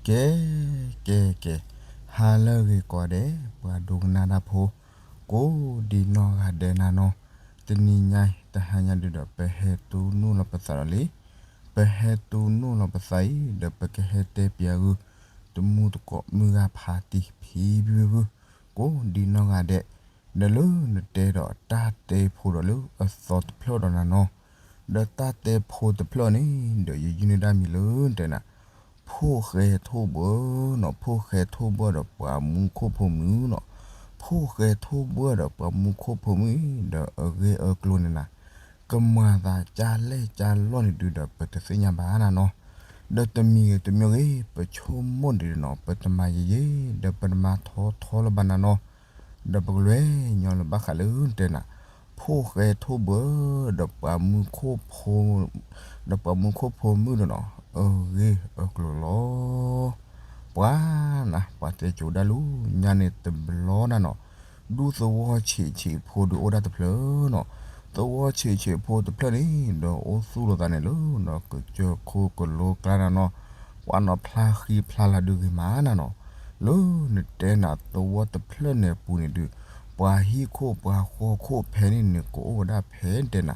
ကဲ ကဲ ကဲ, ဟါလၢအဂ့ၤကိးဂၤဒဲး ပှၤဒိကနၣ်တၢ်ဖိ ကိးဒံနီၢ်ဂၤဒဲးနၤနီၤ, တနံၤညါအံၤ တဟါညါဒုဒီး ပဟဲတူၢ်နီၣ်လီၤပသးဒီးလံ, ပဟဲတူၢ်နီၣ်လီၤပသးအံၤ ဒီးပကဟဲတဲပၠးဂုၢ် တမူတကိးမုၢ်ဂၤဖးတံၢ်ဖံဖုဖု ကိးဒံနီၢ်ဂၤဒဲး, ဒီးလၢနတဲဒီးတၢ်တဲဖိဒီးလၢအသီတဖျၢၣ်ဒီးနၤနီၤ, ဒီးတၢ်တဲဖိတဖျၢၣ်န့ၣ် ဒီးယယုၢ်န့ၢ်ဒၣ်မံၤလၢတဲနၤ ဖိၣ်ဃဲထိၣ်ဘၢနီၤ, ဖိၣ်ဃဲထိၣ်ဘၢဒီးပှၤမူခိၣ်ဖိမုၣ်နီၤ, ဖိၣ်ဃဲထိၣ်ဘၢဒီးပှၤမူခိၣ်ဖိမုၣ် ဒီးအဂ့ၢ်အကျိၤန့ၣ်နၤ ကမၤသးကၢ်လဲၢ်ကၢ်လီၢ်န့ၣ်ဒုဒီး ပတသ့ၣ်ညါဘၣ်နၤနီၤ, ဒီးတမံၤဂ့ၤတမံၤဂ့ၤ ပဆိကမိၣ်ဒံးနီၤ ပတမၤယံာ်ယံာ် ဒီးပတမၤထီထီလၢၤဘၣ်နၤနီၤ, ဒီးပကလဲၤညီလၢဘၣ်ဃးလၢတဲနၤ ဖိၣ်ဃဲထိၣ်ဘၢ ဒီးပှၤမူခိၣ်ဖိ ဒီးပှၤမူခိၣ်ဖိမုၣ်ဒီးနီၤ အဂ့ၢ်အကျိၤလီၤ. ပှၤနၤ ပှၤတဲကိးဒၣ်လၢညါန့ၣ်တဘျီနၤနီၤ, ဒူသဝီဆံးဆံးဖိဒုးအိၣ်ဒၣ်တဖျၢၣ်နီၤ, သဝီဆံးဆံးဖိတဖျၢၣ်န့ၣ် ဒီးအိၣ်သူၣ်လိာ်သးန့ၣ်လၢနီၤ ကစၢၢ်ခိၣ်ကလိကျါနၤနီၤ, ပှၤနီၤဖျါဃံဖျါလၤဒုးဂ့ၤမးနၤနီၤ, လၢနတဲနၤသဝီတဖျၢၣ်န့ၣ်အပူၤန့ၣ်ဒုး ပှၤဟံၣ်ခိၣ်ပှၤဃီခိၣ်ဖဲန့ၣ်န့ၣ် ကအိၣ်ဝဲဒၣ်ဖဲတဲနၤ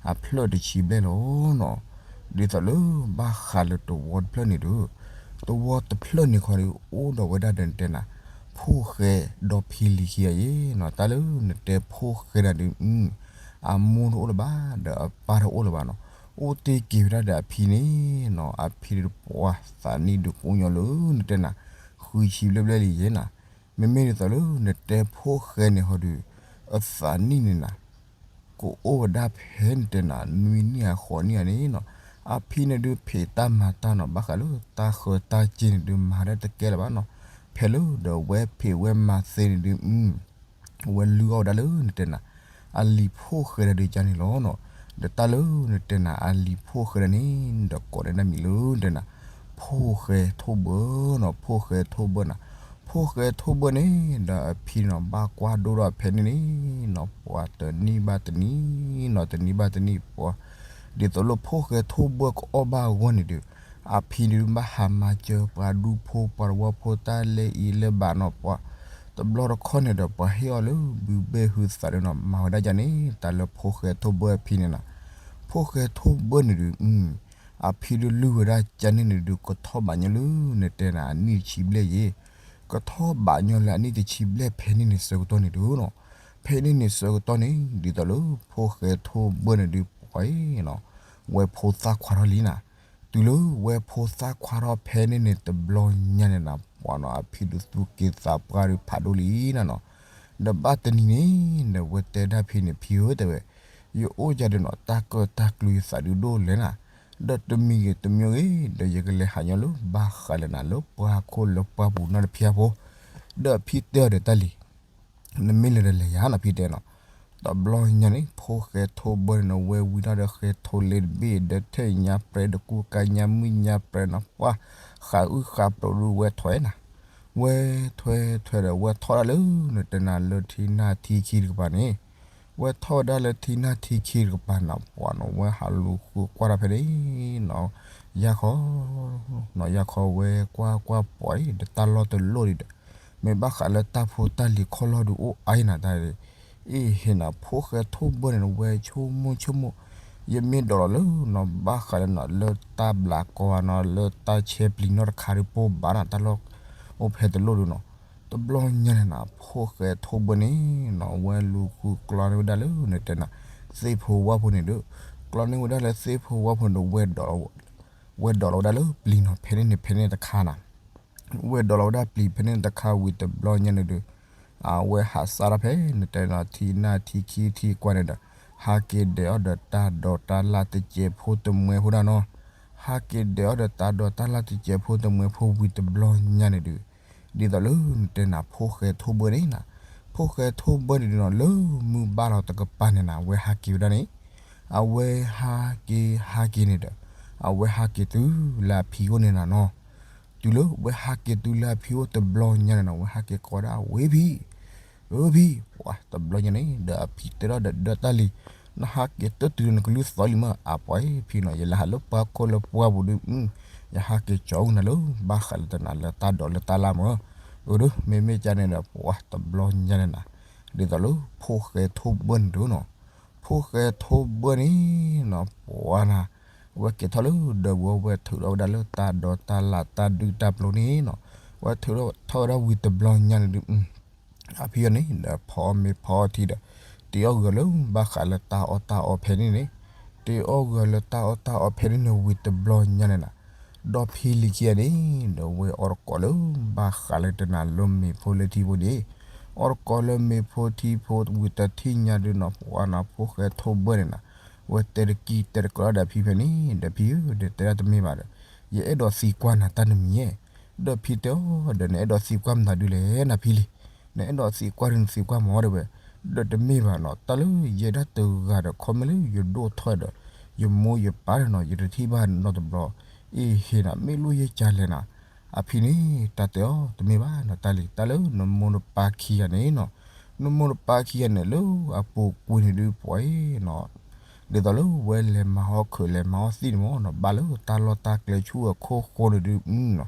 အဖျၢၣ်တဆံဘျဲၣ်လီၤနီၤ, ဒ်သိးလၢဘၣ်ဃးလၢတဝီတဖျၢၣ်န့ၣ်ဒုး တဝီတဖျၢၣ်န့ၣ်ခီဒုး အိၣ်ဒီးဝဲဒၣ်ဒီးနတဲနၤ ဖိၣ်ဃဲဒီဖံလံၤခံဂၤအံၤနီၤ, တၢ်လၢနတဲဖိၣ်ဃဲနၤဒုး အမိၢ်တအိၣ်လၢၤဘၣ် ဒီးအပၢ်တအိၣ်လၢၤဘၣ်နီၤ, အိၣ်တ့ၢ်က့ၤဝဲဒၣ်ဒီးအဖံန့ၣ်နီၤ, အဖံဒုးပှၤသးနံၣ်ဒုးကိးညီလၢနတဲနၤ ဃုဆံဘျဲၣ်ဘျဲၣ်လံယဲနၤ, မ့မ့ၢ်ဒ်သိးလၢနတဲဖိၣ်ဃဲန့ၣ်ဟီဒုး အသးနံၣ်န့ၣ်နၤ ကအိၣ်ဝဲဒၣ်ဖဲနတဲနၤ နွံနံၣ်အဃိးနံၣ်အန့ၣ်နီၤ, အဖံန့ၣ်ဒုးဖံးတၢ်မၤတၢ်နီၤ ဘၣ်ဃးလၢတၢ်ဃၢၤတၢ်စ့န့ၣ်ဒုး မၤတၢ်တကဲလၢၤဘၣ်နီၤ, ဖဲလၢဒီးဝဲဖံးဝဲမၤသ့န့ၣ်ဒုး ဝဲလုၢ်အီၣ်ဝဲဒၣ်လၢနတဲနၤ အလံၤဖိၣ်ဃဲဒၣ်ဒုးကန့ၣ်လီၤနီၤ, ဒီးတၢ်လၢနတဲနၤ အလံၤဖိၣ်ဃဲဒၣ်န့ၣ် ဒီးကိးန့ၢ်ဒၣ်မံၤလၢနတဲနၤ ဖိၣ်ဃဲထိၣ်ဘၢနီၤ, ဖိၣ်ဃဲထိၣ်ဘၢနၤ, ဖိၣ်ဃဲထိၣ်ဘၢန့ၣ် ဒီးအဖံနီၤ ဘၣ်ကွၢ်ဒိၣ်ဒီးဖဲန့ၣ်န့ၣ်နီၤ ပှၤတနံၣ်ဘၣ်တနံၣ်နီၤ, တနံၣ်ဘၣ်တနံၣ်ပှၤ ဒ်သိးလၢဖိၣ်ဃဲထိၣ်ဘၢကအီၣ်ဘၣ်အဂီၢ်န့ၣ်ဒုး အဖံဒုးဘၣ်ဟးမၤစၢၤပှၤဒူဖိပှၤသဝီဖိတၢ်လဲအံၤလဲဘးနီၤ, ပှၤတဘျီတခီန့ၣ်ဒီး ပှၤဟ့ၣ်အီၤလၢဘုဘ့ၣ်ဟုသးဒုးနီၤ, မၤဝဲဒၣ်ဒ်န့ၣ် တၢ်လၢဖိၣ်ဃဲထိၣ်ဘၢအဖံန့ၣ်နီၤ, ဖိၣ်ဃဲထိၣ်ဘၢန့ၣ်ဒုး အဖံဒုးလုၢ်ဝဲဒၣ်ကန့ၣ်န့ၣ်ဒုး ကထီၣ်ဘးညီလၢနတဲနၤ အနံၣ်တဆံဘျဲၣ်ယဲ, ကထီၣ်ဘးညီလၢအနံၣ်တဆံဘျဲၣ်ဖဲန့ၣ်န့ၣ်ဆၢကတီၢ်န့ၣ်ဒုးနီၤ, ဖဲန့ၣ်န့ၣ်ဆၢကတီၢ်န့ၣ် ဒ်သိးလၢဖိၣ်ဃဲထိၣ်ဘၢန့ၣ်ဒုး ပှၤအံၤနီၤ ဝဲဖိသၣ်ခွါထီၣ်လံနၤ, တုၤလၢဝဲဖိသၣ်ခွါထီၣ်ဖဲန့ၣ်န့ၣ်တဘျီညါန့ၣ်နၤ ပှၤနီၤ အဖံဒုးသူၣ်က့သးပှၢ်ဒုးဖးဒိၣ်လံနၤနီၤ, ဒီးဘၣ်တနံၤန့ၣ် ဒီးဝဲတဲဒၣ်ဖံန့ၣ် ဖံဧၢ တဲဝဲ, ယအိၣ်ယၤဒီးနီၤ တၢ်ကၢၣ်တၢ်ကျူယသးဒုးဒိၣ်လဲၣ်နၤ, ဒီးတမံၤဂ့ၤတမံၤဂ့ၤ ဒီးယကလဲၤဟးညီလၢဘၣ်ဃးလၢနၤလၢပှၤခိၣ်လၢပှၢ်ပူၤနီတဖျၢၣ်ဖိ, ဒီးအဖံတဲအီၤဒီးတၢ်လံၤ နမ့ၢ်လဲၤဒီးလဲၤယၤနီၤ ဖံတဲနီၤ, တဘျီညါန့ၣ် ဖိၣ်ဃဲထိၣ်ဘၢန့ၣ်နီၤ ဝဲဝံၤထီၣ်ဒီးဃဲထိၣ်လ့တဘ့ၣ် ဒီးထဲညါပြဲးဒီးကူကါညါမုၢ်ညါပြဲးနီၤ ပှၤဃးအုၣ်ဃးပြးဒုးဝဲထွဲနၤ, ဝဲထွဲထွဲဒီးဝဲထီၣ်ဒၣ်လၢနတဲနၤလၢထံနၢ်ထံခံတကပၤန့ၣ်, ဝဲထီၣ်ဝဲဒၣ်လၢထံနၢ်ထံခံတကပၤနၤ ပှၤနီၤ ဝဲဟးလူၤဃုကွၢ်ထီၣ်ဖဲန့ၣ်နီၤ, ယါခီ နီၤ ယါခီဝဲကွၢ်ကွၢ်ပှၤအံၤ ဒီးတၢ်လီၢ်တလိၣ်ဒံးဒီး မ့ၢ်ဘၣ်ဃးလၢတၢ်ဖိတၢ်လံၤခီၣ်လီၢ်ဒုးအိၣ်အါအံၤနၤတၢ်, အ့ၣ်ဟ့ၣ်နၤ ဖိၣ်ဃဲထိၣ်ဘၢန့ၣ် ဝဲဆိကမိၣ်ဆိကမိၣ်, ယမ့ၢ်ဒိးလီၤလၢနီၤ ဘၣ်ဃးလၢနီၤ လၢတၢ်ဘျးကီၢ်နီၤ လၢတၢ်ဆဲပျံၤနီၣ်တခါဒုးပိၢ်ဘၣ်နၤ တၢ်လီၢ်အိၣ်ဖဲတလိၣ်ဒုးနီၤ, တဘျီညါန့ၣ်နၤ ဖိၣ်ဃဲထိၣ်ဘၢန့ၣ်နီၤ ဝဲလူၤဃုကျီန့ၢ်ဝဲဒၣ်လၢနတဲနၤ သ့ၣ်ဖိဝၣ်ဖိန့ၣ်ဒုး, ကျီန့ၢ်ဝဲဒၣ်လၢသ့ၣ်ဖိဝၣ်ဖိန့ၣ်ဒီး ဝဲဒိးလီၤဝဲဒၣ်လၢပျံၤနီၤ ဖဲန့ၣ်န့ၣ် ဖဲန့ၣ်တခါနၤ ဝဲဒိးလီၤဝဲဒၣ်ပျံၤဖဲန့ၣ်တခါဝံၤတဘျီညါန့ၣ်ဒုး, အဝဲဟးစးထီၣ်ဖဲန့ၣ်တဲနီၤ ထံနၢ်ထံခံထံကွၢ်န့ၣ်ဒီး, ဟးက့ၤဒဲးအီၣ်ဒီးတၢ်ဒိးတၢ်လၢ်တစဲးဖိတမှဲဖိဒၣ်နီၤ, ဟးက့ၤဒဲးအီၣ်ဒီးတၢ်ဒိးတၢ်လၢ်တစဲးဖိတမှဲဖိဝံၤတဘျီညါန့ၣ်ဒုး, ဒ်သိးလၢနတဲနၤ ဖိၣ်ဃဲထိၣ်ဘၢန့ၣ်နၤ, ဖိၣ်ဃဲထိၣ်ဘၢန့ၣ်ဒုးနီၤ လၢမုၢ်ဘၣ်လီၤတကပၤန့ၣ်နၤ အဝဲဟးက့ၤဝဲဒၣ်န့ၣ်, အဝဲဟးက့ၤဟးက့ၤန့ၣ်ဒီး, အဝဲဟးက့ၤတုၤလၢအဖံအိၣ်န့ၣ်နၤနီၤ တုၤလၢဝဲဟးက့ၤတုၤလၢအဖံအိၣ်တဘျီညါန့ၣ်နီၤ ဝဲဟးက့ၤကိးဒၣ်ဝဲဖံ, အၢဖံ, ပှၤတဘျီညါန့ၣ် ဒီးအဖံတဲထီၣ်ဒီးဒီးတၢ်လံၤ, နဟးက့ၤတတုၤလၢနကလုၢ်သီလံမ့ၢ် အပှၤဖံနီၤ, ယလဲၤဟးလၢပှၢ်ခိၣ်လၢပှၢ်ပူၤဒုး, ယဟးက့ၤကၠီဝံၤနၤလၢ ဘၣ်ဃးလၢတနၤလၢတၢ်ဒိးလၢတၢ်လၢ်မ့ၢ်, အဒုး မ့မ့ၢ်ကန့ၣ်ဒီး ပှၤတဘျီညါန့ၣ်နၤ, ဒ်သိးလၢဖိၣ်ဃဲထိၣ်ဘၢၣ်န့ၣ်ဒုးနီၤ, ဖိၣ်ဃဲထိၣ်ဘၢၣ်န့ၣ်နီၤ ပှၤနၤ, အဝဲက့ၤထီၣ်လၢဒၢးပူၤ အဝဲထုးထီၣ်ဝဲဒၣ်လၢတၢ်ဒိးတၢ်လၢ်တၢ်ဒုၣ်တၢ်ပျိၤန့ၣ်နီၤ, အဝဲထုးထီၣ်ဝဲဒၣ်ဝံၤတဘျီညါန့ၣ်ဒုး အဖံအီၤန့ၣ်ဒီး ဖီအီၣ်မ့ၤဖီအီထံဒီး တ့အီၣ်ဂၢၢ်လၢဘၣ်ဃးလၢတၢ်အီၣ်တၢ်အီဖဲန့ၣ်န့ၣ်, တ့အီၣ်ဂၢၢ်လၢတၢ်အီၣ်တၢ်အီဖဲန့ၣ်န့ၣ် ဝံၤတဘျီညါန့ၣ်နၤ, ဒီဖံလံၤခံဂၤန့ၣ်ဒီး ဝဲအီၣ်တကိးလၢဘၣ်ဃးလၢတနၤလၢမ့ၤဖိလၢထံဖိန့ၣ်, အီၣ်တကိးလၢမ့ၤဖိထံဖိဝံၤတထံၣ်ညါဒုးနီၤ ပှၤနၤ ဖိၣ်ဃဲထိၣ်ဘၢၣ်န့ၣ်နၤ, ဝဲတဲတကံၢ်တဲတကိးဒီးအဖံဖဲန့ၣ်ဒီး ဖံဧၢ ဒီးတဲဒၣ်တမ့ၢ်ဘၣ်ဒီး ယအဲၣ်ဒိးသံကွၢ်နၤတၢ်တမံၤဧဲ, ဒီးဖံတဲအီၤဒီး နအဲၣ်ဒိးသံကွၢ်မနုၤဒုးလဲၣ်နဖံလံၤ, နအဲၣ်ဒိးသံကွၢ်ဒုးနသံကွၢ်မ့ၢ်တဲဝဲ, ဒီးတမ့ၢ်ဘၣ်နီၤ တၢ်လၢယဲဒၣ်တဂၤဒီး ခီမ့ၢ်လၢယဒိၣ်ထီၣ်ဒီး ယမိၢ်ယပၢ်ဒီးနီၤ ယတထံၣ်ဘၣ်နီတဘျီ, အ့ဟ့နီၤ မ့ၢ်လိၣ်ယဲကလဲၣ်နၤ, အဖံန့ၣ် တၢ်တဲအီၤ တမ့ၢ်ဘၣ်နီၤ တၢ်လံၤ တၢ်လၢနမိၢ်နပၢ်ခံဂၤန့ၣ်နီၤ, နမိၢ်နပၢ်ခံဂၤန့ၣ်လၢအပူၤကွံာ်န့ၣ်ဒုးပှၤအံၤနီၤ ဒ်သိးလၢဝဲလဲၤမၤဟီၣ်ခိၣ်လဲၤမၤဟီၣ်သံၣ်န့ၣ်မ့ၢ်နီၤ ဘၣ်လၢတၢ်လီၢ်တၢ်ကျဲဆူအခိၣ်ဃိန့ၣ်ဒုး,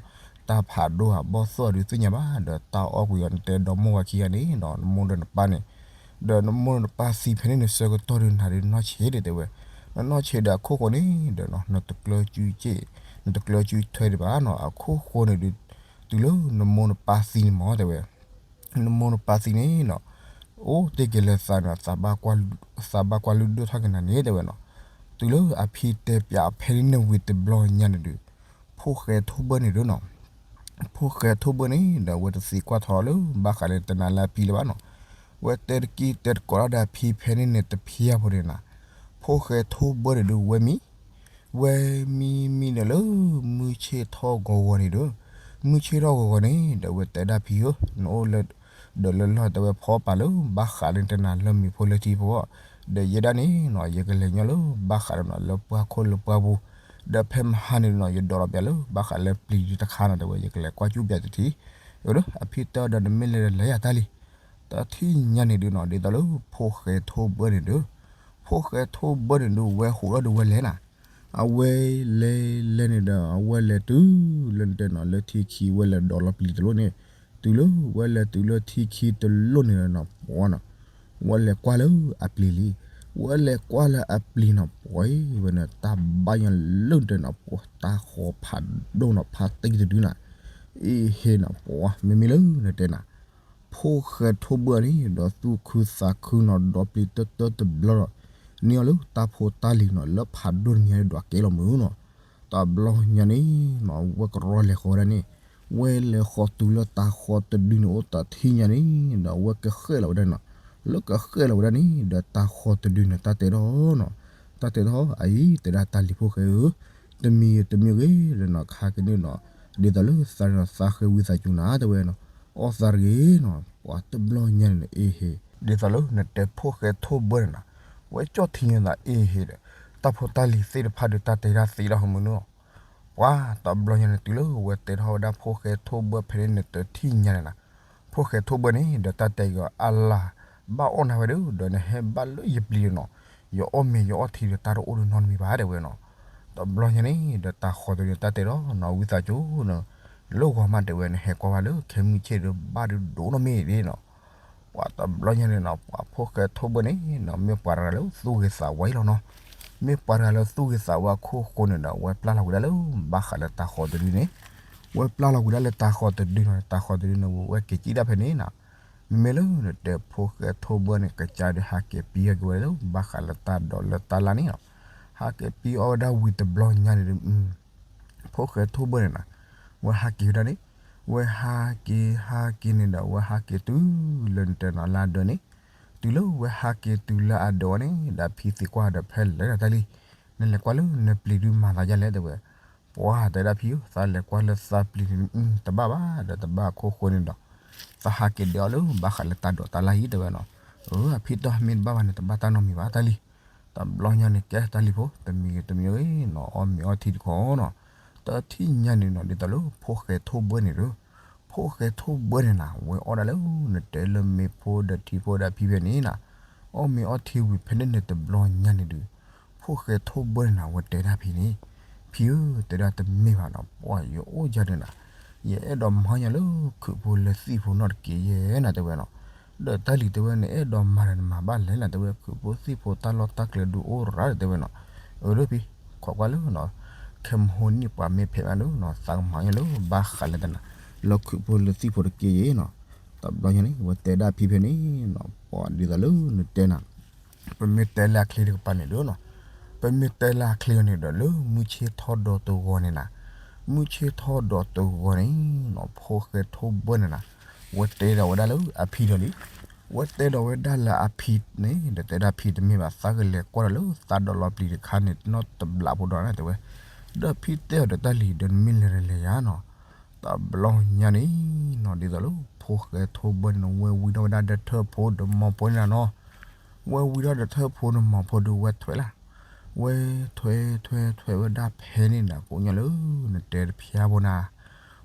တၢ်ဖးဒိၣ်အဘီၣ်သိၣ်အဒုးသ့ၣ်ညါဘၣ် ဒီးတၢ်အီၣ်ကွံာ်အီၤ နတဲဒီမိၢ်ဝၤခံဂၤန့ၣ်ဒီး နမိၢ်ဒီးနပၢ်န့ၣ်, ဒီးနမိၢ်နပၢ်သံဖဲန့ၣ်နဆၢကတီၢ်ဒုးနၤဒုးနီၢ်ဆံးဒံးတဲဝဲ, နနီၢ်ဆံးဒီးအခိၣ်ဃိန့ၣ်ဒီး နတကျၢၤကုက့ၢ်, နတကျၢၤကုထွဲဒံးဘၣ်နီၤ အခိၣ်ဃိန့ၣ်ဒုး, တုၤလၢနမိၢ်နပၢ်သံန့ၣ်မ့ၢ်တဲဝဲ နမိၢ်နပၢ်သံန့ၣ်နီၤ, အိၣ်တ့ၢ်က့ၤလၢသးန့ၣ် သးဘၣ်ကွၢ်လုၢ်ဒိၣ်ထီၣ်က့ၤနၤန့ၣ်တဲဝဲနီၤ, တုၤလၢအဖံတဲပၠးဖဲန့ၣ်န့ၣ်ဝံၤတဘျီညါန့ၣ်ဒုး, ဖိၣ်ဃဲထိၣ်ဘၢၣ်န့ၣ်ဒုးနီၤ, ဖိၣ်ဃဲထိၣ်ဘၢၣ်န့ၣ်ဒီး အဝဲတသံကွၢ်ထီၣ်လၢဘၣ်ဃးလၢတနၤလၢအဖံလၢၤဘၣ်နီၤ, ဝဲတဲတကံၢ်တဲတကိးဒီးအဖံဖဲန့ၣ်န့ၣ်တဖံအါဖိန့ၣ်နၤ, ဖိၣ်ဃဲထိၣ်ဘၢၣ်န့ၣ်ဒုးဝဲမံ ဝဲမံမံဒီးလၢ မုၢ်ဆ့ၣ်ထီၣ်ဂီၤဂီၤန့ၣ်ဒီး, မုၢ်ဆ့ၣ်ထီၣ်ဂီၤဂီၤန့ၣ်ဒီး အဝဲတဲဒၣ်ဖံဧၢ, နအိၣ်လၢ ဒီးလၢလီၢ်တဲဝဲဖီပာ်လၢဘၣ်ဃးလၢတနၤလၢမ့ၤဖိလၢထံဖိ, ဒီးယဲဒၣ်န့ၣ်နီၤ ယကလဲၤညီလၢဘၣ်ဃးဒီးနီၤ လၢပှၢ်ခိၣ်လၢပှၢ်ပူၤ, ဒီးဖဲမဟါန့ၣ်နီၤ ယဒိးလီၤပၠးလၢဘၣ်ဃးလၢပျံၤဒုတခါနီၤ တဲဝဲ ယကလဲၤကွၢ်ကၠူၣ်ပၠးတထံၣ်, အဖံတဲအီၤဒီး နမ့ၢ်လဲၤဒီးလဲၤယၤတၢ်လံ, တထံၣ်ညါန့ၣ်ဒုးနီၤ ဒ်သိးလၢဖိၣ်ဃဲထိၣ်ဘၢၣ်န့ၣ်ဒီး, ဖိၣ်ဃဲထိၣ်ဘၢၣ်န့ၣ်ဒုး ဝဲဟူးထီၣ်ဒီးဝဲလဲၤနၤ, အဝဲလဲၤလဲၤန့ၣ်ဒီး အဝဲလဲၤတုၤလၢနတဲနီၤ လၢထံခံ ဝဲလဲၤဒိးလီၤပျံၤတလိၣ်န့ၣ်, တုၤလၢဝဲလဲၤတုၤလၢထံခံတလိၣ်န့ၣ်နီၤ ပှၤနီၤ ဝဲလဲၤကွၢ်လၢအပျံၤလံ, ဝဲလဲၤကွၢ်လၢအပျံၤနီၤ ပှၤဝဲန့ၣ် တၢ်ဘၣ်ယီၤလၢနတဲနီၤ ပှၤတၢ်ဃီၤဖးဒိၣ်နီၤ ဖးတံၢ်တဒုနီၤ, အ့ဟ့နီၤ ပှၤမ့မ့ၢ်လၢနတဲနၤ ဖိၣ်ဃဲထိၣ်ဘၢၣ်န့ၣ်ဒီး သူၣ်ခုသးခုနီၤ ဒီးပျံၤတၢတၢတဘျီဒီး န့ၢ်အီၤလၢတၢ်ဖိတၢ်လံၤနီၤ လၢဖးဒိၣ်တမံၤဒီးကဲလီၤမုာ်နီၤ, တဘျီညါန့ၣ်နီၤ ဝဲကရီလဲၤဃီၤဝဲဒၣ်န့ၣ်, ဝဲလဲၤဃီၤတုၤလၢတၢ်ဃီၤတဒုန့ၣ် အိၣ်တထံၣ်ညါန့ၣ်ဒီး ဝဲကဃဲၣ်လီၤဝဲဒၣ်နီၤ, လၢကဃဲၣ်လီၤဝဲဒၣ်န့ၣ်ဒီး တၢ်ဃီၤတဒုန့ၣ် တၢ်တဲထီၣ်နီၤ, တၢ်တဲထီၣ်အံၤ တဲဒၣ်တၢ်လံၤဖိၣ်ဃဲဧၢ, တမံၤတမံၤဂ့ၤဒီးနီၤ ကဟးက့ၤန့ၣ်နီၤ, ဒ်သိးလၢသးန့ၣ်နီၤ သးဃ့ဝံသးစူၤနၤ တဲဝဲနီၤ, အီၣ်သးတဂ့ၤနီၤ ပှၤတဘျီညါန့ၣ် အ့ဟ့ ဒ်သိးလၢနတဲဖိၣ်ဃဲထိၣ်ဘၢၣ်န့ၣ်နီၤ, ဝဲကၠီၣ်ထံညါသးအ့ဟ့ဒီး တၢ်ဖိတၢ်လံၤသ့ၣ်တဖၣ်ဒီး တၢ်တဲဒၣ်သ့ထီၣ်ဟီမုၢ်နုာ်, ပှၤတဘျီညါန့ၣ် တုၤလၢဝဲတဲထီၣ်ဝဲဒၣ်ဖိၣ်ဃဲထိၣ်ဘၢၣ်ဖဲန့ၣ်န့ၣ် တထံၣ်ညါန့ၣ်နၤ, ဖိၣ်ဃဲထိၣ်ဘၢၣ်န့ၣ်ဒီး တၢ်တဲက့ၤအီၤ အလၤ ဘၣ်အီၣ်နၤဝဲဒီး ဒီးနဟဲဘၣ်လၢယပျံၤဒီးနီၤ, ယအီၣ်မ့ၤယအီၣ်ထံဒီး တၢ်တအိၣ်ဒီးနီတမံၤဘၣ် တဲဝဲနီၤ, တဘျီညါန့ၣ်ဒီး တၢ်ဃီၤတဒုန့ၣ် တၢ်တဲဒီးနီၤ ဝံသးစူၤနီၤ, လၢဂီၤမး တဲဝဲ နဟဲကွၢ်ဘၣ်လၢခဲမုၢ်ဆ့ၣ်ဒီး ဘၣ်ဒုးဒိၣ်နီၢ်မ့ၢ်ဒ်နီၤ, ပှၤတဘျီညါန့ၣ်နီၤ ပှၤဖိၣ်ဃဲထိၣ်ဘၢၣ်န့ၣ်နီၤ မ့ၢ်ပှၤတဂၤလၢသူၣ်ဂ့ၤသးဝါအံၤလီၤနီၤ, မ့ၢ်ပှၤတဂၤလၢသူၣ်ဂ့ၤသးဝါအခိၣ်ဃိန့ၣ်ဒီး ဝဲပျၢ်လီၤဝံၤဒၣ်လၢ ဘၣ်ဃးလၢတၢ်ဃီၤတဒုန့ၣ်, ဝဲပျၢ်လီၤဝံၤဒၣ်လၢတၢ်ဃီၤတဒုနီၤ တၢ်ဃီၤတဒုန့ၣ် ဝဲက့ၤစံၣ်ဒၣ်ဖဲန့ၣ်နီၤ, မ့မ့ၢ်လၢနတဲဖိၣ်ဃဲထိၣ်ဘၢၣ်န့ၣ် ကစၢ်ဒီးဟးက့ၤပံအီၣ်က့ၤဝဲလၢ ဘၣ်ဃးလၢတၢ်ဒိးလၢတၢ်လၢ်န့ၣ်နီၤ, ဟးက့ၤပံအီၣ်ဝဲဒၣ်ဝံၤတဘျီညါန့ၣ်ဒီး ဖိၣ်ဃဲထိၣ်ဘၢၣ်န့ၣ်နီၤ, ဝဲဟးက့ၤဝဲဒၣ်န့ၣ်, ဝဲဟးက့ၤဟးက့ၤန့ၣ်ဒီး ဝဲဟးက့ၤတုၤလၢနတဲနီၤလၢအဒၢးန့ၣ်, တုၤလၢဝဲဟးက့ၤတုၤလၢအဒၢးအီၤန့ၣ် ဒီးအဖံသံကွၢ်ဒီး ဖဲလဲၣ်ဒီးတၢ်လံ, နလဲၤကွၢ်လၢနပျံၤဒုးမၤသးဒ်လဲၣ် တဲဝဲ, ပှၤတဲဒၣ်ဖံဧၢ သးလဲၤကွၢ်လၢသးပျံၤန့ၣ် တဘၣ်ဘၣ်ဒီး တဘၣ်အခိၣ်ဃိန့ၣ်ဒီး သးဟးက့ၤဒၢးအီၤလၢ ဘၣ်ဃးလၢတၢ်ဒိးတၢ်လၢ်အံၤ တဲဝဲနီၤ, အဖံတဲ မ့ၢ်တဘၣ်ဘၣ်န့ၣ် တဘၣ်တၢ်နီတမံၤဘၣ်တၢ်လံ တဘျီညါန့ၣ် ကဲတၢ်လံၤဖိ တမံၤဂ့ၤတမံၤဂ့ၤနီၤ အီၣ်မ့ၤအီထံတခီနီၤ, တထံၣ်ညါန့ၣ်နီၤ ဒ်သိးလၢဖိၣ်ဃဲထိၣ်ဘၢၣ်န့ၣ်ဒီး, ဖိၣ်ဃဲထိၣ်ဘၢၣ်န့ၣ်နၤ ဝဲအီၣ်ဒၣ်လၢ နတဲလၢမ့ၤဖိဒီးထံဖိဒီးဖံဖဲန့ၣ်နၤ, အီၣ်မ့ၤအီထံဝံၤဖဲန့ၣ်န့ၣ်တဘျီညါန့ၣ်ဒုး ဖိၣ်ဃဲထိၣ်ဘၢၣ်န့ၣ်နၤ ဝဲတဲဒၣ်ဖံန့ၣ်, ဖံဧၢ, တဲဒၣ်တမ့ၢ်ဘၣ်နီၤ, ပှၤယအိၣ်ယၤန့ၣ်နၤ, ယအဲၣ်ဒိးမၤညါလၢခုးဖိလၢသံၣ်ဖိနီၣ်တက့ၢ်ယဲနၤ တဲဝဲနီၤ. ဒီးတၢ်လံၤတဲဝဲ နအဲၣ်ဒိးမၤဒီးနမၤဘၣ်လဲၣ်နၤ တဲဝဲ, ခုးဖိသံၣ်ဖိတၢ်လီၢ်တၢ်ကျဲဒုးအိၣ်ရၤဒီး တဲဝဲနီၤ. အၢ ဒီးဖံ ခိးကွၢ်လၢနီၤ, ခဲမဟိနံၣ်ပှၤမ့ၢ်ဖဲးမးလၢနီၤ သးကမၤညါလၢဘၣ်ဃးလၢတနၤ လၢခုးဖိလၢသံၣ်ဖိတက့ၢ်ယဲနီၤ. တဘျီညါန့ၣ် ဝဲတဲဒၣ်ဖံဖဲန့ၣ်နီၤ, ပှၤဒ်သိးလၢနတဲနၤ ပမ့ၢ်တဲလၢအချ့တကပၤန့ၣ်ဒီးနီၤ, ပမ့ၢ်တဲလၢအချ့အီၤန့ၣ်ဒီး လၢမုၢ်ဆ့ၣ်ထီၣ်ဒီးတဂီၤန့ၣ်နၤ, မုၢ်ဆ့ၣ်ထီၣ်ဒီးတဂီၤန့ၣ်နီၤ ဖိၣ်ဃဲထိၣ်ဘၢၣ်န့ၣ်နၤ, ဝဲတဲဒီးဝဲဒၣ်လၢအဖံဒီးလံ, ဝဲတဲဒီးဝဲဒၣ်လၢအဖံန့ၣ်ဒီး တဲဒၣ်ဖံတမ့ၢ်ဘၣ်, သးကလဲၤကွၢ်ဒီးလၢသးဒီးလီၤပျံၤတခါန့ၣ် နီတဘျီဖိဒီးနၤ တဲဝဲ, ဒီးဖံတဲအီၤဒီးတၢ်လံၤဒီး နမ့ၢ်လဲၤလဲၤယၤနီၤ. တဘျီညါန့ၣ်နီၤ ဒ်သိးလၢဖိၣ်ဃဲထိၣ်ဘၢၣ်န့ၣ် ဝဲဝံထီၣ်ဝဲဒၣ်ဒီးထၢၣ်ဖိဒီးမီၤဖိန့ၣ်နၤနီၤ, ဝဲဝံထီၣ်ဒီးထၢၣ်ဖိဒီးမီၤဖိဒုး ဝဲထွဲလၢ်, ဝဲထွဲထွဲထွဲဝဲဒၣ်ဖဲန့ၣ်နၤ ကိးညါလၢ နတဲတဖျါဖိနၤ,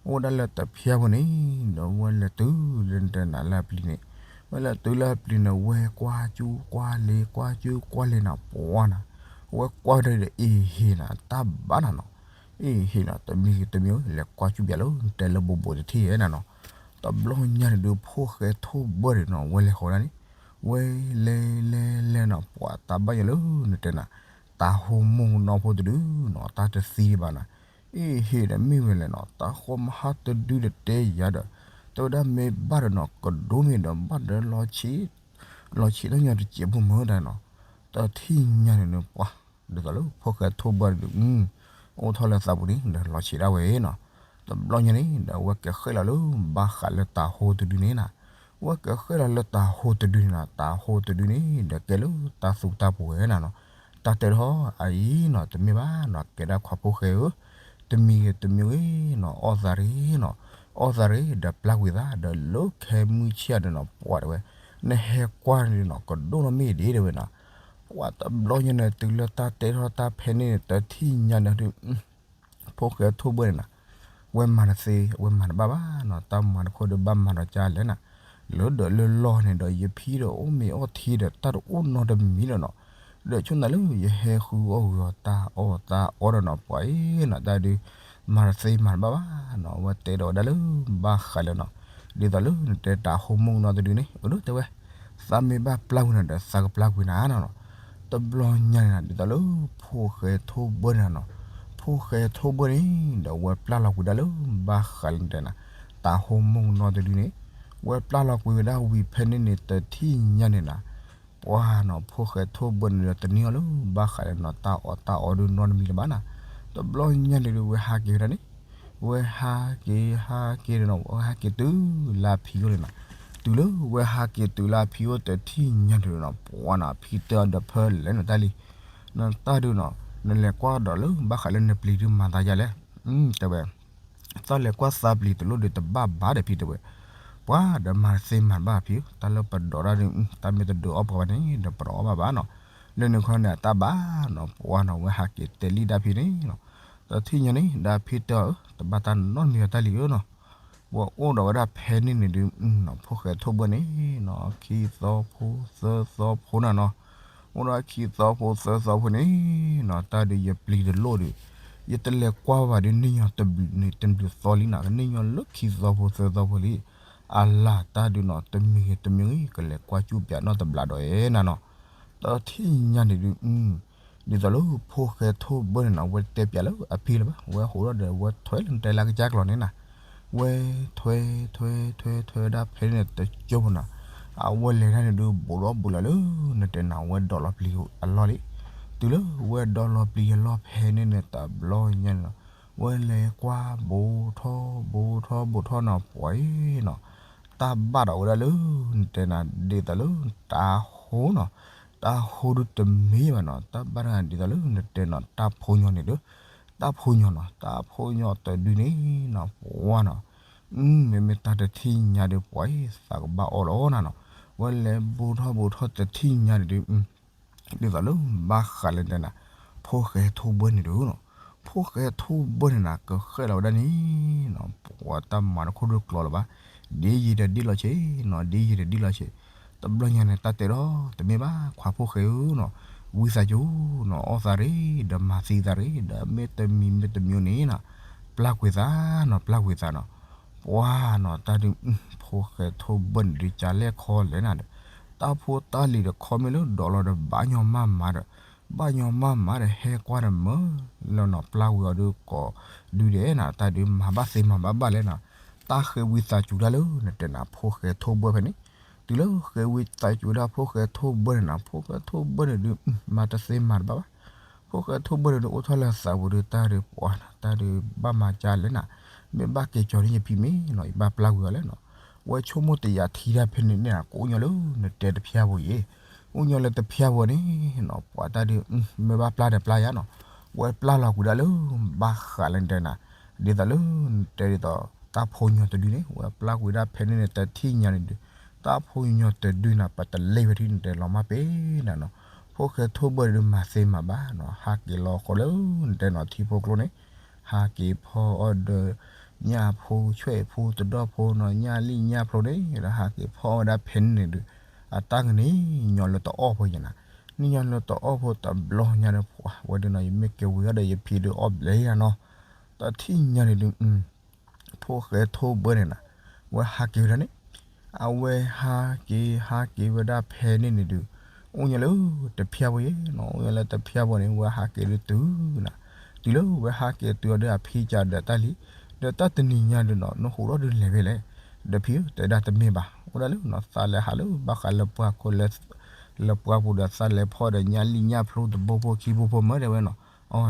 အိၣ်ဒၣ်လၢတဖျါဖိန့ၣ် ဒီးဝဲလဲၤတုၤလၢနတဲနၤလၢအပျံၤန့ၣ်, ဝဲလဲၤတုၤလၢအပျံၤန့ၣ် ဝဲကွၢ်ကၠူကွၢ်လ့ကွၢ်ကၠူကွၢ်လ့နၤ ပှၤနၤ, ဝဲကွၢ်ဒီးအ့ၣ်ဟ့ၣ်နၤ တၢ်ဘၣ်နၤနီၤ, အ့ၣ်ဟ့ၣ်နၤ တမံၤဂ့ၤတမံၤဂ့ၤ လဲၤကွၢ်ကၠူပၠးလၢနတဲလၢဘိးဘိးတထံၣ်ယဲနၤနီၤ. တဘျီညါန့ၣ်ဒုး ဖိၣ်ဃဲထိၣ်ဘၢၣ်န့ၣ်နီၤ ဝဲလဲၤဃီၤဒၣ်န့ၣ်, ဝဲလဲၤလဲၤလဲၤနီၤ ပှၤတၢ်ဘၣ်ယဲလၢနတဲနၤ, တၤဟိမိၢ်ကနီၤဖိတဒုနီၤ တၢ်တသံဒံးဘၣ်နၤ, အ့ၣ်ဟ့ၣ်ဒီးမ့ၢ်ဝဲလဲၣ်နီၤ တၢ်ဃီမဟါတဒုဒီးတဲယၤဒီး, တဲဝဲဒၣ်မ့ၢ်ဘၣ်ဒီးနီၤ ကဒိမ့ၢ်ဒီးဘၣ်ဒီးလီၤဆံး, လီၤဆံးထီၣ်ညီတစဲးဖိမုၢ်တၢ်နီၤ, တထံၣ်ညါန့ၣ်နပှၤ ဒ်သိးလၢဖိၣ်ဃဲထိၣ်ဘၢၣ်န့ၣ်ဒုး အိၣ်ထီၣ်လၢသးပူၤန့ၣ်ဒီးလီၤဆံးဒၣ်ဝဲနီၤ. တဘျီညါန့ၣ်ဒီး ဝဲကဃဲၣ်လီၤလၢဘၣ်ဃးလၢတၤဟိတဒုန့ၣ်နၤ, ဝဲကဃဲၣ်လီၤလၢတၤဟိတဒုန့ၣ်နၤ တၤဟိတဒုန့ၣ်ဒီးကဲလၢတၢ်သူတၢ်ပှဲၤနၤနီၤ, တၢ်တဲထီၣ်အအံၤနီၤ တမ့ၢ်ဘၣ်နီၤ ကဲဒၣ်ခွါဖိၣ်ဃဲဧၢ, တမံၤဂ့ၤတမံၤဂ့ၤနီၤ အီၣ်သးရ့နီၤ, အီၣ်သးရ့ဒီးပျၢ်ကွံာ်သးဒီးလၢခဲမုၢ်ဆ့ၣ်ဒီးနီၤ ပှၤတဲဝဲ, နဟဲကွၢ်န့ၣ်နီၤ ကဒိၣ်နီတမံၤဒံးတဲဝဲနီၤ, ပှၤတဘျီညါန့ၣ် တုၤလၢတၢ်တဲထီၣ်တၢ်ဖဲန့ၣ်န့ၣ် တထံၣ်ညါန့ၣ်ဒုး ဖိၣ်ဃဲထိၣ်ဘၢၣ်န့ၣ်နၤ, ဝဲမၤတသ့ ဝဲမၤတဘၣ်ဘၣ်နီၤ, တၢ်မၤတခိၣ်ဒီးဘၣ်မၤဒီးကၢ်လဲၣ်နၤ, လၢဒီးလၢလီၢ်န့ၣ်ဒီး ယဖံဒီးအိၣ်မ့ၤအီထံဒီးတၢ်တအိၣ်နီတမံၤဒီးနီၤ, ဒီးဆိနၤလၢယဟဲဃုအီၣ်ဂုာ်အီၤတၢ်အီၣ်တၢ်အီဒီးနီၤ ပှၤအံၤနီၤ တၢ်ဒုး မၤတသ့မၤတဘၣ်ဘၣ်နီၤ, ဝဲတဲဒီးဝဲဒၣ်လၢဘၣ်ဃးလၢနီၤ, ဒ်သိးလၢနတဲတၤဟိမိၢ်ကနီၤတဒုန့ၣ် အဒိတဲဝဲ သးမ့ၢ်ဘၣ်ပျၢ်ကွံာ်နၤဒီးသးကပျၢ်ကွံာ်နၤနီၤ, တဘျီညါန့ၣ်နၤ ဒ်သိးလၢဖိၣ်ဃဲထိၣ်ဘၢၣ်န့ၣ်နီၤ, ဖိၣ်ဃဲထိၣ်ဘၢၣ်န့ၣ်ဒီး ဝဲပျၢ်လီၤကွံာ်ဒၣ်လၢဘၣ်ဃးလၢနတဲနၤ, တၤဟိမိၢ်ကနီၤတဒုန့ၣ်, ဝဲပျၢ်လီၤကွံာ်ဝဲဒၣ်ဝံၤဖဲန့ၣ်န့ၣ် တထံၣ်ညါန့ၣ်နၤ, ပှၤနီၤ ဖိၣ်ဃဲထိၣ်ဘၢၣ်န့ၣ်ဒီး တန့ၢ်အီၤလၢဘၣ်ဃးလၢနီၤ တၢ်အီၣ်တၢ်အီဒုးနီတမံၤလၢၤဘၣ်နၤ, တဘျီညါန့ၣ်ဒီး ဝဲဟးက့ၤဝဲဒၣ်န့ၣ်, ဝဲဟးက့ၤဟးက့ၤဒီးနီၤ ဝဲဟးက့ၤတုၤလၢအဖံအိၣ်န့ၣ်နၤ, တုၤလၢဝဲဟးက့ၤတုၤလၢအဖံအိၣ် တထံၣ်ညါန့ၣ်ဒီးနီၤ ပှၤနီၤ ဖံတဲအီၤဒီး ဖဲလဲၣ်နတၢ်လံ, နတၢ်ဒုးနီၤ နလဲၤကွၢ်ဒီးလၢဘၣ်ဃးလၢနပျံၤဒုးမၤသးယါလဲၣ်, တဲဝဲ သးလဲၤကွၢ်သးပျံၤတလိၣ်ဒီးတဘၣ်ဘၣ်ဒီးဖံတဲဝဲ, ပှၤဒီးမၤတသ့မၤတဘၣ်ဖံဧၢ, တၢ်လၢပဒိးတၢ်ဒီး တၢ်မ့ၢ်တဒုးအီၣ်ပှၤဘၣ်န့ၣ် ဒီးပတအီၣ်ဘၣ်ဘၣ်နီၤ, လၢန့ၣ်ခီန့ၣ် အတၢ်ဘၣ်နီၤ ပှၤနီၤ ဝဲဟးက့ၤတဲလံဒၣ်ဖံန့ၣ်နီၤ, တထံၣ်ညါန့ၣ် ဒၣ်ဖံတဲအီၤ တဘၣ်တၢ်နီတမံၤအတၢ်လံဧၢနီၤ, ပှၤအိၣ်ဒီးဝဲဒၣ်ဖဲန့ၣ်န့ၣ်ဒုး ဖိၣ်ဃဲထိၣ်ဘၢၣ်န့ၣ်နီၤ ခံသီဖိသၢသီဖိနၤနီၤ, အိၣ်ဒီးခံသီဖိသၢသီဖိန့ၣ်နီၤ တၢ်ဒုးယပျံၤတလိၣ်ဒီး ယတလဲၤကွၢ်ဘၣ်ဒီး န့ၢ်ညီတဘျုးသီလံနီၤ, ကန့ၢ်ညီလၢခံသီဖိသၢသီဖိလံ, အလၢ်တၢ်ဒုးနီၤ တမံၤဂ့ၤတမံၤဂ့ၤ ကလဲၤကွၢ်ကၠူၣ်ပၠးနီတဘျီဒီးနီၤနီၤ, တထံၣ်ညါန့ၣ်ဒုး ဒ်သိးလၢဖိၣ်ဃဲထိၣ်ဘၢၣ်န့ၣ်နီၤ ဝဲတဲပၠးလၢအဖံလၢၤဘၣ်, ဝဲဟိးထီၣ်ဒီး ဝဲထွဲလၢနတဲလၢကစၢ်ကျိာ်န့ၣ်နၤ, ဝဲထွဲထွဲထွဲထွဲဒၣ်ဖဲန့ၣ်တကၠိဖိနီၤ, အဝဲလဲၤဒၣ်န့ၣ်ဒုး ဘူးထီၣ်ဘူးလီၤလၢ နတဲနၤ ဝဲဒီးလီၤပျံၤအလီၢ်လံ, တုၤလၢဝဲဒီးလီၤပျံၤအလီၢ်ဖဲန့ၣ်န့ၣ် တဘျီညါန့ၣ်နီၤ, ဝဲလဲၤကွၢ်ဘူးထီၣ်ဘူးထီၣ်ဘူးထီၣ်နီၤ ပှၤအံၤနီၤ တၢ်ဘၣ်ဒီးဝဲဒၣ်လၢ နတဲနၤ ဒ်သိးလၢတၤဟိနီၤ, တၤဟိဒုးတမ့ၢ်ဘၣ်နီၤ, တၢ်ဘၣ်တဂၤဒ်သိးလၢနတဲနီၤ တၢ်ဖိညီန့ၣ်ဒီး, တၢ်ဖိညီနီၤ, တၢ်ဖိညီတဒုန့ၣ်နီၤ ပှၤနီၤ, မ့မ့ၢ်တၢ်တထံၣ်ညါဒီး ပှၤအံၤသးကဘၣ်အီၣ်လီၤနီၤနီၤ, ဝဲလဲၤဘူးထီၣ်ဘူးထီၣ်တထံၣ်ညါန့ၣ်ဒီး ဒ်သိးလၢဘၣ်ဃးလၢနတဲနၤ ဖိၣ်ဃဲထိၣ်ဘၢၣ်န့ၣ်ဒီးနီၤ, ဖိၣ်ဃဲထိၣ်ဘၢၣ်န့ၣ်နၤ ကဃဲၣ်လီၤဝဲဒၣ်န့ၣ်နီၤ, ပှၤတၢ်မၤတခိၣ်ဒိၣ်ကျီလၢၤဘၣ်, ဒ်ယံၤဒီးဒ်လီၤဆံးနီၤ, ဒ်ယံၤဒီးဒ်လီၤဆံး, တဘျီညါန့ၣ် တၢ်တဲဒီးတမ့ၢ်ဘၣ် ခွါဖိၣ်ဃဲဧၢနီၤ, ဝံသးစူၤနီၤ အီၣ်သးရ့ ဒီးမၤသံသးရ့ ဒီးမ့ၢ်တမံၤမ့ၢ်တမံၤန့ၣ်နီၤ ပျၢ်ကွံာ်သးနီၤ ပျၢ်ကွံာ်သးနီၤ, ပှၤနီၤ တၢ်ဒုး ဖိၣ်ဃဲထိၣ်ဘၢၣ်န့ၣ်ဒုး ကလဲၣ်ခီလဲၣ်နၤဒီး တၢ်ဖိတၢ်လံၤဒီး ခီမ့ၢ်လၢဒီးလီၤဒီး ဘၣ်ညီမးမးဒီး ဘၣ်ညီမးမးဒီး ဟဲကွၢ်ဒီးမၢလၢနီၤ ပျၢ်ကွံာ်အီၤဒုးကိးဒုဒဲးနၤ တၢ်ဒုးမၤဘၣ်သ့မၤဘၣ်ဘၣ်လဲၣ်နၤ, တၢ်ဃဲဝံသးစူၤတၢ်လၢနတဲနၤ ဖိၣ်ဃဲထိၣ်ဘၢၣ်ဖဲန့ၣ်, တုၤလၢဃဲဝံသးစူၤဒၣ်ဖိၣ်ဃဲထိၣ်ဘၢၣ်န့ၣ်နၤ ဖိၣ်ဃဲထိၣ်ဘၢၣ်န့ၣ်ဒုး မၤတသ့မၤတဘၣ်ဘၣ် ဖိၣ်ဃဲထိၣ်ဘၢၣ်န့ၣ်ဒုး အိၣ်ထီၣ်လၢသးပူၤဒုး တၢ်ဒုးပှၤနၤ တၢ်ဒုးဘၣ်မၤကၢ်လဲၣ်နၤ, မ့ၢ်ဘၣ်က့ၤကၠီၤန့ၣ်ယဖံမ့ၢ်နီၤ ယဘၣ်ပျၢ်ကွံာ်အီၤလဲၣ်နီၤ, ဝဲဆိကမိၣ်တယာ်ထံတၢ်ဖဲန့ၣ်န့ၣ် ကအိၣ်ညီလၢနတဲတဖျၢၣ်ဖိအံၤ, အိၣ်ညီလၢတဖျၢၣ်ဖိန့ၣ်နီၤ ပှၤတၢ်ဒုး မ့ၢ်ဘၣ်ပျၢ်ဒီးပျၢ်ယါနီၤ, ဝဲပျၢ်လီၤကွံာ်ဒၣ်လၢ ဘၣ်ဃးလၢနတဲနၤ, ဒ်သိးလၢနတဲဒ်သိး တၢ်ဖိညီတဒုန့ၣ် ဝဲပျၢ်ကွံာ်ဒၣ်ဖဲန့ၣ်န့ၣ် တထံၣ်ညါန့ၣ်ဒုး တၢ်ဖိညီတဒုနၤ ပတလဲၤဝဲထံၣ်နတဲလီၤမၢ်ပ့ၤနၤနီၤ, ဖိၣ်ဃဲထိၣ်ဘၢၣ်ဒုးမၤသ့မၤဘၣ်နီၤ ဟးက့ၤလီၤဃီလၢနတဲနီၤ ထံဖိကျိန့ၣ် ဟးက့ၤဖီအီၣ်ဒီး ညၣ်ဖိဆွဲၣ်ဖိတဒီၣ်ဖိနီၤ ညၣ်လံၣ်ညၣ်ဖျိန့ၣ် ဒီးဟးက့ၤဖီအီၣ်ဝဲဒၣ်ဖဲန့ၣ်န့ၣ်ဒုး အတၢ်ဂ့ၢ်န့ၣ် ညီလၢတအီၣ်ဖိယဲနၤ, န့ၣ်ညီလၢတအီၣ်ဖိတဘျီညါန့ၣ် ပှၤဝဲဒၣ်နီၤ ယမ့ၢ်က့ၤဝံၤအီၤဒီး ယဖံဒုးအီၣ်ဘျဲယါနီၤ, တထံၣ်ညါန့ၣ်ဒုး ဖိၣ်ဃဲထိၣ်ဘၢၣ်န့ၣ်နၤ, ဝဲဟးက့ၤဝဲဒၣ်န့ၣ်, အဝဲဟးက့ၤဟးက့ၤဝဲဒၣ်ဖဲန့ၣ်န့ၣ်ဒုး အိၣ်ညီလၢတဖျၢၣ်ဖိယဲနီၤ, အိၣ်ညီလၢတဖျၢၣ်ဖိန့ၣ် ဝဲဟးက့ၤဒုးတုၤနၤ, တုၤလၢဝဲဟးက့ၤတုၤအီၤဒီး အဖံကဒီးတၢ်လံ, ဒီးတၢ်တနံၤညါဒုးနီၤ နဟူးထီၣ်ဒုးလဲၤဖဲလဲၣ်, ဒီးဖံဧၢ တဲဒၣ်တမ့ၢ်ဘၣ်, အိၣ်ဒၣ်လၢနီၤ သးလဲၤဟးလၢဘၣ်ဃးလၢပှၤခိၣ်လၢ လၢပှၢ်ပူၤဒီး သးလဲၤဖီၣ်ဒီး ညၣ်လံၣ်ညၣ်ဖျိတဘိဖိခံဘိဖိ မၢဒဲးဝဲနီၤ,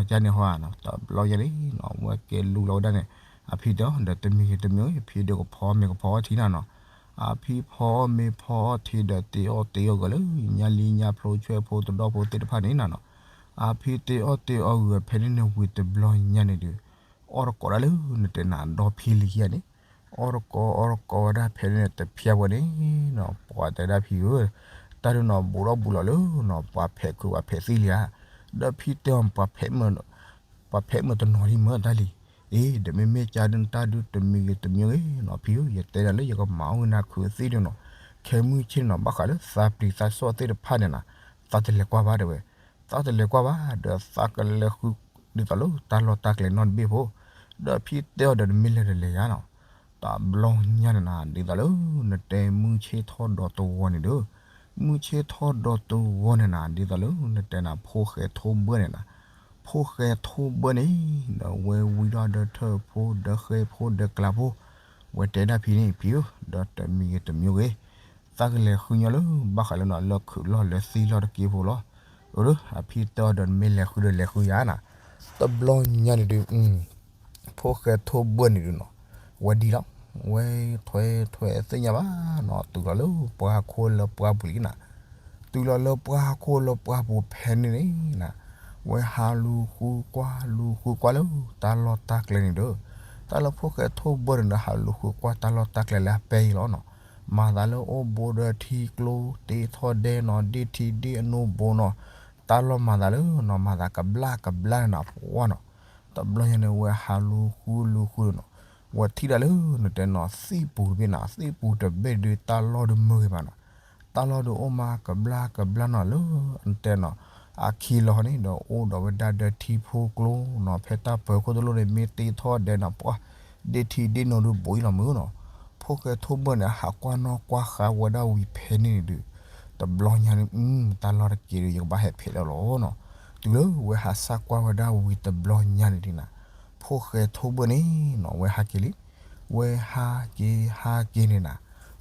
အကန့ၣ်ဟီဧါနီၤ တဘျီယဲန့ၣ်နီၤ ဝဲက့ၤလူလီၤဝဲဒၣ်န့ၣ်, အဖံတဲအီၤဒီး တမံၤဂ့ၤတမံၤဂ့ၤ ဖံဒုးကဖီမ့ၤကဖီအီၣ်ထံနၤနီၤ, အဖံဖီအီၣ်မ့ၤဖီအီၣ်ထံဒီး တ့အီၣ်တ့အီၣ်ဂၢၢ်လၢ ညၣ်လံၣ်ညၣ်ဖျိဆွဲၣ်ဖိတဒီၣ်ဖိသ့ၣ်တဖၣ်န့ၣ်နၤနီၤ, အဖံတ့အီၣ်တ့အီၣ်ဂၢၢ်ဖဲန့ၣ်န့ၣ်ဝံၤတဘျီညါန့ၣ်ဒုး အီၣ်တကိးဒၣ်လၢနတဲနၤ ဒီဖံလံၤခံဂၤန့ၣ်, အီၣ်တကိးအီၣ်တကိးဝဲဒၣ်ဖဲန့ၣ်န့ၣ် တဖျၢၣ်ဝဲန့ၣ်နီၤ ပှၤတဲဒၣ်ဖံဧၢ, တၢ်ဒုးနီၤ ဘူးထီၣ်ဘူးလီၤလၢနီၤ ပှၤဖဲးခုးပှၤဖဲးသံလံဧါ, ဒီးဖံတဲအီၤ ပှၤဖဲးမုာ်တနီၤလံမၢတၢ်လံၤ, အ့ ဒီးမ့မ့ၢ်ကါဒုး တၢ်ဒုးတမံၤဂ့ၤတမံၤဂ့ၤနီၤ ဖံဧၢ ယတဲနၤလၢယကမၤအီၣ်ဂ့ၤနၤခုးသ့ၣ်ဒုးနီၤ, ခဲမုၢ်ဆ့ၣ်နီၤ ဘၣ်ဃးလၢသးပျံၤသးစီၣ်သ့ၣ်တဖၣ်န့ၣ်နၤ, သးတလဲၤကွၢ်ဘၣ်တဲဝဲ, သးတလဲၤကွၢ်ဘၣ် ဒီးသးကလဲၤဃု ဒ်သိးလၢတၢ်လီၢ်တၢ်ကျဲနီတဘ့ၣ်ဖိ, ဒီးဖံတဲအီၤဒီးနမ့ၢ်လဲၤဒီးလဲၤယါနီၤ, တဘျီညါန့ၣ်နၤ ဒ်သိးလၢနတဲမုၢ်ဆ့ၣ်ထီၣ်ဒီးတဝီန့ၣ်ဒီး, မုၢ်ဆ့ၣ်ထီၣ်ဒီးတဝီန့ၣ်နၤ ဒ်သိးလၢနတဲနၤ ဖိၣ်ဃဲထိၣ်ဘၢၣ်န့ၣ်နၤ, ဖိၣ်ဃဲထိၣ်ဘၢၣ်န့ၣ် ဒီးဝဲဝံၤဒီးဒီးထၢၣ်ဖိဒီးဃဲဖိဒီးကျးဖိ, ဝဲတဲဒၣ်ဖံန့ၣ် ဖံဧၢ ဒီးတမံၤဂ့ၤတမံၤဂ့ၤ သးကလဲၤဃုညီလၢ ဘၣ်ဃးလၢနီၤ လၢခုးလီၢ်လၢသံလီၢ်တက့ၢ်ဖိလီၤ, အဒီး အဖံတဲအီၤဒီးနမ့ၢ်လဲၤဃုဒီးလဲၤဃုယါနၤ, တဘျီညါန့ၣ်ဒုး ဖိၣ်ဃဲထိၣ်ဘၢၣ်န့ၣ်ဒုးနီၤ, ဝဲဒံလီၤ, ဝဲထွဲထွဲသ့ၣ်ညါဘၣ်နီၤ တုၤလီၤလၢပှၢ်ခိၣ်လၢပှၢ်ပူၤလံနၤ, တုၤလီၤလၢပှၢ်ခိၣ်လၢပှၢ်ပူၤဖဲန့ၣ်န့ၣ်နၤ, ဝဲဟးလူၤဃုကွၢ်လူၤဃုကွၢ်လၢ တၢ်လီၢ်တၢ်ကျဲန့ၣ်ဒီး, တၢ်လၢဖိၣ်ဃဲထိၣ်ဘၢၣ်န့ၣ်ဒီး ဟးလူၤဃုကွၢ်တၢ်လီၢ်တၢ်ကျဲလၢအပဲအံၤလီၤနီၤ, မၤသးလၢအိၣ်ဘိဒီးထံကျိ တ့ထီၣ်ဒဲနီၤ ဒ့ၣ်ထံဒ့ၣ်အနိဘိနီၤ, တၢ်လီၢ်မၤသးလၢနီၤ မၤသးကဘျၣ်ကဘျၣ်နၤပှၢ်နီၤ, တဘျီညါန့ၣ် ဝဲဟးလူၤဃုလူၤဃုနီၤ, ဝဲထံၣ်ဒၣ်လၢနတဲနီၤ သ့ၣ်ပူၤတဘ့ၣ်နၤ သ့ၣ်ပူၤတဘ့ၣ်ဒုး တၢ်လီၢ်ဒုးမုာ်ဂ့ၤမးနီၤ, တၢ်လီၢ်ဒုးအိၣ်မးကဘျၣ်ကဘျၣ်နီၤလၢ နတဲနီၤ အခံလီၤန့ၣ် ဒီးအိၣ်ဒီးဝဲဒၣ်ဒီးထံဖိကျိနီၤ ဖဲတၢ်ပၢၤခိၣ်တလိၣ်န့ၣ် မ့ၢ်တ့ထီၣ်ဒဲနီၤ ပှၢ် ဒ့ၣ်ထံဒ့ၣ်နိဒုးဘူးအံၤလီၤမုၢ်နီၤ, ဖိၣ်ဃဲထိၣ်ဘၢၣ်န့ၣ် အဟးကွၢ်နီၣ်ကွၢ်ဃါဝဲဒၣ်ဝံၤဖဲန့ၣ်န့ၣ်ဒုး, တဘျီညါန့ၣ် တၢ်လီၢ်တက့ၢ်ဒုး ယကဘၣ်ဟဲဖဲးလၢလီၤနီၤ, တုၤလၢဝဲဟးစၢ်ကွၢ်ဝဲဒၣ်ဝံၤတဘျီညါန့ၣ်ဒုးနၤ, ဖိၣ်ဃဲထိၣ်ဘၢၣ်န့ၣ်နီၤ ဝဲဟးက့ၤလံ, ဝဲဟးက့ၤဟးက့ၤန့ၣ်နၤ,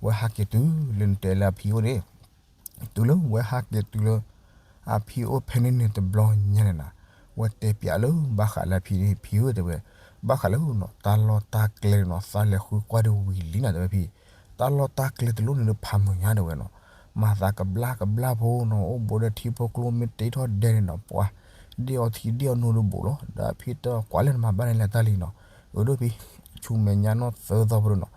ဝဲဟးက့ၤတုၤလၢနတဲလၢအဖံအိၣ်န့ၣ် တုၤလၢဝဲဟးက့ၤတုၤလၢ အဖံအိၣ်ဖဲန့ၣ်န့ၣ်တဘျီညါန့ၣ်နၤ, ဝဲတဲပျးလၢဘၣ်ဃးလၢအဖံန့ၣ် ဖံဧၢတဲဝဲ, ဘၣ်ဃးလၢနီၤ တၢ်လီၢ်တၢ်ကျဲနီၤ သးလဲၤဃုကွၢ်ဒုးဝံၤလံနၤတဲဝဲဖံ, တၢ်လီၢ်တၢ်ကျဲတလိၣ်န့ၣ်ဒုးဖးမုာ်ညါတဲဝဲနီၤ, မၤသးကဘျၣ်ကဘျၣ်ဖိနီၤ အိၣ်ဘိဒီးထံဖိကျိမ့ၢ်တ့ထီၣ်ဒဲန့ၣ်နီၤ ပှၤ ဒ့ၣ်အီထံဒ့ၣ်အနိဒုးဘူးလီၤ, ဒီးအဖံတဲအီၤကွၢ်လၢနမၤဘၣ်န့ၣ်လဲၣ်တၢ်လံနီၤ, အဒိၣ်ဖံ ဆူမဲာ်ညါနီၢ်သၢသီဖိဒုးနီၤ,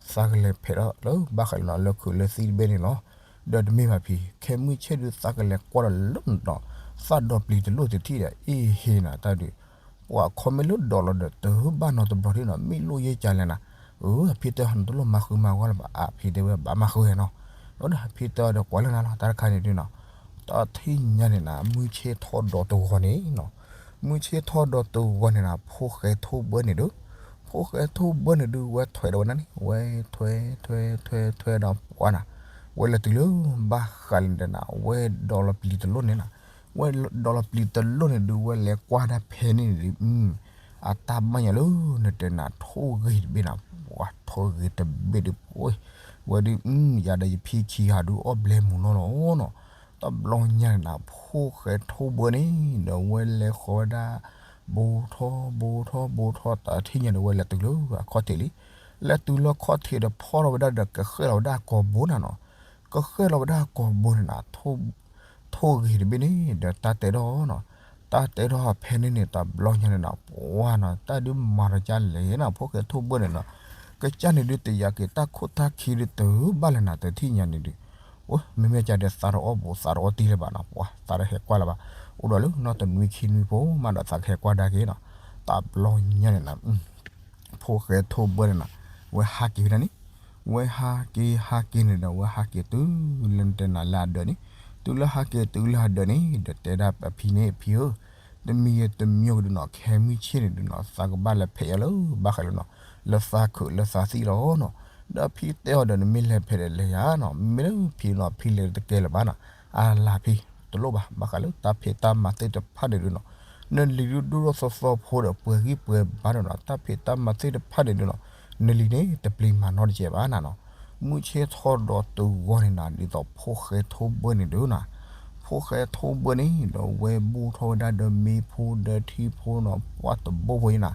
သးကလဲၤဖဲးထီၣ်လၢဘၣ်ဃးလၢနီၤ လၢခုးလၢသံတဘ့ၣ်န့ၣ်လီၤ, ဒီးတမ့ၢ်ဘၣ်ဖံ ခဲမုၢ်ဆ့ၣ်ဒုးသးကလဲၤကွၢ်ဒီးလၢနီၤ သးဒီးပျံၤတလိၣ်တထံၣ်ဒီး အ့ၣ်ဟ့နၤတၢ်ဒုး, ပှၤခီမ့ၢ်လၢဒီးလီၤဒီးတဘၣ်နီတဘျီဒုးနီၤ မ့ၢ်လိၣ်ယဲၢ်ကလဲၣ်နၤ, အၢ အဖံတဲအီၤနတလိၣ်မၤဃုမၤဂီၢ်လၢၤဘၣ် အဖံတဲဝဲဘၣ်မၤဃုနီၤ, ဖံတဲအီၤဒီးကွၢ်လၢနၤလီၤ တၢ်တခါန့ၣ်ဒုးနီၤ, တထံၣ်ညါန့ၣ်နၤ မုၢ်ဆ့ၣ်ထီၣ်ဒီးတဂီၤန့ၣ်နီၤ, မုၢ်ဆ့ၣ်ထီၣ်ဒီးတဂီၤန့ၣ်နၤ ဖိၣ်ဃဲထိၣ်ဘၢန့ၣ်ဒုး, ဖိၣ်ဃဲထိၣ်ဘၢန့ၣ်ဒုး ဝဲထွဲဒီးဝဲနၤန့ၣ် ဝဲထွဲထွဲထွဲထွဲဒီးပှၤနၤ, ဝဲလဲၤတုၤလၢ ဘၣ်ဃးလၢတဲနၤ ဝဲဒီးလီၤပျံၤတလိၣ်န့ၣ်နၤ, ဝဲဒီးလီၤပျံၤတလိၣ်န့ၣ်ဒုး ဝဲလဲၤကွၢ်ဒၣ်ဖဲန့ၣ်န့ၣ်ဒုး အတၢ်ဘၣ်ညါလၢ နတဲနၤ ထိၣ်ဂ့ၤတဘ့ၣ်နၤ, ပှၤထိၣ်ဂ့ၤတဘ့ၣ်ဒုး ဝဲဒုး ယၤဒီးယဖံခံဂၤဒုးအီၣ်ဘျဲမုာ်နီၢ်လီၤနီၤ, တဘျီညါန့ၣ်နၤ ဖိၣ်ဃဲထိၣ်ဘၢန့ၣ် ဒီးဝဲလဲၤဃီၤဝဲဒၣ် ဘိထီၣ်ဘိထီၣ်ဘိထီၣ် တထံၣ်ညါန့ၣ် ဝဲလဲၤတုၤလၢအခီၣ်ထံးလံ, လဲၤတုၤလၢခီၣ်ထံးဒီးဖီၣ်ထီၣ်ဝဲဒၣ်ဒီးကဃဲၣ်လီၤဝဲဒၣ်အကိာ်ဘိနၤနီၤ, ကဃဲၣ်လီၤဝဲဒၣ်အကိာ်ဘိန့ၣ်နၤ ထိၣ်ဂ့ၤတဘ့ၣ်န့ၣ် ဒီးတၢ်တဲထီၣ်နီၤ, တၢ်တဲထီၣ်ဖဲန့ၣ်န့ၣ် တဘျီညါန့ၣ်နၤ ပှၤနီၤ တၢ်ဒုးမၤဒီးကၢ်လဲၣ်နၤ ဖိၣ်ဃဲထိၣ်ဘၢန့ၣ်နီၤ, ကစၢ်န့ၣ်ဒုးတယာ်က့ၤ တၢ်ခိၣ်တၢ်ခံဒုးတဘၣ်လၢနၤ တထံၣ်ညါန့ၣ်ဒုး, အိ မ့မ့ၢ်ကဒီးသးတအီၣ်ဘူးသးတအီၣ်တံၢ်လၢၤဘၣ်နီၤ ပှၤသးတဟဲကွၢ်လၢၤဘၣ်, အိၣ်ဒီးလၢနီၢ်တနွံခံနွံဖိမးဒီးသးကဟဲကွၢ်ဒါက့ၤနီၤ, တဘျီညါန့ၣ်နၤ ဖိၣ်ဃဲထိၣ်ဘၢန့ၣ်နၤ, ဝဲဟးက့ၤဝဲဒၣ်န့ၣ်, ဝဲဟးက့ၤဟးက့ၤန့ၣ်ဒီး ဝဲဟးက့ၤတုၤလၢနတဲနၤလၢအဒၢးန့ၣ်, တုၤလၢဟးက့ၤတုၤလၢအဒၢးန့ၣ် ဒီးတဲဒၣ်အဖံန့ၣ် ဖံဧၢ, တမံၤဂ့ၤတမံၤဂ့ၤဒုးနီၤ ခဲမုၢ်ဆ့ၣ်န့ၣ်ဒုးနီၤ သးကဘၣ်လဲၤဖဲးယၤလၢ ဘၣ်ဃးလၢနီၤ လၢသးခုးလၢသးသံၣ်လီၤနီၤ, ဒီးဖံတဲအီၤဒီး နမ့ၢ်လဲၤဖဲးဒီးလဲၤယၤနီၤ မ့ၢ်လၢဖံနီၤ ဖံလဲၤတကဲလၢၤဘၣ်နီၤ, အလၤဖံ တလိၣ်ဘၣ် ဘၣ်ဃးလၢတၢ်ဖံးတၢ်မၤသ့ၣ်တဖၣ်န့ၣ်ဒုးနီၤ, နလံၤဒုးဒိၣ်ဒိၣ်သီသီဖိဒီးပှဲၤဂံၢ်ပှဲၤဘါဒီးနီၤ တၢ်ဖံးတၢ်မၤသ့ၣ်တဖၣ်န့ၣ်ဒုးနီၤ, နလံၤန့ၣ် တပျံၤမၤနီတစဲးဘၣ်နၤနီၤ, မုၢ်ဆ့ၣ်ထီၣ်ဒီးတဂီၤန့ၣ်နၤ ဒ်သိးဖိၣ်ဃဲထိၣ်ဘၢန့ၣ်ဒုးနၤ, ဖိၣ်ဃဲထိၣ်ဘၢန့ၣ် ဒီးဝဲဘိၣ်ထီၣ်ဝဲဒၣ်ဒီးမ့ၢ်ဖိဒီးထံဖိနီၤ ပှၤတဘိၣ်ဖိယဲနၤ,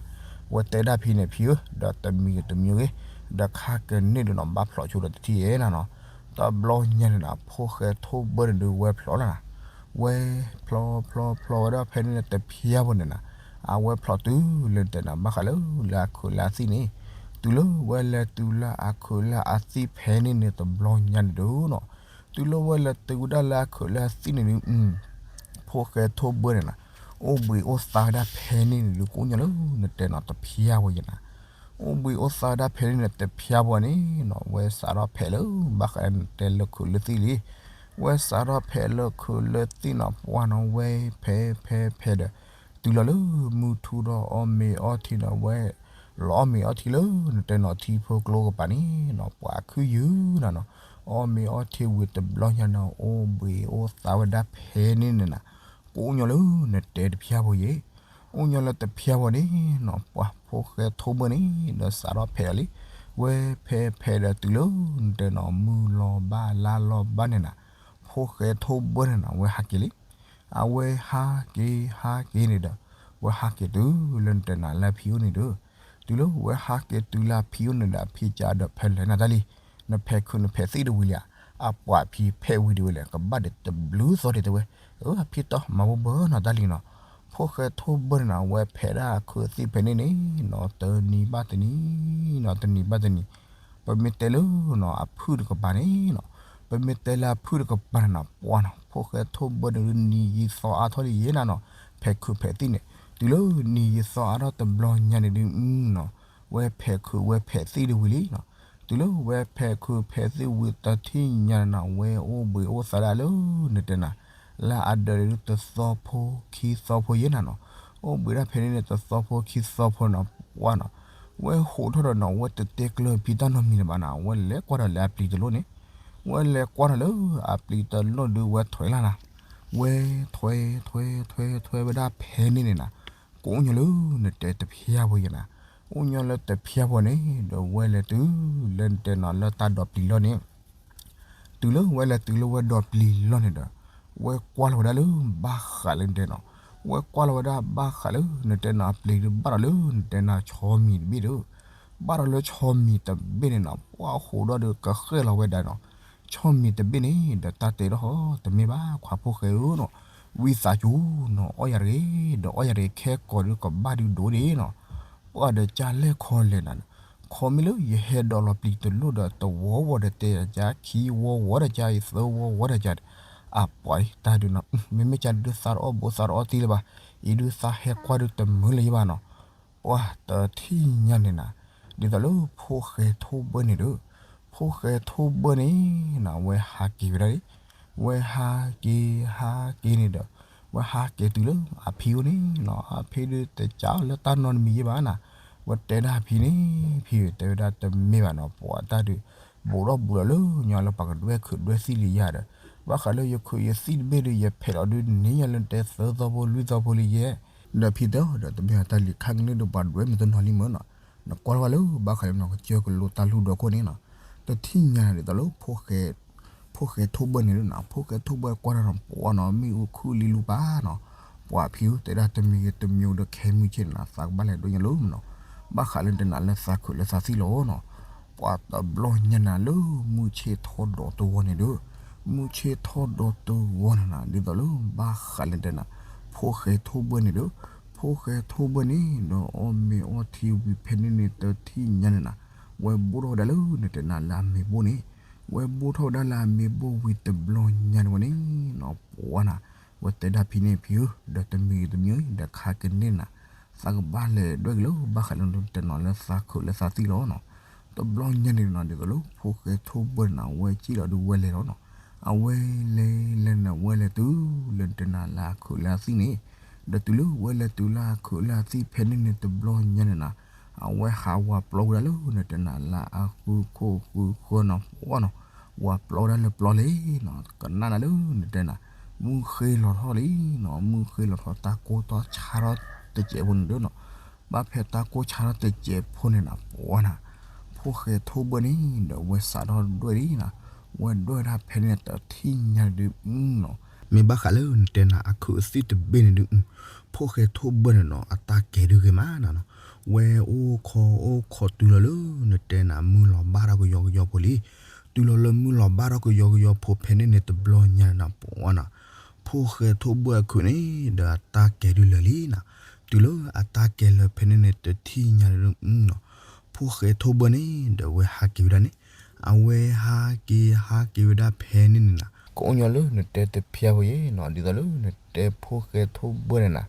ဝဲတဲဒၣ်ဖံန့ၣ် ဖံဧၢ ဒီးတမံၤဂ့ၤတမံၤဂ့ၤ ဒီးခါကန့ၢ်ဒုးနီၤ ဘၣ်ဖျိးဆိဒီးတထံၣ်ယဲနၤနီၤ, တဘျီညါန့ၣ်နၤ ဖိၣ်ဃဲထိၣ်ဘၢန့ၣ်ဒုးဝဲဖျိးလီၤနၤ, ဝဲဖျိးဖျိးဖျိးဝဲဒၣ်ဖဲန့ၣ်န့ၣ် တဖျါဘၣ်န့ၣ်နၤ, အဝဲဖျိးတုၤလၢနတဲနၤ ဘၣ်ဃးလၢ လၢအခုးလၢအသံၣ်န့ၣ်, တုၤလၢဝဲလဲၤတုၤလၢအခုးလၢအသံၣ်ဖဲန့ၣ်န့ၣ် တဘျီညါန့ၣ်ဒုးနီၤ, တုၤလၢဝဲလဲၤတုၤဝဲဒၣ်လၢအခုးလၢအသံၣ်န့ၣ်ဒုး ဖိၣ်ဃဲထိၣ်ဘၢန့ၣ်နၤ, အိၣ်ဘှံးအိၣ်သါဝဲဒၣ်ဖဲန့ၣ်န့ၣ်ဒုး ကိးညီလၢနတဲနီၤ တဖျါဘၣ်ယဲနၤ, အိၣ်ဘှံးအိၣ်သါဝဲဒၣ်ဖဲန့ၣ်န့ၣ် တဖျါဘၣ်န့ၣ်နီၤ ဝဲစးထီၣ်ဖဲးလၢ ဘၣ်ဃးနတဲလၢခုးလၢသံၣ်လံ, ဝဲစးထီၣ်ဖဲးလၢခုးလၢသံၣ်နီၤ ပှၤနီၤ ဝဲဖဲးဖဲးဖဲးဒီး တုၤလီၤလၢမုၢ်ထူဒီးအီၣ်မ့ၤအီထံဒီးဝဲ လီၤအီၣ်မ့ၤအီထံလၢနတဲနီၤ ထံဖိကျိကပၤန့ၣ်နီၤ ပှၤခုယုၢ်နၤနီၤ, အီၣ်မ့ၤအီထံဝံၤတဘျီညါနီၤ အိၣ်ဘှံးအိၣ်သါဝဲဒၣ်ဖဲန့ၣ်န့ၣ်နၤ, ကိးညီလၢနတဲတဖျါဘၣ်ယဲ, အိၣ်ညီလၢတဖျါဘၣ်န့ၣ်နီၤ ပှၤဖိၣ်ဃဲထိၣ်ဘၢန့ၣ် ဒီးစးထီၣ်ဖဲးအီၤလံ, ဝဲဖဲးဖဲးဒီးတုၤလၢနတဲနီၤ မုၢ်လီၤဘၣ်လါလီၤဘၣ်န့ၣ်နၤ, ဖိၣ်ဃဲထိၣ်ဘၢန့ၣ်နၤ ဝဲဟးက့ၤလံ အဝဲဟးက့ၤဟးက့ၤန့ၣ်ဒီး ဝဲဟးက့ၤတုၤလၢနတဲနၤလၢဖံအိၣ်န့ၣ်ဒီး, တုၤလၢဝဲဟးက့ၤတုၤလၢအဖံအိၣ်န့ၣ်ဒီး အဖံကဒီးဖဲလဲၣ်နၤတၢ်လံ, နဖဲးခုးနဖဲးသံၣ်တဝံၤလံဧါ, အပှၤဖံဖဲးဝံၤတဝံၤလဲၣ် ကဘၣ်ဒီးတဘျုးသီဒံးတဲဝဲ, အဖံတီမၤဘၣ်ဘၣ်နီၤတၢ်လံနီၤ, ဖိၣ်ဃဲထိၣ်ဘၢန့ၣ်နၤ ဝဲဖဲးဒၣ်အခုးသံၣ်ဖဲန့ၣ်န့ၣ်နီၤ တနံၤဘၣ်တနံၤနီၤ တနံၤဘၣ်တနံၤ ပမ့ၢ်တဲလၢနီၤ အဖုၣ်တကပၤန့ၣ်နီၤ, ပမ့ၢ်တဲလၢအဖုၣ်တကပၤန့ၣ်နီၤ ပှၤနီၤ ဖိၣ်ဃဲထိၣ်ဘၢန့ၣ်ဒုး နံၤယံာ်သီအါထီၣ်လံယဲနၤနီၤ, ဖဲးခုးဖဲးသံၣ်န့ၣ်, တုၤလၢနံၤယံာ်သီအါထီၣ်တဘျီညါန့ၣ်ဒုးနီၤ, ဝဲဖဲးခုးဝဲဖဲးသံၣ်တဝံၤလံနီၤ, တုၤလၢဝဲဖဲးခုးဖဲးသံၣ်ဝံၤတထံၣ်ညါန့ၣ်နီၤ ဝဲအိၣ်ဘှံးအိၣ်သါဒၣ်လၢနတဲနၤ လၢအဒၢးန့ၣ်ဒုး တသီဖိခံသီဖိယဲနၤနီၤ, အိၣ်ဘှံးဒၣ်ဖဲန့ၣ်န့ၣ် တသီဖိခံသီဖိနီၤ ပှၤနီၤ, ဝဲဟးထီၣ်ဒီးနီၤ ဝဲတတဲကျၢၤဖံတၢ်နီတမံၤလၢၤဘၣ်နီၤ, ဝဲလဲၤကွၢ်ဒီးလၢအပျံၤတလိၣ်န့ၣ်, ဝဲလဲၤကွၢ်ဒီးလၢအပျံၤတလိၣ်ဒုး ဝဲထွဲလၢ်နၤ, ဝဲထွဲထွဲထွဲထွဲဝဲဒၣ်ဖဲန့ၣ်န့ၣ်နၤ, ကိးညီလၢနတဲတဖျါဘၣ်ယဲနၤ, အိၣ်ညီလၢတဖျါဘၣ်န့ၣ် ဒီးဝဲလဲၤတုၤလၢနတဲနီၤလၢတၢ်ဒီးပျံၤလီၢ်န့ၣ် တုၤလၢဝဲလဲၤတုၤလၢဝဲဒီးပျံၤလီၢ်န့ၣ်ဒီး, ဝဲကွၢ်လီၤဝဲဒၣ်လၢဘၣ်ဃးလၢနတဲနီၤ, ဝဲကွၢ်လီၤဝဲဒၣ်ဘၣ်ဃးလၢနတဲနီၤ အပျံၤဒုးဘၣ်ဒီးလၢနတဲနီၤဆီမံၤတဘ့ၣ်ဒီး, ဘၣ်ဒီးလၢဆီမံၤတဘ့ၣ်န့ၣ်နီၤ, ပှၤဟးထီၣ်ဒီးကဃဲၣ်လီၤဝဲဒၣ်နီၤ, ဆီမံၤတဘ့ၣ်န့ၣ် ဒီးတၢ်တဲထီၣ်ဟီ တမ့ၢ်ဘၣ်ခွါဖိၣ်ဃဲဧၢနီၤ, ဝံသးစူၤနီၤ အီၣ်ယၤတဂ့ၤ, ဒီးအီၣ်ယၤတဂ့ၤ ခဲကိာ်ဒုးကဘၣ်ဒုးဒိၣ်န့ၣ်နီၤ, ပှၤဒီးကၢ်လဲၢ်ခီလဲၢ်နၤ, ခီမ့ၢ်လၢယဟဲဒီးလီၤပျံၤတလိၣ်ဒီး တဝီဝီဒီးတဲယၤကၢ် ခံဝီဝီဒီးကၢ် သၢဝီဝီဒီးကၢ်, အပှၤတၢ်ဒုးနီၤ, မ့မ့ၢ်ကၢ်ဒုးသးတအီၣ်ဘူးသးတအီၣ်တံၢ်လၢၤဘၣ်, အံၤဒုးသးဟဲကွၢ်ဒုးတမုာ်လၢၤဘၣ်နီၤ, ပှၤတထံၣ်ညါန့ၣ်နၤ, ဒ်သိးလၢဖိၣ်ဃဲထိၣ်ဘၢန့ၣ်ဒီး, ဖိ ဖိၣ်ဃဲထိၣ်ဘၢၣ်န့ၣ်နီၤ အဝဲဟးက့ၤဝဲဒၣ်န့ၣ်, ဝဲဟးက့ၤဟးက့ၤန့ၣ်ဒီး ဝဲဟးက့ၤတုၤလၢအဖံအိၣ်န့ၣ်နီၤ, အဖံဒုးတကးလၢတၢ်နီတမံၤယဲၢ်ဘၣ်နီၤ, ဝဲတဲဒၣ်ဖံန့ၣ်, ဖံတဲဝဲဒၣ်တမ့ၢ်ဘၣ်နီၤ, ပှၤတၢ်ဒုး ဘူးထီၣ်ဘူးလီၤလၢညါလၢပှၤကဒွဲၣ်ခုးဒွဲၣ်သံၣ်လံယၤဒီး, ဘၣ်ဃးလၢယခုးယသံၣ်တဘ့ၣ်ဒုး ယဖဲးလီၤဒုးန့ၢ်ယၤလၢတဲသၢသီဖိလွံၢ်သီဖိလံယဲၢ်, ဒီးဖံတဲအီၤဒီး တမ့ၢ်တၢ်လံၤခါကန့ၣ်ဒီး ပှၤဒွဲၣ်မ့ၢ်တနီၤလံမ့ၢ်နီၤ, နကွၢ်ထီၣ်ဘၣ်လၢဘၣ်ဃးလၢနီၤ ကစၢၢ်ကလိတၢ်လူၢ်ဒီခိၣ်န့ၣ်နီၤ, တထံၣ်ညါန့ၣ်ဒ်သိးလၢ ဖိၣ်ဃဲထိၣ်ဘၢၣ်န့ၣ်ဒုးနီၤ, ဖိၣ်ဃဲထိၣ်ဘၢၣ်ကွၢ်တၢ်နီၤ ပှၤနီၤ မ့ၣ်အူခုၣ်လံလူပၢ်နီၤ, ပှၤဖံဧၢ တဲဒၣ်တမံၤဂ့ၤတမံၤဒီးခဲမုၢ်ဆ့ၣ်န့ၣ်နီၤ သးကဘၣ်လဲၤဒိၣ်ညါလၢနီၤ, ဘၣ်ဃးလၢတဲနၤလၢသးခုးလၢသးသံၣ်လီၤနီၤ, ပှၤတဘျီညါန့ၣ်လၢမုၢ်ဆ့ၣ်ထီၣ်ဒီးတဝီန့ၣ်ဒီး, မုၢ်ဆ့ၣ်ထီၣ်ဒီးတဝီန့ၣ်နီၤ ဒ်သိးလၢဘၣ်ဃးလၢတဲနၤ ဖိၣ်ဃဲထိၣ်ဘၢၣ်န့ၣ်ဒီး, ဖိၣ်ဃဲထိၣ်ဘၢၣ်န့ၣ်ဒီးအီၣ်မ့ၤအီထံဝံၤဖဲန့ၣ်န့ၣ် တထံၣ်ညါန့ၣ်နီၤ, ဝဲဘိၣ်ထီၣ်ဝဲဒၣ်လၢနတဲနၤလၢအမ့ၤဘိၣ်န့ၣ်, ဝဲဘိၣ်ထီၣ်ဝဲဒၣ်လၢအမ့ၤဘိၣ်ဝံၤတဘျီညါန့ၣ်ဝဲန့ၣ်နီၤ ပှၤနီၤ, ဝဲတဲဒၣ်ဖံန့ၣ် ဖံဧၢ ဒီးတမံၤဂ့ၤတမံၤဒီးခဲကန့ၣ်နၤ သးကဘၣ်လဲၤဒွဲၣ်က့ၤလၢဘၣ်ဃးလၢတဲနၤလၢသးခုးလၢသးသံၣ်လီၤနီၤ, တဘျီညါန့ၣ်နီၤ ဒ်သိးလၢဖိၣ်ဃဲထိၣ်ဘၢၣ်န့ၣ်နီၤ ဝဲက့ၣ်လီၤဒုးဝဲလဲၤလီၤနီၤ, အဝဲလဲၤလဲၤန့ၣ် ဝဲလဲၤတုၤလၢနတဲနၤလၢအခုးလၢအသံၣ်န့ၣ်, ဒီးတုၤလၢဝဲလဲၤတုၤလၢအခုးလၢအသံၣ်ဖဲန့ၣ်န့ၣ်တဘျီညါန့ၣ်နီၤ, အဝဲဟးဝၤပျီဝဲဒၣ်လၢနတဲနၤလၢအဃုခိၣ်ဃုဃၢနီၤ ပှၤနီၤ, ဝၤပျီဝဲဒၣ်လၢပျီလံနီၤ, ကနၣ်နၤလၢနတဲနၤ မုၢ်ဃ့လီၤထီၣ်လံနီၤ, မုၢ်ဃ့လီၤထီၣ်တၢ်ကိၢ်တၢ်ဆါထီၣ်တစဲးဖိန့ၣ်ဒီးနီၤ, ဘၣ်ဖဲတၢ်ကိၢ်ဆါထီၣ်တစဲးဖိန့ၣ်နီၤ ပှၤနီၤ, ဖိၣ်ဃဲထိၣ်ဘၢၣ်န့ၣ်ဒီးဝဲစးထီၣ်ဒွဲၣ်လံနီၤ, ဝဲဒွဲၣ်ဒၣ်ဖဲန့ၣ်တထံၣ်ညါဒုးနီၤ, မ့ၢ်ဘၣ်ဃးလၢနတဲနၤအခုးအသံၣ်တဘ့ၣ်န့ၣ်ဒုး, ဖိၣ်ဃဲထိၣ်ဘၢၣ်န့ၣ်နီၤ အတၢ်ကဲၤဒုးဂ့ၤမးနီၤ, ဝဲအိၣ်ခိးအိၣ်ခိးတုၤလီၤလၢနတဲနၤမုၢ်လီၤဘၣ်ထီၣ်ကယီကယီဖိလံ, တုၤလီၤလၢမုၢ်လီၤဘၣ်ထီၣ်ကယီကယီဖိဖဲန့ၣ်န့ၣ်တဘျီညါန့ၣ်နီၤ ပှၤနီၤ, ဖိၣ်ဃဲထိၣ်ဘၢၣ်အခုးန့ၣ်ဒီးအတၢ်ကဲၤဒုးလၢာ်လံနီၤ, တုၤလၢအတၢ်ကဲၤလၢာ်ဖဲန့ၣ်န့ၣ်တထံၣ်ညါဒုးနီၤ, ဖိၣ်ဃဲထိၣ်ဘၢၣ်န့ၣ်ဒီးဝဲဟးက့ၤဝဲဒၣ်န့ၣ်, အဝဲဟးက့ၤဟးက့ၤဝဲဒၣ်ဖဲန့ၣ်န့ၣ်နီၤ, ကအိၣ်ညီလၢနတဲတဖျါဖိယဲနီၤ, ဒ်သိးလၢနတဲဖိၣ်ဃဲထိၣ်ဘၢၣ်န့ၣ်နီၤ,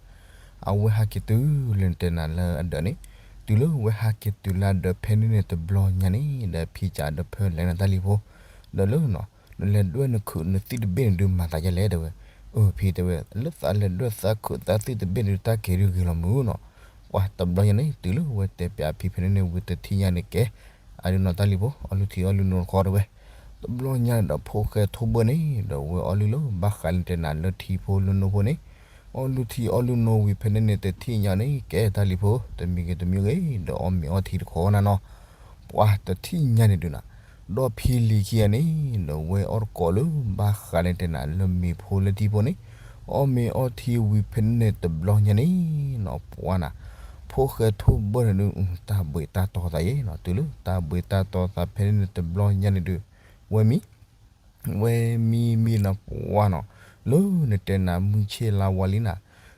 အဝဲဟးက့ၤတုၤလၢနတဲနၤလၢအဒၢးန့ၣ်, တုၤလၢဝဲဟးက့ၤတုၤလၢအဒၢးဖဲန့ၣ်န့ၣ်တဘျီညါန့ၣ် ဒီးဖံစးဒီးဖၢလဲၤနၤတၢ်လံၤဖိ, ဒီးလၢနီၤ နလဲၤဒွဲၣ်နခုးနသံၣ်တဘ့ၣ်န့ၣ်ဒုးမၤသးဒ်လဲၣ်တဲဝဲ, အဖံတဲဝဲ လၢသးလဲၤဒွဲၣ်သးခုးသးသံၣ်တဘ့ၣ်န့ၣ်ဒုးတၢ်ကဲၤဒုးဂ့ၤလီၤမုၢ်နီၤ, ပှၤတဘျီညါန့ၣ် တုၤလၢဝဲတဲပၠးအဖံဖဲန့ၣ်န့ၣ်ဝံၤတထံၣ်ညါန့ၣ်ကဲ, အဒုးနီၤတၢ်လံၤဖိ အီလုၢ်ထံအီလုၢ်နိတခီတဲဝဲ, တဘျီညါန့ၣ်ဒီးဖိၣ်ဃဲထိၣ်ဘၢၣ်န့ၣ် ဒီးဝဲအီလုၢ်လၢဘၣ်ဃးလၢနတဲနၤလၢထံဖိလၢနိဖိန့ၣ်, အီလုၢ်ထံအီလုၢ်နိဝံၤဖဲန့ၣ်န့ၣ်တထံၣ်ညါန့ၣ်ကဲတၢ်လံၤဖိ တမံၤဂ့ၤတမံၤဂ့ၤ ဒီးအီၣ်မ့ၤအီထံတခီနၤနီၤ, ပှၤတထံၣ်ညါန့ၣ်ဒုးနီၤ, ဒီးဖံလံၤခံဂၤန့ၣ် ဒီးဝဲအီၣ်တကိးလၢဘၣ်ဃးလၢနတဲနၤလၢမ့ၤဖိလၢထံဖိန့ၣ်, အီၣ်မ့ၤအီထံဝံၤဖဲန့ၣ်န့ၣ်တဘျီညါန့ၣ်နီၤ ပှၤနီၤ, ဖိၣ်ဃဲထိၣ်ဘၢၣ်န့ၣ်ဒုး တၢ်ဘှံးတၢ်တီၤသးယဲနီၤ, တုၤလၢတၢ်ဘှံးတၢ်တီၤသးဖဲန့ၣ်န့ၣ်တဘျီညါန့ၣ်ဒုး, ဝဲမံ ဝဲမံမံနီၤ ပှၤနီၤ, လၢနတဲနၤမုၢ်ဆ့ၣ်လါဝါလံနီၤ,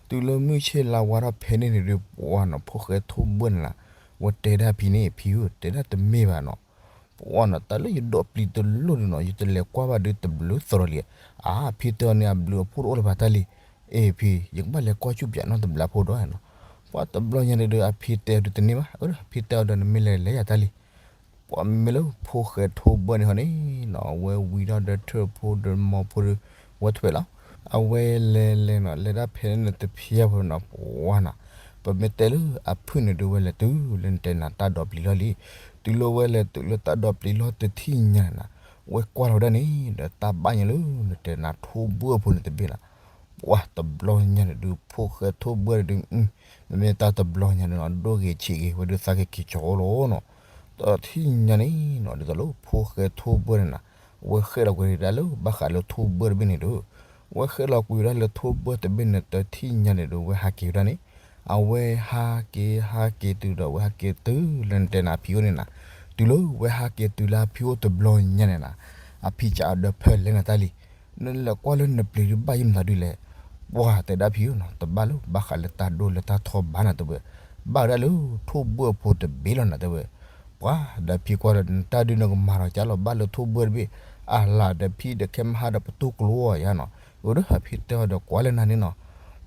တုၤလၢမုၢ်ဆ့ၣ်လါဝါထီၣ်ဖဲန့ၣ်န့ၣ်ဒုး ပှၤနီၤ ဖိၣ်ဃဲထိၣ်ဘၢၣ်န့ၣ်နီၤ, ဝဲတဲဒၣ်ဖံန့ၣ် ဖံဧၢ တဲဒၣ်တမ့ၢ်ဘၣ်နီၤ, ပှၤနီၤ တၢ်လၢယဒိးပျံၤတလိၣ်ဒုးနီၤ ယတလဲၤကွၢ်ဘၣ်ဒုးတဘျုးသီဒီးလံ, အါ ဖံတဲအီၤန့ၣ် အဘျုးအဖှိၣ်တအိၣ်လၢၤဘၣ်တၢ်လံ, အ့ၣ် ဖံ ယကဘၣ်လဲၤကွၢ်ဆူၣ်ပၠးနီတဘျုးဖိဒီးနီၤ, ပှၤတဘျီညါန့ၣ်ဒုး အဖံတဲအီၤဒုးတန့ၢ်ဘၣ်, အၢ ဖံတဲအီၤဒီးနမ့ၢ်လဲၤလဲၤယၤတၢ်လံ ပှၤမ့မ့ၢ်လၢဖိၣ်ဃဲထိၣ်ဘၢၣ်န့ၣ်ဟီန့ၣ်နီၤ အဝဲဝံၤထီၣ်ဒီးထၢၣ်ဖိဒီးမီဖိဒီး ဝဲထွဲးလီၤ, အဝဲလဲၤလဲၤနီၤ လဲၤဒၣ်ဖဲန့ၣ်န့ၣ်တဖျဲဖိနီၤ ပှၤနီၤ, ပမ့ၢ်တဲလၢအဖုၣ်န့ၣ်ဒုး ဝဲလဲၤတုၤလၢနတဲနၤတၢ်ဒိးပျံၤလီၢ်လံ, တုၤလၢဝဲလဲၤတုၤလၢတၢ်ဒိးပျံၤလီၢ်တထံၣ်ညါန့ၣ်နီၤ, ဝဲကွၢ်လီၤဝဲဒၣ်န့ၣ် ဒီးတၢ်ဘၣ်ညါလၢနတဲနၤထိၣ်ဘၢၣ်ဖိန့ၣ်တဘ့ၣ်နီၤ ပှၤတဘျီညါန့ၣ်ဒုး ဖိၣ်ဃဲထိၣ်ဘၢၣ်န့ၣ်ဒုး မ့မ့ၢ်တၢ်တဘျီညါန့ၣ်နီၤ ဒိၣ်ဂ့ၤဆံးဂ့ၤ ဝဲဒုးသးက့ၤက့ၤကၠီလီၤနီၤ, တထံၣ်ညါန့ၣ်နီၤ ဒ်သိးလၢဖိၣ်ဃဲထိၣ်ဘၢၣ်န့ၣ်နီၤ ဝဲဃဲလီၤကွံာ်ဒၣ်လၢဘၣ်ဃးလၢထိၣ်ဘၢၣ်တဘ့ၣ်န့ၣ်ဒီး ဝဲဃဲလီၤကွံာ်ဝဲဒၣ်လၢထိၣ်ဘၢၣ်တဘ့ၣ်န့ၣ် တထံၣ်ညါန့ၣ်ဒီး ဝဲဟးက့ၤဝဲဒၣ်န့ၣ် အဝဲဟးက့ၤဟးက့ၤတုၤဒီး ဝဲဟးက့ၤတုၤလၢနတဲနၤဖံအိၣ်န့ၣ်နီၤ, တုၤလၢဝဲဟးက့ၤတုၤလၢအဖံအိၣ်တဘျီညါန့ၣ်နီၤ, အဖံစးဒီးဖၢလဲၤနၤတၢ်လံ နလဲၤကွၢ်လၢနပျံၤဒုးဘၣ်ယဲၢ်မတၤဒုးလဲၣ်, ပှၤတဲဒၣ်ဖံဧၢနီၤ တဘၣ်လၢဘၣ်ဃးလၢတၢ်ဒိၣ်လၢတၢ်ထီဘၣ်နီၤတဲဝဲ, ဘၣ်ဝဲဒၣ်လၢထိၣ်ဘၢၣ်ဖိတဘ့ၣ်လီၤနီၤတဲဝဲ, ပှၤဒီးဖံကွၢ်ဒီး နတၢ်ဒုးနကမၤဒီးကၢ်လီၤ ဘၣ်လၢထိၣ်ဘၢၣ်တဘ့ၣ်, အလၤဒီးဖံဒီးခဲမဟါဒီးပတူၢ်ကျိအီၤယါနီၤ, အၢဒီးဖံတဲအီၤဒီးကွၢ်လၢနၤန့ၣ်နီၤ,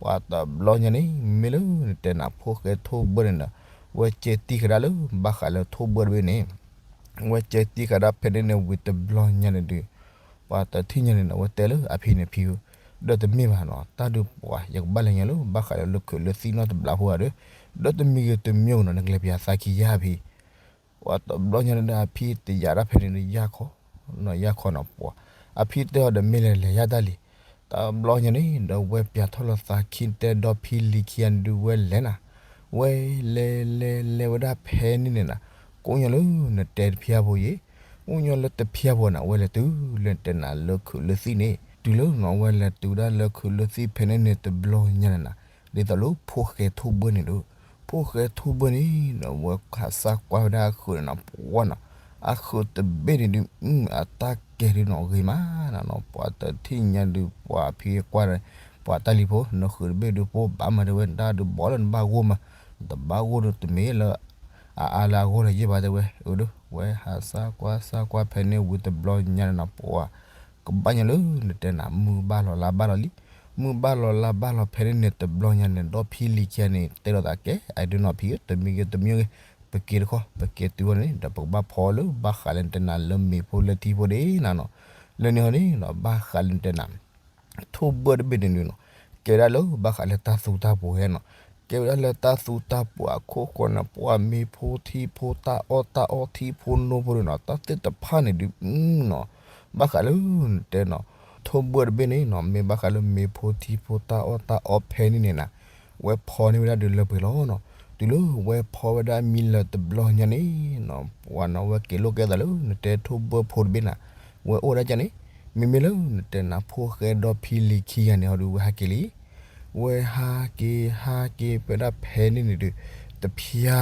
ပှၤတဘျီညါန့ၣ် မ့ၢ်လၢနတဲနၤဖိၣ်ဃဲထိၣ်ဘၢၣ်န့ၣ်ဒီး ဝဲကဲတံၢ်ကဒါလၢဘၣ်ဃးလၢထိၣ်ဘၢၣ်တဘ့ၣ်န့ၣ် ဝဲကဲတံၢ်ဃာ်ဒၣ်ဖဲန့ၣ်န့ၣ်ဝံၤတဘျီညါန့ၣ်ဒုး ပှၤတထံၣ်ညါန့ၣ်နီၤ ဝဲတဲလၢအဖံန့ၣ်ဖံဧၢ, ဒီးတမ့ၢ်ဘၣ်နီၤ တၢ်ဒုးပှၤ ယကဘၣ်လဲၤညါလၢ ဘၣ်ဃးလၢလၢခုးလၢသံၣ်နီတဘျီဖိဧါဒီး, ဒီးတမံၤဂ့ၤတမံၤဂ့ၤနီၤ နကလဲၤပယၤသးခံယါဖံ ပှၤတဘျီညါန့ၣ်ဒီးအဖံတယာ်ဒၣ်ဖဲန့ၣ်ဒီး ယါခီနီၤ ယါခီနီၤ ပှၤ အဖံတဲအီၤဒီးမ့ၢ်လဲၤလဲၤယါတၢ်လံၤ, တဘျီညါန့ၣ်ဒီးဝဲပျးထီၣ်လီၤသးခံတဲဒီဖံလံၤခံဂၤန့ၣ်ဒုးဝဲလဲၤနၤ, ဝဲလဲၤလဲၤလဲၤဝဲဒၣ်ဖဲန့ၣ်န့ၣ်နၤ, ကိးညီလၢနတဲတဖျါဖိယ့ၣ်, ကိးညီလၢတဖျါဖိနၤ ဝဲလဲၤတုၤလၢနတဲနၤလၢခုးလၢသံၣ်န့ၣ် တုၤလၢနီၤ ဝဲလဲၤတုၤဒၣ်လၢခုးလၢသံၣ်ဖဲန့ၣ်န့ၣ်တဘျီညါန့ၣ်နၤ, ဒ်သိးလၢဖိၣ်ဃဲထိၣ်ဘၢၣ်န့ၣ်ဒုး, ဖိၣ်ဃဲထိၣ်ဘၢၣ်န့ၣ်ဒီး ဝဲခးစၢ်ကွၢ်ဝဲဒၣ်အဃုာ်န့ၣ်နၤ ပှၤနီၤ, အဃုာ်တဘ့ၣ်န့ၣ်ဒုး အတၢ်ကဲဒုးနီၤဂ့ၤမးနၤနီၤ ပှၤတထံၣ်ညါဒုး ပှၤဖံကွၢ်ဒီး ပှၤတၢ်လံၤဖိ နဃုာ်တဘ့ၣ်ဒုးဖိဘၣ်မးတဲဝဲ နတၢ်ဒုးဘီလၢနဘၣ်ဂိၢ်မး, နတဘၣ်ဂိၢ်ဒုးတမ့ၢ်လၢ အအါလၢအဂီၢ်လၢၤယ့ၢ်ဘၣ်တဲဝဲ, အဒုး ဝဲဟးစၢ်ကွၢ်စၢ်ကွၢ်ဖဲန့ၣ်ဝံၤတဘျီညါန့ၣ်နၤ ပှၤ ကဘၣ်ညီလၢနတဲနၤ မုၢ်ဘၣ်လီၤလါဘၣ်လီၤလံ, မုၢ်ဘၣ်လီၤလါဘၣ်လီၤဖဲန့ၣ်န့ၣ်တဘျီညါန့ၣ် ဒီဖံလံၤခံဂၤန့ၣ် တဲလိာ်သးကဲ အဒုးနီၤဖံဧၢ တမံၤဂ့ၤတမံၤဂ့ၤ ပက့ၤတခီ ပက့ၤတုၤအီၤန့ၣ် ဒီးပကဘၣ်ဖီလၢဘၣ်ဃးလၢနတဲနၤလၢမ့ၤဖိလၢထံဖိဒၣ်နၤနီၤ, လၢန့ၣ်ဟီန့ၣ်ဒီး ဘၣ်ဃးလၢနတဲနၤ ထိၣ်ဘၢၣ်တဘ့ၣ်န့ၣ်ဒုးနီၤ, ကဲဝဲဒၣ်လၢဘၣ်ဃးလၢတၢ်သူတၢ်ပှ့ၤနီၤ, ကဲဝဲဒၣ်လၢတၢ်သူတၢ်ပှ့ၤအခိၣ်ဃိန့ၣ် ပှၤမ့ၤဖိထံဖိတၢ်အီၣ်တၢ်အီထံဖိနိဖိဒုးနီၤ တၢ်သ့ၣ်တဖၣ်န့ၣ်ဒုးနီၤ, ဘၣ်ဃးလၢနတဲနီၤ ထိၣ်ဘၢၣ်တဘ့ၣ်န့ၣ်နီၤ မ့ၢ်ဘၣ်ဃးလၢမ့ၤဖိထံဖိတၢ်အီၣ်တၢ်အီဖဲန့ၣ်န့ၣ်နၤ, ဝဲဖီန့ၢ်ဝဲဒၣ်ဒုးလၢပှဲၤလီၤနီၤ, တုၤလၢဝဲဖီဝဲဒၣ်မံလၢာ်တဘျီညါန့ၣ်နီၤ ပှၤနီၤ ဝဲက့ၤလိာ်ကဲသးလၢနတဲထိၣ်ဘၢၣ်ဖိတဘ့ၣ်နၤ, ဝဲအိၣ်ဝဲဒၣ်ကန့ၣ်, မ့မ့ၢ်လၢနတဲနၤဖိၣ်ဃဲဒီဖံလံၤခံဂၤန့ၣ်ဟီဒုး ဝဲဟးက့ၤလံ ဝဲဟးက့ၤဟးက့ၤဖဲဒၣ်ဖဲန့ၣ်န့ၣ်ဒုး တဖျါ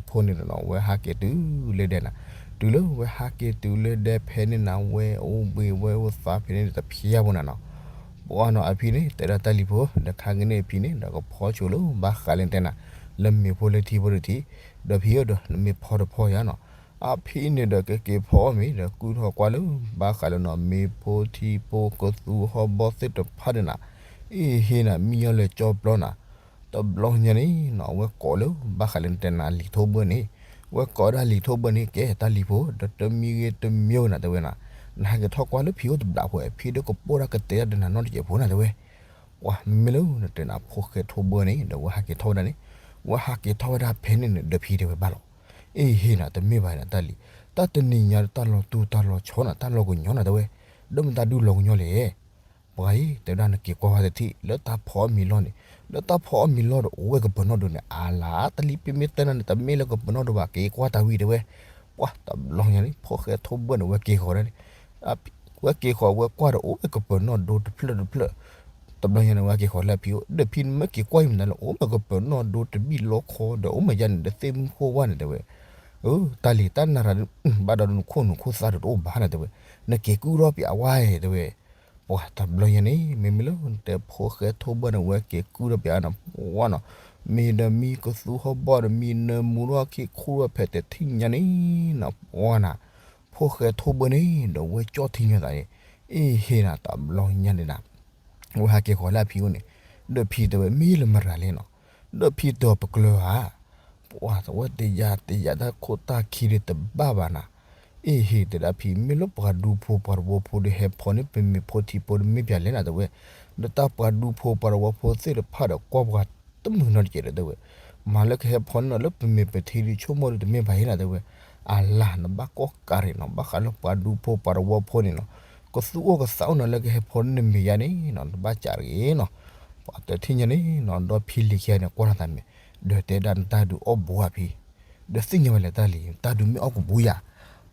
ဖိန့ၣ်နီၤ ဝဲဟးက့ၤတုၤလၢဒဲနၤ, တုၤလၢဝဲဟးက့ၤတုၤလၢဒဲဖဲန့ၣ်နၤ ဝဲအိၣ်ဘှံးဝဲအိၣ်သးဖဲန့ၣ်တဖျါဖိနၤနီၤ, ပှၤနီၤအဖံန့ၣ် တဲဒၣ်တၢ်လံၤဖိ ဒီးခါကန့ၣ်အဖံန့ၣ် ဒီးကဖီဆိလၢဘၣ်ဃးလၢနတဲနၤ လၢမ့ၤဖိလၢထံဖိတထံး, ဒီးဖံဧၢဒီး နမ့ၢ်ဖီတဖီယါနီၤ, အဖံန့ၣ်ဒီးကက့ၤဖီအီၣ်မ့ၤ ဒီးကုၢ်ထီၣ်ကွၢ်လၢ ဘၣ်ဃးလၢနီၤ မ့ၤဖိထံဖိကသူဟီၣ်ဘီၣ်သ့ၣ်တဖၣ်န့ၣ်နၤ, အ့ၣ်ဟ့နၤ မံညီလဲၤကၠီပျီနၤ, တဘျီညါန့ၣ်နီၤ အဝဲကိးလၢ ဘၣ်ဃးလၢနတဲနၤလံၤထိၣ်ဘၢၣ်န့ၣ်, ဝဲကိးဒၣ်လံၤထိၣ်ဘၢၣ်န့ၣ် ကဲတၢ်လံၤဖိ ဒီးတမံၤဂ့ၤတမံၤဂ့ၤနၤတဲဝဲနၤ, နဟးက့ၤထီၣ်ကွၢ်လၢဖံအိၣ်တဘျးဖိ ဖံဒုးကပိၢ်ဒၣ်ကတဲဒၣ်ဒီးနၤနီတစဲးဖိနၤတဲဝဲ, ပှၤမ့ၢ်လၢနတဲနၤဖိၣ်ဃဲထိၣ်ဘၢၣ်န့ၣ် ဒီးဝဲဟးက့ၤထီၣ်ဝဲဒၣ်န့ၣ်, ဝဲဟးက့ၤထီၣ်ဝဲဒၣ်ဖဲန့ၣ်န့ၣ် ဒီးဖံတဲဝဲဘၣ်လီၤ, အ့ၣ်ဟ့နၤ တမ့ၢ်ဘၣ်နၤတၢ်လံၤ, တၢ်တနံၤညါတၢ်လီၤတူၢ်တၢ်လီၤဆီနၤ တၢ်လီၤကညီနၤတဲဝဲ, ဒီးမတၤဒုးလီၤကညီလဲၣ် ပှၤအံၤ တဲဝဲဒၣ်နက့ၤကွၢ်ဝဲတထံၣ် လၢတၢ်ဖီအီၣ်မ့ၤလီၢ်န့ၣ်, လၢတၢ်ဖီအီၣ်မ့ၤလီၢ်ဒီးအိၣ်ဝဲကပၢၤနီၣ်ဒိန့ၣ် အလါ တၢ်လံၤပမ့ၢ်တဲနၤန့ၣ် တမ့ၢ်လၢကပၢၤနီၣ်ဒိဘၣ် က့ၤကွၢ်တၢ်ဝံၤတဲဝဲ, ပှၤတဘျီညါန့ၣ် ဖိၣ်ဃဲထိၣ်ဘၢၣ်န့ၣ် ဝဲက့ၤဃီၤဒၣ်န့ၣ်, ဝဲက့ၤဃီၤဝဲကွၢ်ဒီးအိၣ်ဝဲကပၢၤနီၣ်ဒိတဖျၢၣ်တဖျၢၣ်, တဘျီညါန့ၣ် ဝဲက့ၤဃီၤလၢအဖံအိၣ် ဒီးဖံနမ့ၢ်က့ၤကွၢ်အံၤမနုၤလဲၣ် အိၣ်မ့ၢ်ကပၢၤနီၣ်ဒိတဘံၣ်လီခီဒီး အိၣ်မ့ၢ်ယါန့ၣ် ဒီးသ့ၣ်မုၣ်ခိၣ်ဝါန့ၣ်တဲဝဲ, အၢ တၢ်လံၤ တၢ်နၤရၤဒုး ဘၣ်ဒီးနခိၣ်နူာ်ခိၣ်သၣ်ဒုးတအိၣ်ဘၣ်နၤတဲဝဲ, နက့ၤကုၢ်ထီၣ်ပၠးဝါအံၤတဲဝဲ, ပှၤတဘျီညါန့ၣ် မ့မ့ၢ်လၢနတဲဖိၣ်ဃဲထိၣ်ဘၢၣ်န့ၣ် ဝဲက့ၤကုၢ်ထီၣ်ပၠးနၤ ပှၤနီၤ, မ့ၢ်ဒီးမံကသူဟီၣ်ဘီၣ်ဒီးမံနၢမူထီၣ်ခံခူၣ်ထီၣ်ဖဲတထံၣ်ညါန့ၣ်, ပှၤနၤ, ဖိၣ်ဃဲထိၣ်ဘၢၣ်န့ၣ် ဒီးဝဲကၠီၣ်ထံညီသးန့ၣ်, အ့ၣ်ဟ့နၤ တဘျီညါန့ၣ်နၤ ဝဲဟးက့ၤဃီၤလၢအဖံအိၣ်န့ၣ်, ဒီးဖံတဲဝဲမ့ၢ်လၢမရၤလဲၣ်နီၤ, ဒီးဖံတဲအီၤပကျၢၤဧါ, ပှၤတဝဲတယာ်တယာ်တၢ်ခိၣ်တၢ်ခံဒုးတဘၣ်ဘၣ်နၤ, အ့ၣ်ဟ့တဲဒၣ်ဖံ မ့ၢ်လၢပှၤဒူဖိပှၤတဝီဖိဒုးဟဲဖီန့ၢ်ပမ့ၤဖိထံဖိဒုးမ့ၢ်ပၠးလဲၣ်နၤတဲဝဲ, ဒီးတၢ်ပှၤဒူဖိပှၤတဝီဖိသ့ၣ်တဖၣ်ဒီးကွၢ်ပှၤတမုာ်နီတကဲးဒီးတဲဝဲ, မၤလၢကဟဲဖီန့ၢ်နီၤလၢပမ့ၤပထံဒုးဆိကမိၣ်ဒုးတမ့ၢ်ဘၣ်ဟ့နၤတဲဝဲ, အလါနဘၣ်ကီၢ်ကးရ့ၣ်နီၤ ဘၣ်ဃးလၢပှၤဒူဖိပှၤတဝီဖိန့ၣ်နီၤ, ကသူအိၣ်ကသးအိၣ်နၤလၢကဟဲဖီန့ၢ်နမ့ၤယါန့ၣ်နီၤ နဘၣ်ကးတဂ့ၤနီၤ, ပှၤတထံၣ်ညါန့ၣ်နီၤ ဒီဖံလံၤခံဂၤန့ၣ် ကွၢ်လီၤသးမဲာ်, ဒီးတဲဒၣ်နတၢ်ဒုးအီၣ်ဘူးဧါဖံ, ဒီးသ့ၣ်ညါဝဲလဲၣ်တၢ်လံၤ တၢ်ဒုးမ့ၢ်အီၣ်ကဘူးယၤ,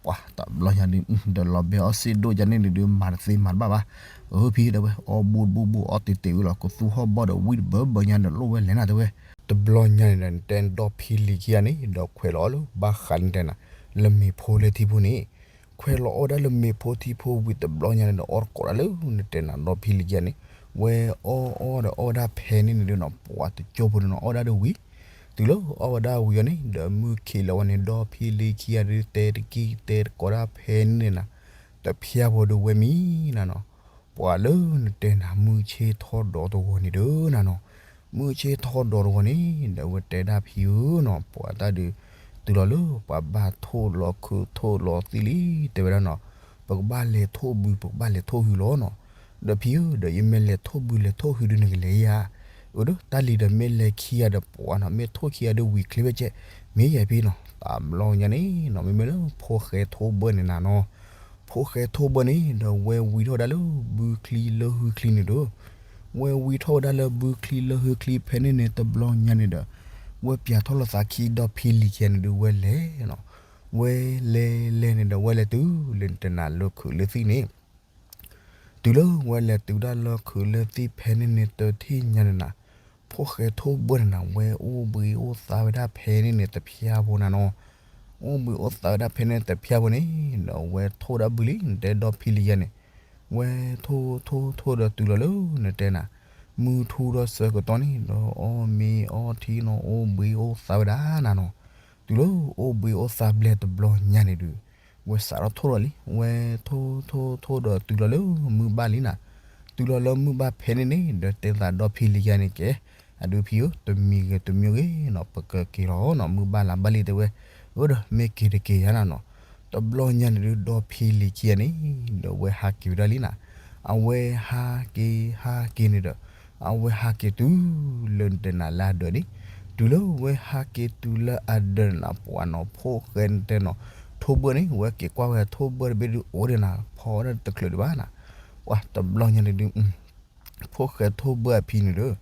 ပှၤတဘျီညါန့ၣ် ဒီးလီၤဘဲအီၣ်စ့ဒိၣ်ယါန့ၣ်ဒုး မၤတသ့မၤတဘၣ်ဘၣ်, အၢဖံတဲဝဲ အီၣ်ဘူးတဘူးဘူးအီၣ်တ့ၢ်တ့ၢ်ဝံၤလီၤ ကသူဟီၣ်ဘီၣ်ဒီးဝံၣ်တဘၢဘၢညါဒီးလိၣ်ဝဲလဲၣ်နၤတဲဝဲ, တဘျီညါန့ၣ်ဒီးနတဲဒီဖံလံၤခံဂၤန့ၣ် ဒီးခွဲးလီၤအီၣ်လၢဘၣ်ဃးလၢနတဲနၤ လၢမ့ၤဖိလၢထံဖိန့ၣ်, ခွဲးလီၤအီၣ်ဒၣ်လၢမ့ၤဖိထံဖိဝံၤတဘျီညါန့ၣ်ဒီး အီၣ်တကိးဒၣ်လၢနတဲနၤဒီဖံလံၤခံဂၤန့ၣ်, ဝဲအီၣ်အီၣ်ဒီးအီၣ်ဝဲဒၣ်ဖဲန့ၣ်န့ၣ်ဒုးနီၤ ပှၤတကၠိဖိန့ၣ်နီၤ အီၣ်ဝဲဒၣ်ဒုးဝံၤ, တုၤလၢအီၣ်ဝဲဒၣ်ဝံၤအီၤန့ၣ် ဒီးမုၢ်ခံးလီၤဝဲန့ၣ် ဒီဖံလံၤခံဂၤဒုးတဲတကံၢ်တဲတကိးဒၣ်ဖဲန့ၣ်နၤ, တဖျါဖိဒုးဝဲမံနၤနီၤ, ပှၤလၢနတဲနၤမုၢ်ဆ့ၣ်ထီၣ်ဒီးတဂီၤန့ၣ်ဒုးနၤနီၤ, မုၢ်ဆ့ၣ်ထီၣ်ဒီးတဂီၤန့ၣ် ဒီးဝဲတဲဒၣ်ဖံဧၢနီၤ ပှၤတၢ်ဒုး တုၤလီၤလၢပှၤဘၣ်ထိၣ်လီၤခုးထိၣ်လီၤသံၣ်လံ တဲဝဲဒၣ်နီၤ, ပကဘၣ်လဲၤထိၣ်ဘု ပကဘၣ်လဲၤထိၣ်ဟုလီၤနီၤ. ဒီးဖံဧၢ, ဒီးယမ့ၢ်လဲၤထိၣ်ဘုလဲၤထိၣ်ဟုဒုးနကလဲၤယၤ, အိၣ်ဒီးတၢ်လံၤဒီးမ့ၢ်လဲၤခံဂၤဒီးပှၤနီၤ, မ့ၢ်ထိၣ်ခံဂၤဒီးဝံၤချ့ဝဲကဲ, မ့ၢ်ယၤဖံနီၤ. တဘျီညါန့ၣ်နီၤ မ့မ့ၢ်လၢဖိၣ်ဃဲထိၣ်ဘၢၣ်န့ၣ်နၤနီၤ, ဖိၣ်ဃဲထိၣ်ဘၢၣ်န့ၣ် ဒီးဝဲဝံထီၣ်ဝဲဒၣ်လၢဘုချံလၢဟုချံန့ၣ်ဒီး ဝဲဝံထီၣ်ဝဲဒၣ်လၢဘုချံလၢဟုချံဖဲန့ၣ်န့ၣ် တဘျီညါန့ၣ်ဒီး ဝဲပၠးထီၣ်လီၤသးခံဒီဖံလံၤခံဂၤန့ၣ်ဒီး ဝဲလဲၤနီၤ, ဝဲလဲၤလဲၤန့ၣ်ဒီး ဝဲလဲၤတုၤလၢနတဲနၤလၢခုးလၢသံၣ်န့ၣ် တုၤလၢဝဲလဲၤတုၤဒၣ်လၢခုးလၢသံၣ်ဖဲန့ၣ်န့ၣ်တထံၣ်ညါန့ၣ်နၤ, ဖိၣ်ဃဲထိၣ်ဘၢၣ်န့ၣ်နၤ ဝဲအိၣ်ဘှံးအိၣ်သါဝဲဒၣ်ဖဲန့ၣ်န့ၣ်တဖျါဖိနၤနီၤ, အိၣ်ဘှံးအိၣ်သါဝဲဒၣ်ဖဲန့ၣ်တဖျါဖိန့ၣ် ဒီးဝဲထိၣ်ဒၣ်ဘုလံ နတဲဒီဖံလံၤခံဂၤန့ၣ်, ဝဲထိၣ်ထိၣ်ထိၣ်ဒီးတုၤလီၤလၢနတဲနၤ မုၢ်ထူၣ်ဒီးဆၢကတီၢ်န့ၣ် ဒီးအီၣ်မ့ၤအီထံနီၤ အိၣ်ဘှံးအိၣ်သါဝဲဒၣ်နၤနီၤ, တုၤလၢအိၣ်ဘှံးအိၣ်သါဘျဲၣ်တဘျီညါန့ၣ်ဒီး ဝဲစးထီၣ်ထိၣ်လီၤလံ, ဝဲထိၣ်ထိၣ်ထိၣ်ဒီးတုၤလီၤလၢမုၢ်ဘၣ်လံနၤ, တုၤလီၤလၢမုၢ်ဘၣ်ဖဲန့ၣ်န့ၣ် ဒီးတဲသးဒီဖံလံၤခံဂၤန့ၣ်ကဲ, အဒုဖံဧၢ တမံၤဂ့ၤတမံၤဂ့ၤနီၤ ပကက့ၤလီၤနီၤ မုၢ်ဘၣ်လါဘၣ်လံတဲဝဲ, အၢဒီးမ့ၢ်က့ၤတက့ၤယါနၤနီၤ, တဘျီညါန့ၣ်ဒုးဒီဖံလံၤခံဂၤန့ၣ် ဒီးဝဲဟးက့ၤဝဲဒၣ်လံနၤ, အဝဲဟးက့ၤဟးက့ၤန့ၣ်ဒီး အဝဲဟးက့ၤတုၤလၢနတဲနၤလၢအဒၢးန့ၣ်, တုၤလၢဝဲဟးက့ၤတုၤလၢအဒၢးန့ၣ်နၤ ပှၤနီၤ ဖိၣ်ဃဲနတဲနီၤ ထိၣ်ဘၢၣ်န့ၣ် ဝဲက့ၤကွၢ်ဝဲထိၣ်ဘၢၣ်တဘ့ၣ်ဒုးအိၣ်ဒၣ်နၤ ဖီအီၣ်ဒၣ်တချုးဒံးဘၣ်နၤ, ပှၤတဘျီညါန့ၣ်ဒုး ဖိၣ်ဃဲထိၣ်ဘၢၣ်အဖံန့ၣ်ဒီး,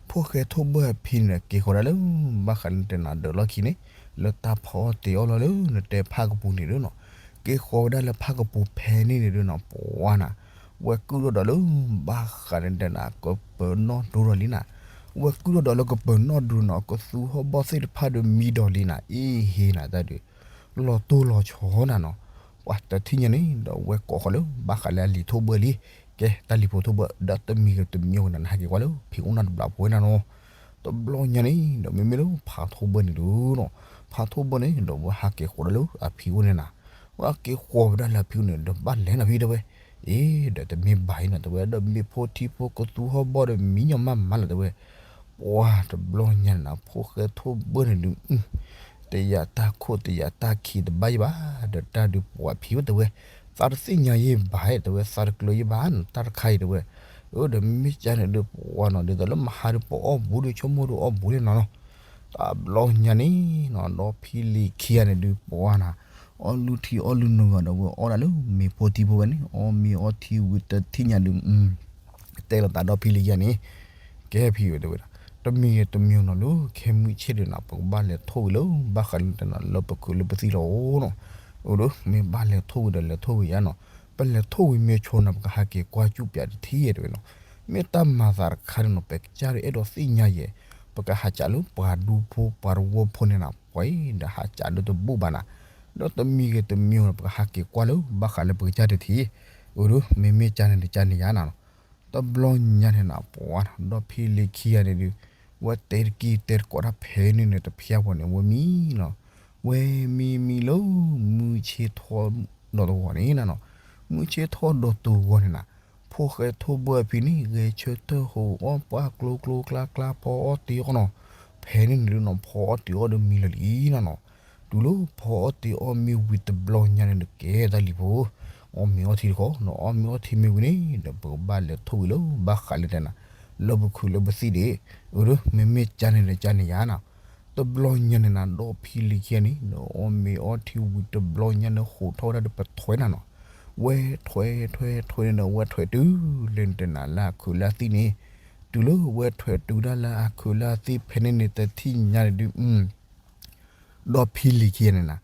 ဖိၣ်ဃဲထိၣ်ဘၢၣ်အဖံန့ၣ်ဒီး က့ၤဃီၤဒၣ်လၢ ဘၣ်ဃးလၢနတဲနၤဒၢးလီၢ်ခံန့ၣ်, လၢတၢ်ဖီအီၣ်တ့ၤအီၣ်လီၤလၢနတဲဖၣ်ကပူၤန့ၣ်ဒုးနီၤ, က့ၤဃီၤဝဲဒၣ်လၢဖၣ်ကပူၤဖဲန့ၣ်န့ၣ်ဒုးနီၤ ပှၤနၤ, ဝဲကုၢ်ထီၣ်ဒီးလၢ ဘၣ်ဃးလၢနတဲနၤ ကပၢၤနီၣ်ဒိဒီးလံနၤ, ဝဲကုၢ်ထီၣ်ဒီးလၢကပၢၤနီၣ်ဒိနီၤ ကသူဟီၣ်ဘီၣ်သ့ၣ်တဖၣ်ဒီးမံဒီးလံနၤ အ့ဟ့နၤတၢ်ဒုး လီၤတိၢ်လီၤဆီနၤနီၤ, ပှၤတထံၣ်ညါန့ၣ်ဒီး ဝဲကိးဃီၤလၢ ဘၣ်ဃးလၢအလံၤထိၣ်ဘၢၣ်လံ, ကဲတၢ်လံၤဖိထိၣ်ဘၢၣ် ဒီးတမံၤဂ့ၤတမံၤဂ့ၤနၤ နဟးက့ၤကွၢ်လၢဖံအိၣ်နၢ်တဘျီဖိနၤနီၤ, တဘျီညါန့ၣ်ဒီး မ့မ့ၢ်လၢဖးထိၣ်ဘၢၣ်န့ၣ်ဒုးနီၤ, ဖးထိၣ်ဘၢၣ်န့ၣ်ဒီး ဝဲဟးက့ၤဃီၤဒၣ်လၢအဖံအိၣ်န့ၣ်နၤ, ဝဲက့ၤဃီၤဝဲဒၣ်လၢအဖံအိၣ်န့ၣ်ဒီး ဘၣ်လဲၤနၤဖံတဲဝဲ, အ့ ဒီးတမ့ၢ်ဘၣ်အံၤနီၤ တဲဝဲ ဒီးမ့ၢ်ဖိထံဖိကသူဟီၣ်ဘီၣ်ဒီးမံညီမးမးလီၤတဲဝဲ, ပှၤတဘျီညါန့ၣ်နၤ ဖိၣ်ဃဲထိၣ်ဘၢၣ်န့ၣ်ဒုး တယာ်တၢ်ခိၣ်တယာ်တၢ်ခံတဘၣ်ယံၤဘၣ်, ဒီးတၢ်ဒုးပှၤဖံဝဲတဲဝဲ, သးတသ့ၣ်ညါယံၤဘၣ်တဲဝဲ သးတကျၢၤယံၤဘၣ်နီၤ တၢ်တခါအံၤတဲဝဲ, အၢ ဒီးမ့မ့ၢ်ကၢန့ၣ်ဒုးပှၤနီၤ ဒ်သိးလၢမဟါဒီးပအီၣ်ဘူးဒီးဆိကမိၣ်ဒီးအီၣ်ဘူးန့ၣ်နီၤနီၤ, တဘျီညါန့ၣ်နီၤ ဒီဖံလံၤခံဂၤန့ၣ်ဒုးပှၤနၤ, အီၣ်လုၢ်ထံအီၣ်လုၢ်နိဂၤဒီး ဝဲအီၣ်ဒၣ်လၢမ့ၤဖိထံဖိဝဲန့ၣ် အီၣ်မ့ၤအီထံဝံၤတထံၣ်ညါဒုး တဲလိာ်သးဒီဖံလံၤခံဂၤန့ၣ်, ကဲဖံဝဲတဲဝဲဒၣ်, တမံၤဂ့ၤတမံၤနီၤ လၢခဲမုၢ်ဆ့ၣ်ဒုးနၤ ပကဘၣ်လဲၤထိၣ်ဝံၤလၢ ဘၣ်ဃးလၢနတဲနၤ လၢပခုးလၢပသံၣ်လီၤနီၤ, အိၣ်ဒီး မ့ၢ်ဘၣ်လဲၤထိၣ်ဝံၤဒီးလဲၤထိၣ်ဝံၤယါနီၤ, ပလဲၤထိၣ်ဝံၤမ့ၢ်ဆိနီၤ ပကဟးက့ၤကွၢ်စူၣ်ပၠးတထံၣ်တဲဝဲနီၤ, မ့ၢ်တၢ်မၤသးတခါန့ၣ်နီၤ ပကစၢ်ဒီးအဲၣ်ဒိးသ့ၣ်ညါယဲၢ်, ပကဟးကးလၢပှၤဒူဖိပှၤတဝီဖိန့ၣ်နၤ ပှၤအံၤဒီးဟးကးဒီးတဘူၣ်ဘၣ်နၤ, ဒီးတမံၤဂ့ၤတမံၤနီၤ ပကဟးက့ၤကွၢ်လၢ ဘၣ်ဃးလၢပကစၢ်တထံၣ်, အိၣ်ဒီး မ့မ့ၢ်ကၢန့ၣ်ဒီးကၢန့ၣ်ယါနၤနီၤ တဘျီညါန့ၣ်နၤ ပှၤဒီဖံလံၤခံဂၤန့ၣ်ဒုး, ဝဲတဲတကံၢ်တဲတကိးတၢ်ဖဲန့ၣ်န့ၣ်တဖျါဖိန့ၣ် ဝဲမံနီၤ, ဝဲမံမံလၢ မုၢ်ဆ့ၣ်ထီၣ်ဒီးတဂီၤန့ၣ်နၤနီၤ, မုၢ်ဆ့ၣ်ထီၣ်ဒီးတဂီၤန့ၣ်နၤ, ဖိၣ်ဃဲထိၣ်ဘၢၣ်အဖံန့ၣ် ဂဲၤဆၢထၢၣ်ဟိးအီၣ်ပှၢ်ကျိကျိကျါကျါဖီအီၣ်တ့ၤအီၣ်နီၤ, ဖဲန့ၣ်န့ၣ်ဒုးနီၤ ဖီအီၣ်တ့ၤအီၣ်ဒီးမံလၢာ်လံနၤနီၤ, တုၤလၢဖီအီၣ်တ့ၤအီၣ်မံဝံၤတဘျီညါန့ၣ်ဒီး ကဲတၢ်လံၤဖိ အီၣ်မ့ၤအီထံတခီနီၤ, အီၣ်မ့ၤအီထံမ့ၢ်ဝံၤန့ၣ်ဒီး ပကဘၣ်လဲၤထိၣ်ဝံၤလၢ ဘၣ်ဃးလၢတဲနၤ လၢပခုးလၢပသံၣ်ဒံး, အိၣ်ဒီး မ့မ့ၢ်ကၢန့ၣ်ဒီးကၢန့ၣ်ယါနၤ, တဘျီညါန့ၣ်နၤ ဒီဖံလံၤခံဂၤန့ၣ် ဒီးအီၣ်မ့ၤအီထံဝံၤတဘျီညါန့ၣ် ဟိးထီၣ်ဝဲဒၣ်ဒီးပထွဲနၤနီၤ, ဝဲထွဲထွဲထွဲန့ၣ်ဒီး ဝဲထွဲတုၤလၢနတဲနၤလၢအခုးလၢအသံၣ်န့ၣ်, တုၤလၢဝဲထွဲတုၤဒၣ်လၢအခုးလၢအသံၣ်ဖဲန့ၣ်န့ၣ် တထံၣ်ညါန့ၣ်ဒုး ဒီဖံလံၤခံဂၤန့ၣ်နၤ,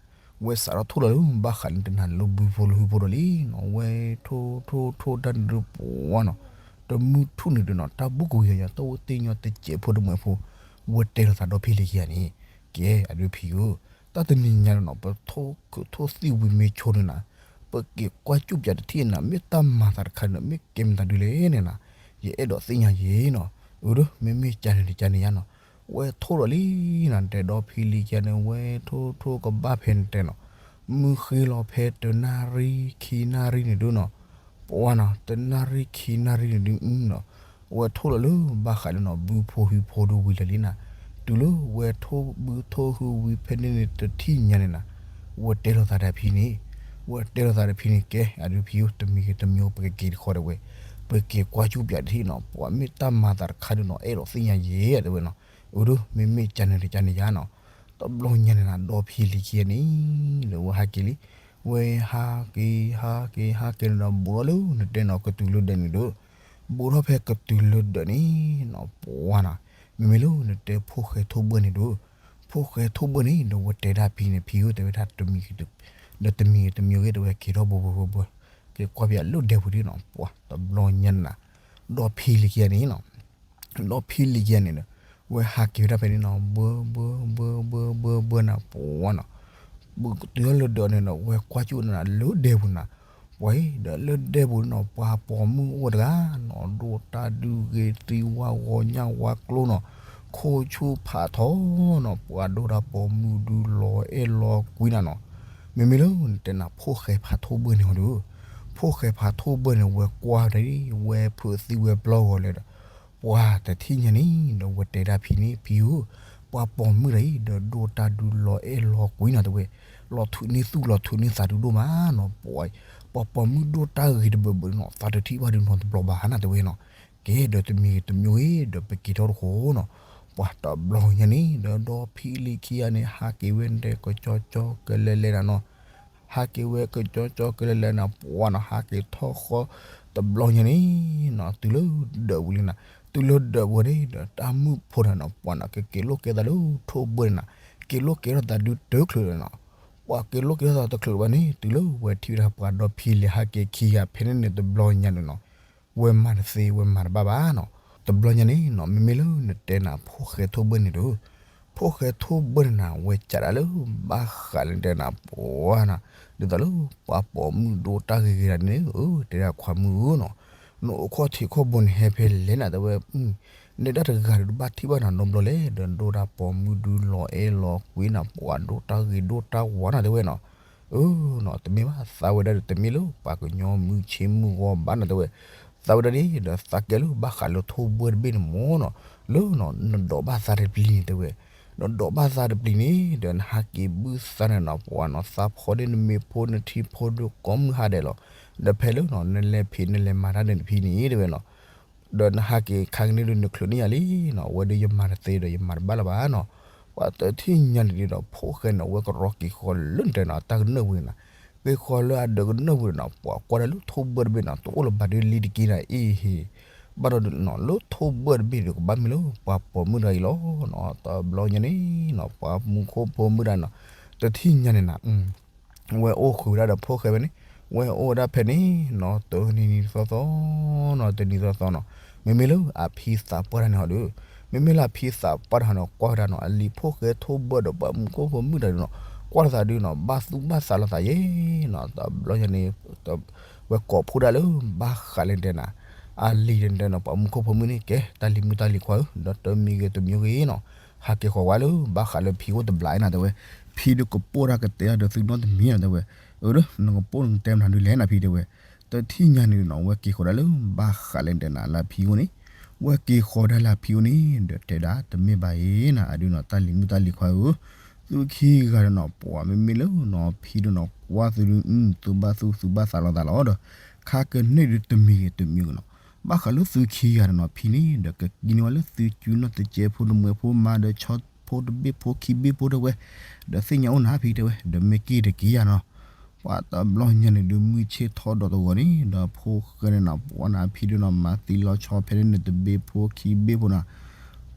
ဝဲစးထီၣ်ထိၣ်လီၤလၢ ဘၣ်ဃးလၢနတဲနၤလၢဘုဖိလၢဟုဖိဒီးလံနီၤ, ဝဲထိၣ်ထိၣ်ထိၣ်တၢ်န့ၣ်ဒုးပှၤနီၤ, တမုၢ်ထူၣ်န့ၣ်ဒုးနီၤ တၢ်ဘူၣ်ကဝံၤယၤယၤ တၢ်အိၣ်သ့ၣ်ညါတစဲးဖိတမှဲးဖိ, ဝဲတဲလိာ်သးဒီဖံလံၤခံဂၤန့ၣ်, ကဲအဒုးဖံဧၢ, တၢ်တနံၤညါန့ၣ်နီၤ ပထိၣ်ခုးထိၣ်သံၣ်ဝံၤမ့ၢ်ဆိန့ၣ်နၤ, ပက့ၤကွၢ်စူၣ်ပၠးတထံၣ်နၤ မ့ၢ်တၢ်မၤသးတခါန့ၣ် မ့ၢ်ကဲမတၤဒုးလဲၣ်န့ၣ်နၤ, ယအဲၣ်ဒိးသ့ၣ်ညါယဲနီၤ, အိၣ်ဒီး မ့မ့ၢ်ကၢန့ၣ်ဒီးကၢန့ၣ်ယါနီၤ, ဝဲထိၣ်လီၤလံနၤ တဲဒီဖံလံၤခံဂၤန့ၣ် ဝဲထိၣ်ထိၣ်ကဘၣ်ဖဲန့ၣ်တဲနီၤ, မုၢ်ဃ့လီၤဖဲတနၣ်ရံၣ်ခံနၣ်ရံၣ်န့ၣ်ဒုးနီၤ, ပှၤနီၤ တနၣ်ရံၣ်ခံနၣ်ရံၣ်န့ၣ်ဒုးနီၤ, ဝဲထိၣ်လီၤလၢ ဘၣ်ဃးလၢနီၤ ဘုဖိဟုဖိဒုးဝံၤလၢာ်လံနၤ, ဖ တုၤလၢဝဲထိၣ်ဘုထိၣ်ဟုဝံၤဖဲန့ၣ်န့ၣ် တထံၣ်ညါန့ၣ်နၤ, ဝဲတဲလိာ်သးဒီးဖံန့ၣ်, ဝဲတဲလိာ်သးဒီးဖံန့ၣ် ကဲ အဒုးဖံဧၢ တမံၤဂ့ၤတမံၤဧိၤ ပကက့ၤတခီဒီးဝဲ, ပက့ၤကွၢ်ကၠူၣ်ပၠးတထံၣ်နီၤ, ပှၤမ့ၢ်တၢ်မၤသးတခါဒုးနီၤ အဲၣ်ဒိးသ့ၣ်ညါယဲတဲဝဲနီၤ, အိၣ်ဒီး မ့မ့ၢ်ကန့ၣ်တကန့ၣ်ယါနီၤ, တဘျီညါန့ၣ်နၤ ဒီဖံလံၤခံဂၤန့ၣ်, ဒီးဝဲဟးက့ၤလံ, ဝဲဟးက့ၤ ဟးက့ၤ ဟးက့ၤန့ၣ်ဒီး ဘူးထီၣ်လၢနတဲနီၤ ကတုၤလၢဒၢးန့ၣ်ဒီး, ဘူးထီၣ်ဖဲကတုၤလၢဒၢးန့ၣ်နီၤ ပှၤနီၤ, မ့မ့ၢ်လၢနတဲဖိၣ်ဃဲထိၣ်ဘၢၣ်န့ၣ်ဒီး, ဖိၣ်ဃဲထိၣ်ဘၢၣ်န့ၣ်ဒီး ဝဲတဲဒၣ်ဖံန့ၣ် ဖံဧၢ တဲဝဲဒၣ်တမံၤဂ့ၤ, ဒီးတမံၤဂ့ၤတမံၤဂ့ၤ တဲဝဲက့ၤထီၣ်ဘှီဘှီဘှီဘှီ, က့ၤကွၢ်ပၠးလၢဒဲပူၤဒ်နီၤ ပှၤတဘျီညါန့ၣ်နၤ, ဒီဖံလံၤခံဂၤန့ၣ်နီၤ ဒီဖံလံၤခံဂၤန့ၣ်ဒီး, ဝဲဟးက့ၤဝဲဒၣ်ဖဲန့ၣ်နီၤ ဘှီဘှီဘှီဘှီဘှီဘှီဘှီနၤ ပှၤနီၤ, တုၤလၢဒၢးန့ၣ်ဒီး ဝဲကွၢ်ကၠူၣ်န့ၣ်နၤ လၢဒဲပူၤနၤ, ပှၤဒီးလၢဒဲပူၤနီၤ ပှၤပိာ်မုၣ်အိၣ်တဂၤနီၤ ဒိၣ်တၢ်ဒုးဂ့ၤသံဝါဂီၤညၣ်ဝါကျိနီၤ, ခိၣ်ဆူၣ်ဖးထီနီၤ ပှၤဒိၣ်တၢ်ပိာ်မုၣ်ဒုးလီၤအဲၣ်လီၤကွံနၤနီၤ, မ့မ့ၢ်လၢနတဲနၤ ဖိၣ်ဃဲဖးထိၣ်ဘၢၣ်န့ၣ်ဟီဒီး, ဖိၣ်ဃဲဖးထိၣ်ဘၢၣ်န့ၣ် ဝဲကွၢ်ဒၣ် ဝဲဖုးသံဝဲပျီဂီၤလဲၣ်ဒီး, ပှၤတထံၣ်ညါန့ၣ်ဒီး ဝဲတဲဒၣ်ဖံန့ၣ် ဖံဧၢ, ပှၤပိာ်မုၣ်တဂၤအံၤဒီး ဒိၣ်တၢ်ဒုးလီၤအဲၣ်လီၤကွံနီၤ တဲဝဲ, လီၤထုးန့ၢ်သူၣ်လီၤထုးန့ၢ်သးဒုးဒိၣ်မးနီၤ ပှၤ, ပှၤပိာ်မုၣ်ဒိၣ်တၢ်ဂ့ၤတဘၢဘၢနီၤ သးတထံၣ်ဘၣ်ဒုးနီတဘျီဘၣ်နၤ တဲဝဲနီၤ, ကဲဒီးတမံၤဂ့ၤတမံၤဂ့ၤဒီး ပက့ၤထီၣ်တဃိနီၤ, ပှၤတဘျီညါန့ၣ်ဒီး ဒီဖံလံၤခံဂၤန့ၣ် ဟးက့ၤဝဲဒဲကကၠီကၠီကလဲၤလဲၤနၤနီၤ ဟးက့ၤဝဲကကၠီကၠီကလဲၤလဲၤနၤ ပှၤနီၤ ဟးက့ၤထီၣ်ဃီတဘျီညါန့ၣ်နီၤ တုၤလၢဒၢးပူၤလံနၤ, တုၤလၢဒၢးပူၤန့ၣ်ဒီး တၢ်မုၣ်ဖိတဂၤနီၤ ပှၤနီၤ ကက့ၤလိာ်က့ၤသးလၢထိၣ်ဘၢၣ်န့ၣ်နၤ, က့ၤလိာ်က့ၤထီၣ်သးဒုးတချုးလီၤနီၤ, ပှၤက့ၤလိာ်က့ၤထီၣ်သးတချုးဘၣ်န့ၣ် တုၤလၢဝဲထံၣ်ဝဲဒၣ်ပှၤဒီဖံလံၤဟးက့ၤခံဂၤဖဲန့ၣ်န့ၣ် တဘျီညါန့ၣ်နီၤ ဝဲမၤတသ့ ဝဲမၤတဘၣ်ဘၣ်နီၤ, တဘျီညါန့ၣ်နီၤ မ့မ့ၢ်လၢနတဲနၤ ဖိၣ်ဃဲထိၣ်ဘၢၣ်န့ၣ်ဒီး, ဖိၣ်ဃဲထိၣ်ဘၢၣ်န့ၣ်နၤ ဝဲကးဒၣ်လၢ ဘၣ်ဃးလၢနတဲနၤ ပှၤနီၤ, ဒ်သိးလၢ ပှၤပိာ်မုၣ်ဒိၣ်တၢ်ဂ့ၤဂ့ၤဒၣ်န့ၣ် အၢ တဲဒၣ်ခွါမုၣ်ဧၢနီၤ, နအိၣ်ခီၣ်ထံးခီၣ်ဘိန့ၣ် ဟဲဖဲလဲၣ်နၤ တဲဝဲ, နဲဒၣ်တဂၤဒီး ဘၣ်ထံၣ်ဘၣ်နၤနီတဘျီလဲၣ် ဒီးဒိၣ်တၢ်ပိာ်မုၣ်ဒုးလီၤအဲၣ်လီၤကွံနၤ ပှၤဒိၣ်တၢ်ဂ့ၤဒိၣ်တၢ်ဝါနၤ တဲဝဲနီၤ, အၢနီၤ တမ့ၢ်ဘၣ် သးဝဲဒၣ်ဒီး တမ့ၢ်လၢပှၤကညီမုၢ်ဆ့မုၢ်ဂီၤဘၣ်နၤ တဲဝဲ, သးဝဲဒၣ်န့ၣ်ဒီး သးကဲလၢဘၣ်ဃးလၢထိၣ်ဘၢၣ်တဘ့ၣ်န့ၣ်မ့ၢ်နီၤ, လၢနီၤ နဒိးဘၣ်သးတပျံၤန့ၣ် တဲဝဲ, နဒိးဘၣ်သးတပျံၤန့ၣ် ဒီးနဟးက့ၤဘုၣ်သးန့ၣ်နီၤ ပှၤနီၤ သးဖီဒၣ်နမ့ၢ်ဖိနထံဖိဒၣ်ကိးမုၢ်ဟါဒဲးလီၤ, ဒီးဖဲလၢနီၤ နလဲၤဖံးနလဲၤမၤတၢ်ဒီးနဖံန့ၣ် တဲဝဲနီၤ ဒီးနဟးက့ၤခါကန့ၣ်ဒီး နချုးန့ၢ်ယၤလံနီၤ, အဝဲဒီးယမၤတသ့ဒီး ယမၤတဘၣ်လၢၤဘၣ်နီၤ, ပှၤတထံၣ်ညါန့ၣ်ဒီး ဖိၣ်ဃဲန့ၣ် အဝဲကရီက့ၤဃီၤလၢနတဲနီၤ တၢ်ကနၢၣ်ပူၤန့ၣ်နီၤ, က့ၤဃီၤလၢအဒၢးကနၢၣ်ပူၤန့ၣ်နီၤ ပှၤကွၢ်ဒၣ်လၢထိၣ်ဘၢၣ်တဘ့ၣ်နီၤ တအိၣ်လၢၤဘၣ်ဒ်လံတက့ၢ်နၤအံၤဟ့ၣ်, ဘၣ်ဒီးနီၤ လၢထိၣ်ဘၢၣ်တဘ့ၣ်ဒီး ကဘၣ်မ့ၢ်လၢပှၤပိာ်မုၣ်တဂၤအံၤလီၤနီၤ, တဘျီညါန့ၣ်နီၤ ပှၤမူခိၣ်ဖိမုၣ်တဂၤနီၤ, တထံၣ်ညါန့ၣ်နၤ ဝဲအိၣ်ဃုာ်ဝဲဒၣ်ဒီးဖိၣ်ဃဲဖဲန့ၣ်, ဝဲအိၣ်ဝဲဒၣ်ဖဲန့ၣ်နီၤ တနံၤနံၤသီသီနီၤ တနံၤသီသီနီၤ, မ့မ့ၢ်လၢအဖံသးပှၢ်တဂၤန့ၣ်ဟီဒီး, မ့မ့ၢ်လၢအဖံသးပှၢ်တဂၤန့ၣ် ကွၢ်ဝဲဒၣ်နီၤ အလံၤဖိၣ်ဃဲထိၣ်ဘၢၣ်ဒီးပှၤမူခိၣ်ဖိမုၣ်တဂၤန့ၣ်နီၤ, ကွၢ်လိာ်သးဒုးနီၤ ဘၣ်သူၣ်ဘၣ်သးလိာ်သးယဲနီၤ, တဘျီညါန့ၣ် ဝဲကိးဖှိၣ်ဒၣ်လၢဘၣ်ဃးလၢနတဲနၤ, အလံၤဒီးနတဲနီၤ ပှၤမူခိၣ်ဖိမုၣ်န့ၣ် ကဲ တၢ်လံၤမုၣ်တၢ်လံၤခွါဧၢ ဒီးတမံၤဂ့ၤတမံၤဂ့ၤနီၤ, ဟးက့ၤဃီၤဝဲလၢ ဘၣ်ဃးလၢဖံအိၣ်တဘျီအံၤနၤ တဲဝဲ, ဖံဒီးကပိၢ်တၢ်ကတဲအီၤဒီးသုနီတမံၤနၤ တဲဝဲ, အၢ နကပိၢ်နကတဲမနုၤဒုးလဲၣ်နၤဖံ တဲဝဲ, တထံၣ်ညါန့ၣ်နီၤ ဝဲက့ၤဃီၤဒၣ်လၢ ဘၣ်ဃးလၢနတဲနၤလၢဖံအိၣ်န့ၣ်, ဝဲက့ၤဃီၤဒၣ်လၢဖံအိၣ်န့ၣ် ဒီးတဲဒၣ်တမ့ၢ်ဘၣ်အံၤနၤ အဒုးနီၤ တၢ်လံၤမုၣ်တၢ်လံၤခွါဧၢ, သုခံဂၤဒီးနီၤ ပှၤမ့မ့ၢ်လၢနီၤဖံဒီးနီၤ ကွၢ်သုဒုး သုဘၣ်သူၣ်သုဘၣ်သးလိာ်သးလီၤဒီး, ခါကန့ၢ်ဒုးတမံၤဂ့ၤတမံၤဂ့ၤနီၤ, ဘၣ်ဃးလၢသုခံဂၤဒီးနီၤ ဖံန့ၣ် ဒီးကကံန့ၢ်ဝဲလၢသုကၠူနီၢ်သုကဲဖိတမှဲၤဖိမါဒီးဆီဖိတဘ့ၣ်ဖိခံဘ့ၣ်ဖိတဲဝဲ, ဒီးသ့ၣ်ညါအိၣ်နၤဖံတဲဝဲ, ဒီးမ့ၢ်က့ၤတက့ၢ်ယၤနီၤ ပှၤတဘျီညါန့ၣ်ဒုး မုၢ်ဆ့ၣ်ထီၣ်ဒီးတဂီၤန့ၣ် ဒီးဖိၣ်ဃဲန့ၣ်နီၤ ပှၤနၤဖံဒုးနီၤ မၤသံလီၤဆီဖဲန့ၣ်န့ၣ် တဘ့ၣ်ဖိခံဘ့ၣ်ဖိနီၤ,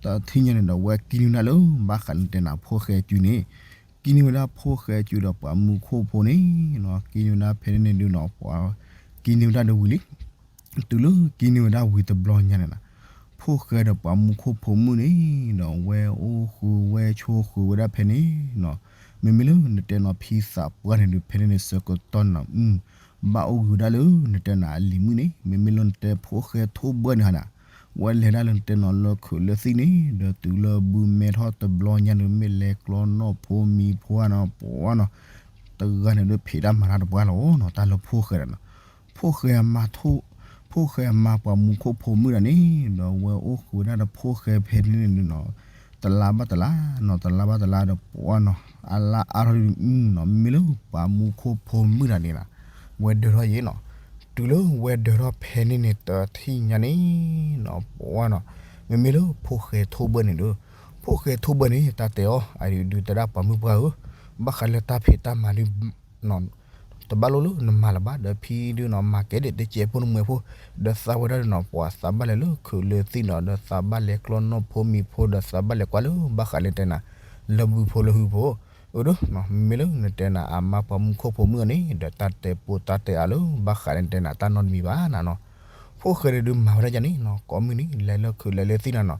တထံၣ်ညါန့ၣ်ဒီး ဝဲကံန့ၢ်ဝဲဒၣ်လၢ ဘၣ်ဃးလၢနတဲနၤ ဖိၣ်ဃဲကၠူန့ၣ်, ကံန့ၢ်ဝဲဒၣ်ဖိၣ်ဃဲကၠူဒီးပှၤမူခိၣ်ဖိန့ၣ်နီၤ ကံန့ၢ်ဝဲဒၣ်ဖဲန့ၣ်န့ၣ်ဒုးနီၤ ပှၤကံန့ၢ်ဝဲဒၣ်ဒီးဝံၤလံ တုၤလၢကံန့ၢ်ဝဲဒၣ်ဝံၤတဘျီညါန့ၣ်နီၤ, ဖိၣ်ဃဲဒီးပှၤမူခိၣ်ဖိမုၣ်န့ၣ်ဒီး ဝဲအိၣ်ဃုာ်ဝဲဆိးဃုာ်ဝဲဒၣ်ဖဲန့ၣ်နီၤ, မ့မ့ၢ်လၢနတဲနီၤ ဖံသးပှၢ်န့ၣ်ဒုး ဖဲန့ၣ်န့ၣ် ဆၢကတီၢ်န့ၣ်နီၤ ဘၣ်အိၣ်ဂုာ်ဒၣ်လၢနတဲနၤအလံၤမုၣ်န့ၣ် မ့မ့ၢ်လၢနတဲဖိၣ်ဃဲထိၣ်ဘၢၣ်န့ၣ်ဟီနီၤ, ဝဲလဲၤဒၣ်လၢနတဲနီၤ လၢခုးလၢသံၣ်န့ၣ် ဒီးတုၤလၢဘုမဲထီၣ်တဘျီညါန့ၣ် မ့ၢ်လဲၤကျီနီၢ်ဖိမံၤဖိဧါနီၤ ပှၤနီၤ, တဂၤန့ၣ်ဒုး ဖံးတၢ်မၤတၢ်တပှၢ်လီၤနီၤ တၢ်လၢဖိၣ်ဃဲဒၣ်နီၤ, ဖိၣ်ဃဲအမါထိၣ်, ဖိၣ်ဃဲအမါပှၤမူခိၣ်ဖိမုၣ်ဒၣ်န့ၣ် ဒီးဝဲအိၣ်ဃုာ်ဝဲဒၣ်ဒီးဖိၣ်ဃဲဖဲန့ၣ်န့ၣ်နီၤ, တလါဘၣ်တလါနီၤ, တလါဘၣ်တလါဒီးပှၤနီၤ, အလါအါထီၣ်ဒုးနီၤ, မ့မ့ၢ်လၢပှၤမူခိၣ်ဖိမုၣ်တဂၤန့ၣ်နီၤ, ဝဲဒၢးထီၣ်ယဲနီၤ, တုၤလၢဝဲဒၢးထီၣ်ဖဲန့ၣ်န့ၣ် တထံၣ်ညါန့ၣ်နီၤ, ပှၤနီၤ, မ့မ့ၢ်လၢဖိၣ်ဃဲထိၣ်ဘၢၣ်န့ၣ်ဒီး, ဖိၣ်ဃဲထိၣ်ဘၢၣ်န့ၣ် တၢ်တဲအီၤ အဒုးတဲဒၣ်ပှၤမုၣ်ပှၢ်ဧၢ, ဘၣ်ဃးလၢတၢ်ဖံးတၢ်မၤဒုး တဘၣ်လိၣ်လၢနမၤလၢၤဘၣ်, ဒီးဖံဒုးနီၤ မၤကဲဒၣ်တကဲးဖိနမှဲးဖိ, ဒီးသးဝဲဒၣ်ဒီးနီၤ ပှၤသးဘၣ်လဲၤလၢခုးလၢသံၣ်နီၤ, ဒီးသးဘၣ်လဲၤကျီနီၢ်ဖိမံၤဖိ, ဒီးသးဘၣ်လဲၤကွၢ်လၢဘၣ်ဃးလၢတဲနၤ လၢဘုဖိလၢဟုဖိ, အၢဒီး မ့မ့ၢ်လၢနတဲနၤ အမါပှၤမူခိၣ်ဖိမုၣ်အီၤန့ၣ် ဒီးတၢ်တဲပိာ်တၢ်တဲအါလၢ ဘၣ်ဃးလၢနတဲနၤ တၢ်နီတမံၤဘၣ်နၤနီၤ, ဖိၣ်ဃဲန့ၣ်ဒုးမၤဝဲဒၣ်ယၤန့ၣ်နီၤ, ကိးမုၢ်နံၤ လဲၤလၢခုးလဲၤလၢသံၣ်နၤနီၤ,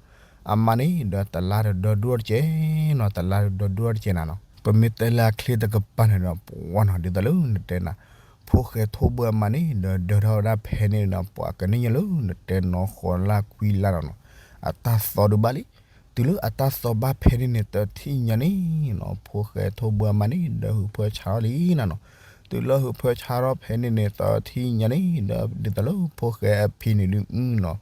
အမါန့ၣ် ဒီးတလါဒီးဒိၣ်ထီၣ်တကဲးနီၤ, တလါဒီးဒိၣ်ထီၣ်တကဲးနၤနီၤ, ပမ့ၢ်တဲလၢအချ့တကပၤန့ၣ်ဒီး ပှၤနီၤ ဒ်သိးလၢနတဲနၤ ဖိၣ်ဃဲထိၣ်ဘၢၣ်အမါန့ၣ် ဒီးဒၢးထီၣ်ဝဲဒၣ်ဖဲန့ၣ်ဒီး ပှၤကနံၣ်ညါလၢနတဲနီၤ ဃိးလါခွံလါနီၤနီၤ, အတၢ်သီဒုးဘၣ်လံ, တုၤလၢအတၢ်သီဘၣ်ဖဲန့ၣ်န့ၣ် တထံၣ်ညါန့ၣ်နီၤ, ဖိၣ်ဃဲထိၣ်ဘၢၣ်အမါန့ၣ် ဒီးဟုးဖၢဆါထီၣ်လံနၤနီၤ, တုၤလၢဟုးဖၢဆါထီၣ်ဖဲန့ၣ်န့ၣ် တထံၣ်ညါန့ၣ် ဒီးဒ်သိးလၢဖိၣ်ဃဲအဖံန့ၣ်ဒုးနီၤ,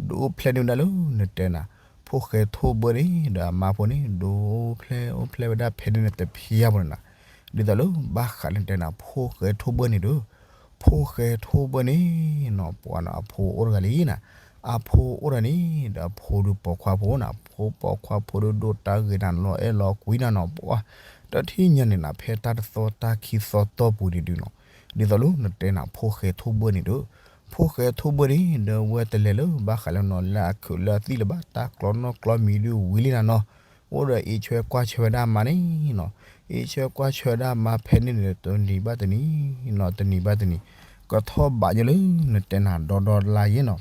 ဒိဖျဲၣ်န့ၢ်ဝဲဒၣ်လၢနတဲနၤ, ဖိၣ်ဃဲထိၣ်ဘၢၣ်န့ၣ် ဒီးအမါဖိန့ၣ် ဒိဖျဲၣ်အိၣ်ဖျဲၣ်ဝဲဒၣ်ဖဲန့ၣ်န့ၣ် တဖျါဖိန့ၣ်နၤ, ဒ်သိးလၢဘၣ်ဃးလၢနတဲနၤ ဖိၣ်ဃဲထိၣ်ဘၢၣ်န့ၣ်ဒီး, ဖိၣ်ဃဲထိၣ်ဘၢၣ်န့ၣ်နီၤ ပှၤနီၤ အဖိအိၣ်တဂၤလံနၤ, အဖိအိၣ်တဂၤန့ၣ် ဒီးအဖိဒုးပိာ်ခွါဖိနၤ, ဖိပိာ်ခွါဖိဒုးဒိးတၢ်ဂ့ၤနၤ လီၤအဲၣ်လီၤကွံနၤနီၤ, ပှၤတထံၣ်ညါန့ၣ်နၤ ဖဲတၢ်တသီတၢ်ခံသီတီၢ်ပူၤန့ၣ်ဒုးနီၤ, ဒ်သိးလၢနတဲနၤ ဖိၣ်ဃဲထိၣ်ဘၢၣ်န့ၣ်ဒီး, ဖိၣ်ဃဲထိၣ်ဘၢၣ်န့ၣ် ဒီးဝဲတလဲၤလၢဘၣ်ဃးလၢနီၤ လၢအခုးလၢအသံၣ်လၢၤဘၣ်, တၢ်ကျီနီၢ်ကျီမံၤဒုးဝံၤလံနၤနီၤ, အိၣ်ဒီးအံးဆွဲကွၢ်ဆွဲဝဲဒၣ်အမါန့ၣ်နီၤ, အံးဆွဲကွၢ်ဆွဲဝဲဒၣ်အမါဖဲန့ၣ်န့ၣ် တနံၤဘၣ်တနံၤနီၤ, တနံၤဘၣ်တနံၤ, ကထီၣ်ဘးညီလၢနတဲနၤ ဒီဒီလါယဲနီၤ,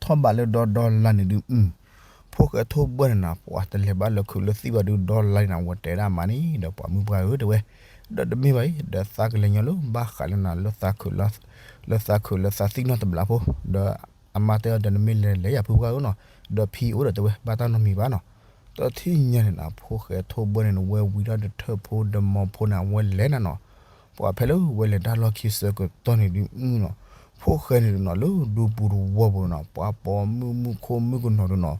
ထီၣ်ဘးလၢဒီဒီလါန့ၣ်ဒုး, ဖိၣ်ဃဲထိၣ်ဘၢၣ်န့ၣ်နၤ ပှၤတလဲၤဘၣ်လၢခုးလၢသံၣ်ဘၣ်ဒုး ဒီလါန့ၣ်နၤ ဝဲတဲဒၣ်အမါန့ၣ် ဒီးပှၤမုၣ်ပှၢ်ဧၢ တဲဝဲ, ဒီးတမ့ၢ်ဘၣ်အံၤ ဒီးသးကလဲၤညီလၢဘၣ်ဃးလၢနၤ လၢသးခုးလၢ လၢသးခုးလၢသးသံၣ်နီၣ်တဘျီဖိ, ဒီးအမါတဲအီၤ ဒီးနမ့ၢ်လဲၤလဲၤယၤဖုပှၢ်ဧၢနီၤ, ဒီးဖံအိၣ်ဒီးတဲဝဲ ဘၣ်တၢ်နီတမံၤဘၣ်နီၤ, တထံၣ်ညါန့ၣ်နၤ ဖိၣ်ဃဲထိၣ်ဘၢၣ်န့ၣ် ဝဲဝံၤထီၣ်ဒီးထၢၣ်ဖိဒီးမိၢ်ဖိန့ၣ် အဝဲလဲၤနၤနီၤ, ပှၤဖဲလၢဝဲလဲၤတၢ်လီၢ်ခံဆၢကတီၢ်န့ၣ်ဒုးနီၤ, ဖိၣ်ဃဲန့ၣ်ဒုးနီၤ လၢဒူပူၤတဝီပူၤနီၤ ပှၤပိာ်မုၣ်မုၣ်ခိၣ်မုၣ်ကနီၤဒုးနီၤ,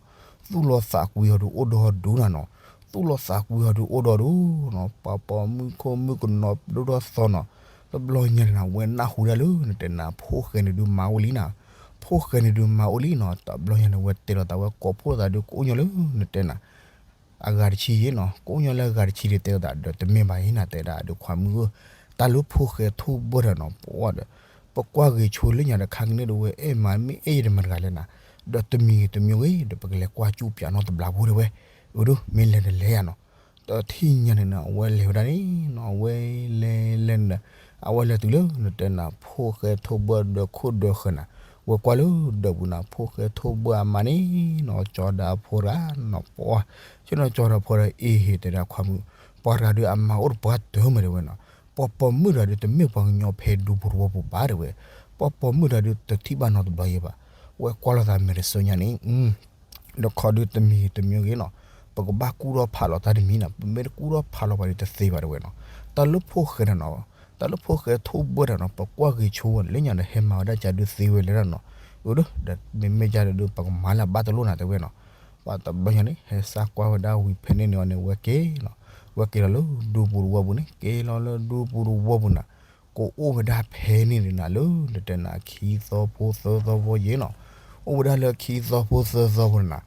သူၣ်လီၤသးကွံအီၤဒုးအိၣ်ဒီးဒူနၤနီၤ, သူၣ်လီၤသးကွံအီၤဒုးအိၣ်ဒီးဒူနီၤ, ပှၤပိာ်မုၣ်ခိၣ်မုၣ်ကနီၤဒိၣ်ထီၣ်သီနီၤ, တဘျီညါန့ၣ်နၤ ဝဲနၢ်ဟူဒၣ်လၢနတဲနၤ ဖိၣ်ဃဲန့ၣ်ဒုးမၤအိၣ်လံနၤ, ဖိၣ်ဃဲန့ၣ်ဒုးမၤအိၣ်လံနီၤ, တဘျီညါန့ၣ် ဝဲတဲလိာ်သးဝဲကိးဖှိၣ်သးဒုး ကအိၣ်ညီလၢနတဲနၤ အဂၤတဆံယဲနီၤ, ကအိၣ်ညီလၢအဂၤတဆံဒုးတဲလိာ်သးဒီး တမ့ၢ်ဘၣ်အံၤနၤ တဲဒၣ်ဒီးခွါမုၣ်ဧၢ, တၢ်လၢဖိၣ်ဃဲထိၣ်ဘၢၣ်တဂၤနီၤ ပှၤဒီး ပကွၢ်ဂ့ၤဆိလၢညါဒီး ခါကန့ၣ်ဒီး ဝဲအဲၣ်မး မ့ၢ်အဲၣ်ယတမၤတဂၤလဲၣ်နၤ, ဒီးတမံၤဂ့ၤတမံၤဂ့ၤ ဒီးပကလဲၤကွၢ်ကၠူၣ်ပၠးနီတဘျီဖိတဲဝဲ, အၢ ဒီးမ့ၢ်လဲၤတလဲၤယၤနီၤ, တထံၣ်ညါန့ၣ်နၤ အဝဲလဲၤဝဲဒၣ်န့ၣ်နီၤ အဝဲလဲၤလဲၤန့ၣ်ဒီး အဝဲလဲၤတုၤလၢနတဲနၤ ဖိၣ်ဃဲထိၣ်ဘၢၣ်ဒီးခိၣ်ဒီးဃၢၤနၤ, ဝဲကွၢ်လၢဒၢးပူၤနၤ ဖိၣ်ဃဲထိၣ်ဘၢၣ်အမါန့ၣ်နီၤ ကၠီဒီးအဖိတဂၤနီၤ ပှၤ ဆ့ၣ်နီၤကၠီဒီးအဖိဒီး အ့ဟ့ၣ်တဲဒၣ်ခွါမုၣ်, ပှၤတဂၤဒုးအမါအိၣ်တပှၢ်တၢၢ်မးတဲဝဲနီၤ, ပှၤပိာ်မုၣ်တဂၤဒုး တမ့ၢ်ပှၤကညီဖဲဒူပူၤတဝီပူၤဘၣ်တဲဝဲ, ပှၤပိာ်မုၣ်တဂၤဒုး တထံၣ်ဘၣ်နီတဘျီယဲဘၣ်, ဝဲကွၢ်လိာ်သးမဲာ်တဆၢညါန့ၣ် ဒီးခီဒုးတမံၤတမံၤဂ့ၤနီၤ, ပကဘၣ်ကူၣ်ထီၣ်ဖးလီၤတၢ်တမံၤနီၤ, ပမ့ၢ်တကူၣ်ထီၣ်ဖးလီၤပှၤဒုးတသ့ဘၣ်တဲဝဲနီၤ, တၢ်လၢဖိၣ်ဃဲနၤနီၤ, တၢ်လၢဖိၣ်ဃဲထိၣ်ဘၢၣ်တဂၤနီၤ ပကွၢ်ဂ့ၤဆိဝဲန့ၣ် လၢညါဒီးဟဲမၤဝဲဒၣ်ကဒီးသ့ဝဲလဲၣ်နီၤ, အၢ ဒီးမ့မ့ၢ်ကဒီး ပကမၤလၢအဘၣ်တလိၣ်နၤတဲဝဲနီၤ, ပှၤတဘျီညါန့ၣ် ဟဲစၢ်ကွၢ်ဝဲဒၣ်ဝံၤဖဲန့ၣ်န့ၣ်အီၤန့ၣ် ဝဲက့ၤနီၤ, ဝဲက့ၤလီၤလၢဒူပူၤတဝီပူၤန့ၣ် က့ၤလီၤလၢဒူပူၤတဝီပူၤနၤ, ကအိၣ်ဝဲဒၣ်ဖဲန့ၣ်န့ၣ်နၤ လၢနတဲနၤခံသီဖိသၢသီဖိယဲနီၤ, အိၣ်ဝဲဒၣ်လၢခံသီဖိသၢသီဖိန့ၣ်နၤ,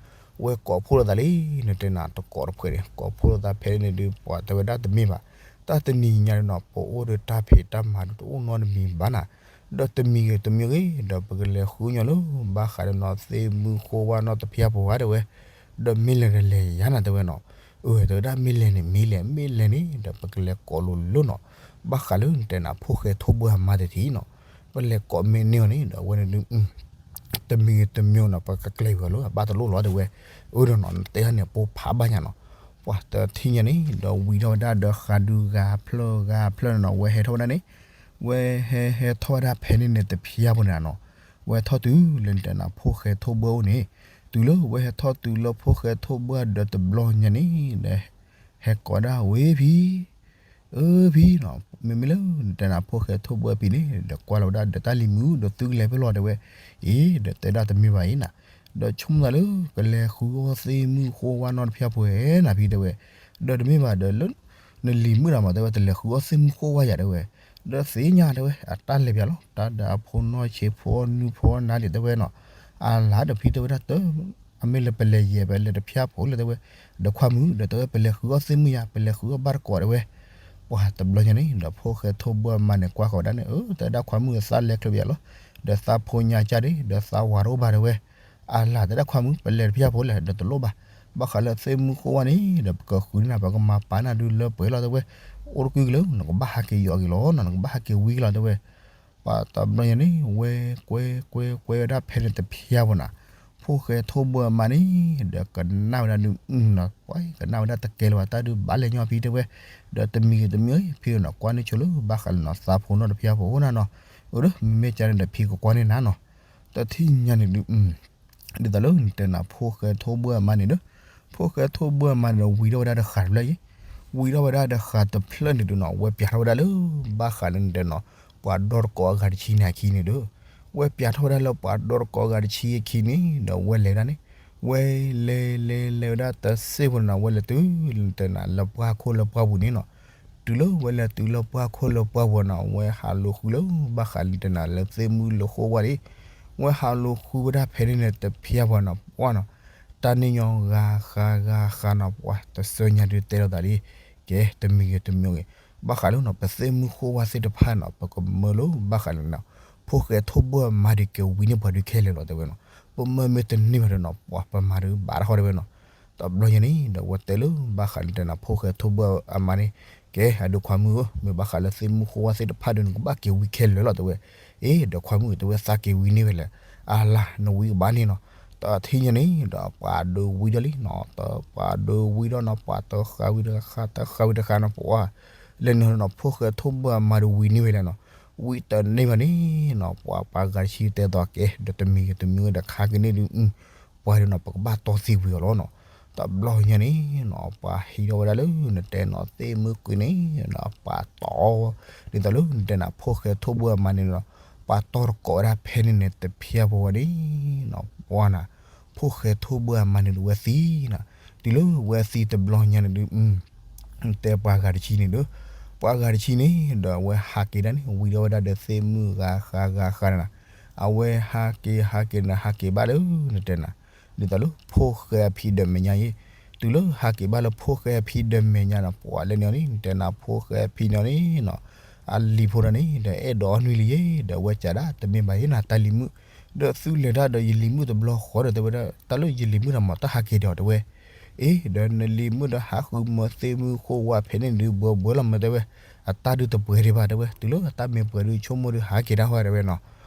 ဝဲကိးဖှိၣ်လိာ်သးလံ, နတဲနၤတကိးတဖှဲးန့ၣ် ကိးဖှိၣ်လိာ်သးဖဲန့ၣ်ဒုး ပှၤတဲဝဲဒၣ်တမ့ၢ်ဘၣ်, တၢ်တနံၤညါန့ၣ်နီၤ ပအိၣ်ဒီးတၢ်ဖံးတၢ်မၤဒုးတအိၣ်နီတမံၤဘၣ်နၤ, ဒီးတမံၤဂ့ၤတမံၤဂ့ၤ ဒီးပကလဲၤဃုညီလၢ ဘၣ်ဃးဒီးနီၤ သ့ၣ်မုၢ်ဃိဝါနီၤ တဖျါပဝါတဲဝဲ, ဒီးမ့ၢ်လဲၤတလဲၤယၤနၤတဲဝဲနီၤ, အၢ တဲဝဲဒၣ်မ့ၢ်လဲၤန့ၣ် မ့ၢ်လဲၤ မ့ၢ်လဲၤန့ၣ် ဒီးပကလဲၤကိးလိာ်လၢနီၤ, ဘၣ်ဃးလၢနတဲနၤ ဖိၣ်ဃဲထိၣ်ဘၢၣ်အမါတထံၣ်နီၤ, ပလဲၤကိးမ့ၢ်န့ၢ်အီၤန့ၣ် ဒီးအဝဲန့ၣ်ဒုး တမံၤဂ့ၤတမံၤနီၤ ပကကျဲၤဝဲလီၤ အဘၣ်တလိၣ်လီၤတဲဝဲ, အၢ ဒီးနီၤ နတဲဟါန့ၣ် ပိၢ်ဖးဘၣ်ညါနီၤ, ပှၤတထံၣ်ညါန့ၣ် ဒီးဝံၤထီၣ်ဝဲဒၣ်ဒီးဃးဒုးဂၤဖျၢၣ်ဂၤဖျၢၣ်န့ၣ်နီၤ ဝဲဟဲထီၣ်ဝဲဒၣ်န့ၣ်, ဝဲဟဲဟဲထီၣ်ဝဲဒၣ်ဖဲန့ၣ်န့ၣ် တဖျါဖိန့ၣ်နီၤ, ဝဲထီၣ်တုၤလၢနတဲနၤ ဖိၣ်ဃဲထိၣ်ဘၢၣ်အိၣ်န့ၣ်, တုၤလၢဝဲဟဲထီၣ်တုၤလၢဖိၣ်ဃဲထိၣ်ဘၢၣ်ဒီးတဘျီညါန့ၣ် ဒီး ဟဲကိးဒၣ်ဝဲဖံ အၢ ဖံနီၤ, မ့မ့ၢ်လၢနတဲနၤ ဖိၣ်ဃဲထိၣ်ဘၢၣ်ဖံန့ၣ် ဒီးကွၢ်လီၤဝဲဒၣ်ဒီးတၢ်လံၤမုာ် ဒီးသုကလဲၤဖဲလဲၣ်တဲဝဲ, အ့ ဒီးတဲဒၣ်တမ့ၢ်ဘၣ်အံၤနၤ, ဒီးဆိကမိၣ်သးလၢ ကလဲၤဃုအီၣ်သ့ၣ်မုၣ်ဃိဝါနီတဖျၢၣ်ဖိဧါ နၤဖံတဲဝဲ, ဒီးတမ့ၢ်ဘၣ်ဒီးလၢ နလံၤမုၣ်တၢ်မၤတဲဝဲ တလဲၤဃုအီၣ်သ့ၣ်မုၣ်ဃိဝါယၤတဲဝဲ, ဒီးသ့ၣ်ညါတဲဝဲ အတၢ်လဲၤပၠးလီၤ တၢ်ဒီးအဖိနီၢ်ဆံးဖိအီၣ်နုၢ်ဖိအီၣ်နါဒံးတဲဝဲနီၤ, အလါဒီးဖံတဲဝဲဒၣ်တၢ် အမ့ၢ်လၢပလဲၤယဲၢ်ပလဲၤတဖျၢၣ်ဖိလဲၣ်တဲဝဲ, ဒီးခွါမုၣ် ဒီးတဲဝဲပလဲၤဃုအီၣ်သ့ၣ်မုၣ်ယၤ ပလဲၤဃုအီၣ်ဘၣ်တကိးတဲဝဲ, ပှၤတဘျီညါန့ၣ် ဒီးဖိၣ်ဃဲထိၣ်ဘှၢ်အမါန့ၣ် ကွၢ်ဃီၤဝဲဒၣ်န့ၣ် အၢ တဲဒၣ်ခွါမုၣ်သးလဲၤချၢပယၤလီၤ, ဒီးသးဖိညါကၢ်ဒံး ဒီးသးဝၤတအိၣ်ဘၣ်တဲဝဲ, အလါတဲဒၣ်ခွါမုၣ် ပလဲၤတဖျၢၣ်ဖိလဲၣ် ဒီးတလိၣ်ဘၣ်, ဘၣ်ဃးလၢသ့ၣ်မုၣ်ဃိဝါန့ၣ် ဒီးပကဃုန့ၢ်နၤ ပကမၤပာ်နၤဒုးလၢပှဲၤလီၤတဲဝဲ, အိၣ်တကူၣ်ကလၢ နကဘၣ်ဟးက့ၤယီၤက့ၤလီၤနီၤ နကဘၣ်ဟးက့ၤဝံၤကလီၤတဲဝဲ ပှၤတဘျီညါန့ၣ် ဝဲကွဲကွဲကွဲဝဲဒၣ်ဖဲန့ၣ်တဖျၢၣ်ဖိနီၤ, ဖိၣ်ဃဲထိၣ်ဘှၢ်အမါန့ၣ် ဒီးကနၣ်ဝဲဒၣ်ဒုးနီၤ ပှၤကနၣ်ဝဲဒၣ်တကဲလၢၤဘၣ်တၢ်ဒုးဘၣ်လဲၤညီဖံတဲဝဲ, ဒီးတမံၤဂ့ၤတမံၤဂ့ၤ ဖံနီၤ ကွၢ်န့ၢ်ဆိလၢဘၣ်ဃးလၢနီၤ သးဖိနီၢ်တဖျၢၣ်ဖိအိၣ်နၤနီၤ, အၢ မ့မ့ၢ်ကန့ၣ်ဒီးဖံကကွၢ်န့ၢ်နၤနီၤ, တထံၣ်ညါန့ၣ်ဒုး ဒ်သိးလၢနတဲနၤ ဖိၣ်ဃဲထိၣ်ဘှၢ်အမါန့ၣ်ဒီး, ဖိၣ်ဃဲထိၣ်ဘှၢ်အမါန့ၣ်ဒီး ဝံၤထီၣ်ဝဲဒၣ်တဃးတဖျၢၣ်အံၤ, ဝံၤထီၣ်ဝဲဒၣ်တဃးတဖျၢၣ်န့ၣ်ဒုးနီၤ ဝဲပၠးထီၣ်ဝဲဒၣ်လၢ ဘၣ်ဃးလၢနတဲနီၤ ပှၤဒီတကိးအဂၤတဆံန့ၣ်အခံန့ၣ်ဒီး, ဝဲပၠးထီၣ်ဝဲဒၣ်လၢပှၤဒီတကိးအဂၤတဆံအခံန့ၣ် ဒီးဝဲလဲၤဒၣ်န့ၣ်, ဝဲလဲၤလဲၤလဲၤဝဲဒၣ်တစ့ၢ်ဖိန့ၣ်နီၤ ဝဲလဲၤတုၤလၢနတဲနၤ လၢပှၢ်ခိၣ်လၢပှၢ်ပူၤန့ၣ်နီၤ, တုၤလၢဝဲလဲၤတုၤလၢပှၢ်ခိၣ်လၢပှၢ်ပူၤနီၤ ဝဲဟးလိာ်ဃုလၢ ဘၣ်ဃးလၢနတဲနၤ လၢသ့ၣ်မုၣ်လၢဃိဝါလံ ဝဲဟးလိာ်ဃုဝဲဒၣ်ဖဲန့ၣ်န့ၣ်တဖျၢၣ်ဖိနီၤ ပှၢ်နီၤ, တၢ်န့ၣ်ညီဂၤဃါဂၤဃါနီၤ ပှၤတစၢညါဒုးတဲလိာ်သးလံ, ကဲ တမံၤဂ့ၤတမံၤဂ့ၤ, ဘၣ်ဃးလၢနီၤ ပသ့ၣ်မုၣ်ဃိဝါသ့ၣ်တဖၣ်နီၤ ပကမၢလၢ ဘၣ်ဃးလၢနီၤ ဖိၣ်ဃဲထိၣ်ဘှၢ်အမါဒုးက့ၤဝံၤန့ၢ်ပှၤဒုးခဲလၢာ်လီၤတဲဝဲနီၤ, ပမၢမ့ၢ်တန့ၢ်ဘၣ်ဒီးနီၤ ပှၤပမၤဒုးဘၣ်တၢ်ဃီတဲဝဲနီၤ, တဘျီညါန့ၣ် ဒီးဝဲတဲလၢဘၣ်ဃးလၢနတဲနၤ ဖိၣ်ဃဲထိၣ်ဘှၢ်အမါန့ၣ်, ကဲ အဒုးခွါမုၣ်ဧၢ မ့ၢ်ဘၣ်ဃးလၢသ့ၣ်မုၣ်ဃိဝါသ့ၣ်တဖၣ်ဒီး နကဘၣ်က့ၤဝံၤခဲလၢာ်လီၤတဲဝဲ, အ့ ဒီးခွါမုၣ်တဲဝဲသးက့ၤဝံၤန့ၢ်ဝဲလဲၣ်, အလါ နဝံၤကဘၣ်န့ၣ်နီၤ, တထံၣ်ညါန့ၣ် ဒီးပှၤဒုးဝံၤဒီးလံနီၤ ပှၤဒုးဝံၤဒီးနီၤ ပှၤတဃးဝံၤတဃး တဃးဝံၤတဃးနီၤ ပှၤ လၢန့ၣ်နီၤ ဖိၣ်ဃဲထိၣ်ဘှၢ်အမါဒီးဝံၤန့ၢ်ဝဲလဲၣ်နီၤ, ဝံၤတန့ၢ်ဘၣ်န့ၣ်နီၤ ပှၤပှၤဂၤတဆံတဲသိးကဲ ဒီးတမံၤဂ့ၤတမံၤဂ့ၤဒီးခါက့ၤန့ၣ်ဒုး ပှၤဒုးနီၤ ပကဘၣ်တီသံဝံၤအီၤလီၤနီၤ, တဘျီညါန့ၣ်နီၤ ပှၤဟံးထီၣ်ဝဲဒၣ်လၢနတဲနီၤ သ့ၣ်မုၣ်ကွံာ်န့ၣ်နီၤ ပှၤတီ ဒ်သိးလၢနတဲနၤ ဖိၣ်ဃဲထိၣ်ဘှၢ်အမါန့ၣ်နီၤ, ပှၤတီတကိးဝဲဒၣ်ဖဲန့ၣ်န့ၣ် တဖျၢၣ်ဖိဝဲန့ၣ်နီၤ ပှၤနီၤ, ဖိၣ်ဃဲထိၣ်ဘှၢ်အမါန့ၣ်ဒီးဝဲသံနီၤ, တုၤလၢဝဲသံတဘျီညါန့ၣ်ဒုး တဲပှၤဂၤတဆံန့ၣ်ဒီး, ပှၤဂၤတဆံန့ၣ် ဒီးအဝဲဟးက့ၤဒၣ်န့ၣ် ဝံၤထီၣ်ဝဲဒၣ်ဒီးသ့ၣ်မုၣ်ဂၤဃါဂၤဃါန့ၣ်နီၤ, အဝဲဟးက့ၤဟးက့ၤန့ၣ် ဟးက့ၤဘၣ်လၢနတဲနၤ, ဒ်သိးလၢဖိၣ်ဃဲအဖံဒီးမဲာ်ညါအံၤ, တုၤလၢဟးက့ၤဘၣ်လၢဖိၣ်ဃဲအဖံဒီးမဲာ်ညါနီၤ ပှၤလၢန့ၣ်အီၤန့ၣ် နတဲနၤ ဖိၣ်ဃဲအဖံန့ၣ်အီၤန့ၣ်နီၤ, အလံၤဖိဒီးန့ၣ် ဒီးအဲၣ်ဒိးအီၣ်နွံလံယဲ ဒီးအဝဲကးဒၣ် တမ့ၢ်ဘၣ်ယဲနၤ တၢ်လံၤမုၣ်, ဒီးသုလဲၤတၢ်ဒီးယလံၤမုၣ်တဘျီဃီဒီးတဲဝဲဒၣ် တၢ်လၢယလံၤမုၣ်ဒီးမၤတၢ်ဟးက့ၤဒီးတဲဝဲ အ့ ဒီးနလံၤမုၣ်ဒီးဟးဃုမၤသ့ၣ်မုၣ်ဃိဝါဖဲန့ၣ်ဒုး ဘှီဘှီလီၤမၤတဲဝဲ, အတၢ်ဒုးတပှဲၤဒံးဘၣ်တဲဝဲ, တုၤလၢအတၢ်မ့ၢ်ပှဲၤဒုး ဆိကမိၣ်ဒုးဟးက့ၤတၢ်ဃီတဲဝဲနီၤ,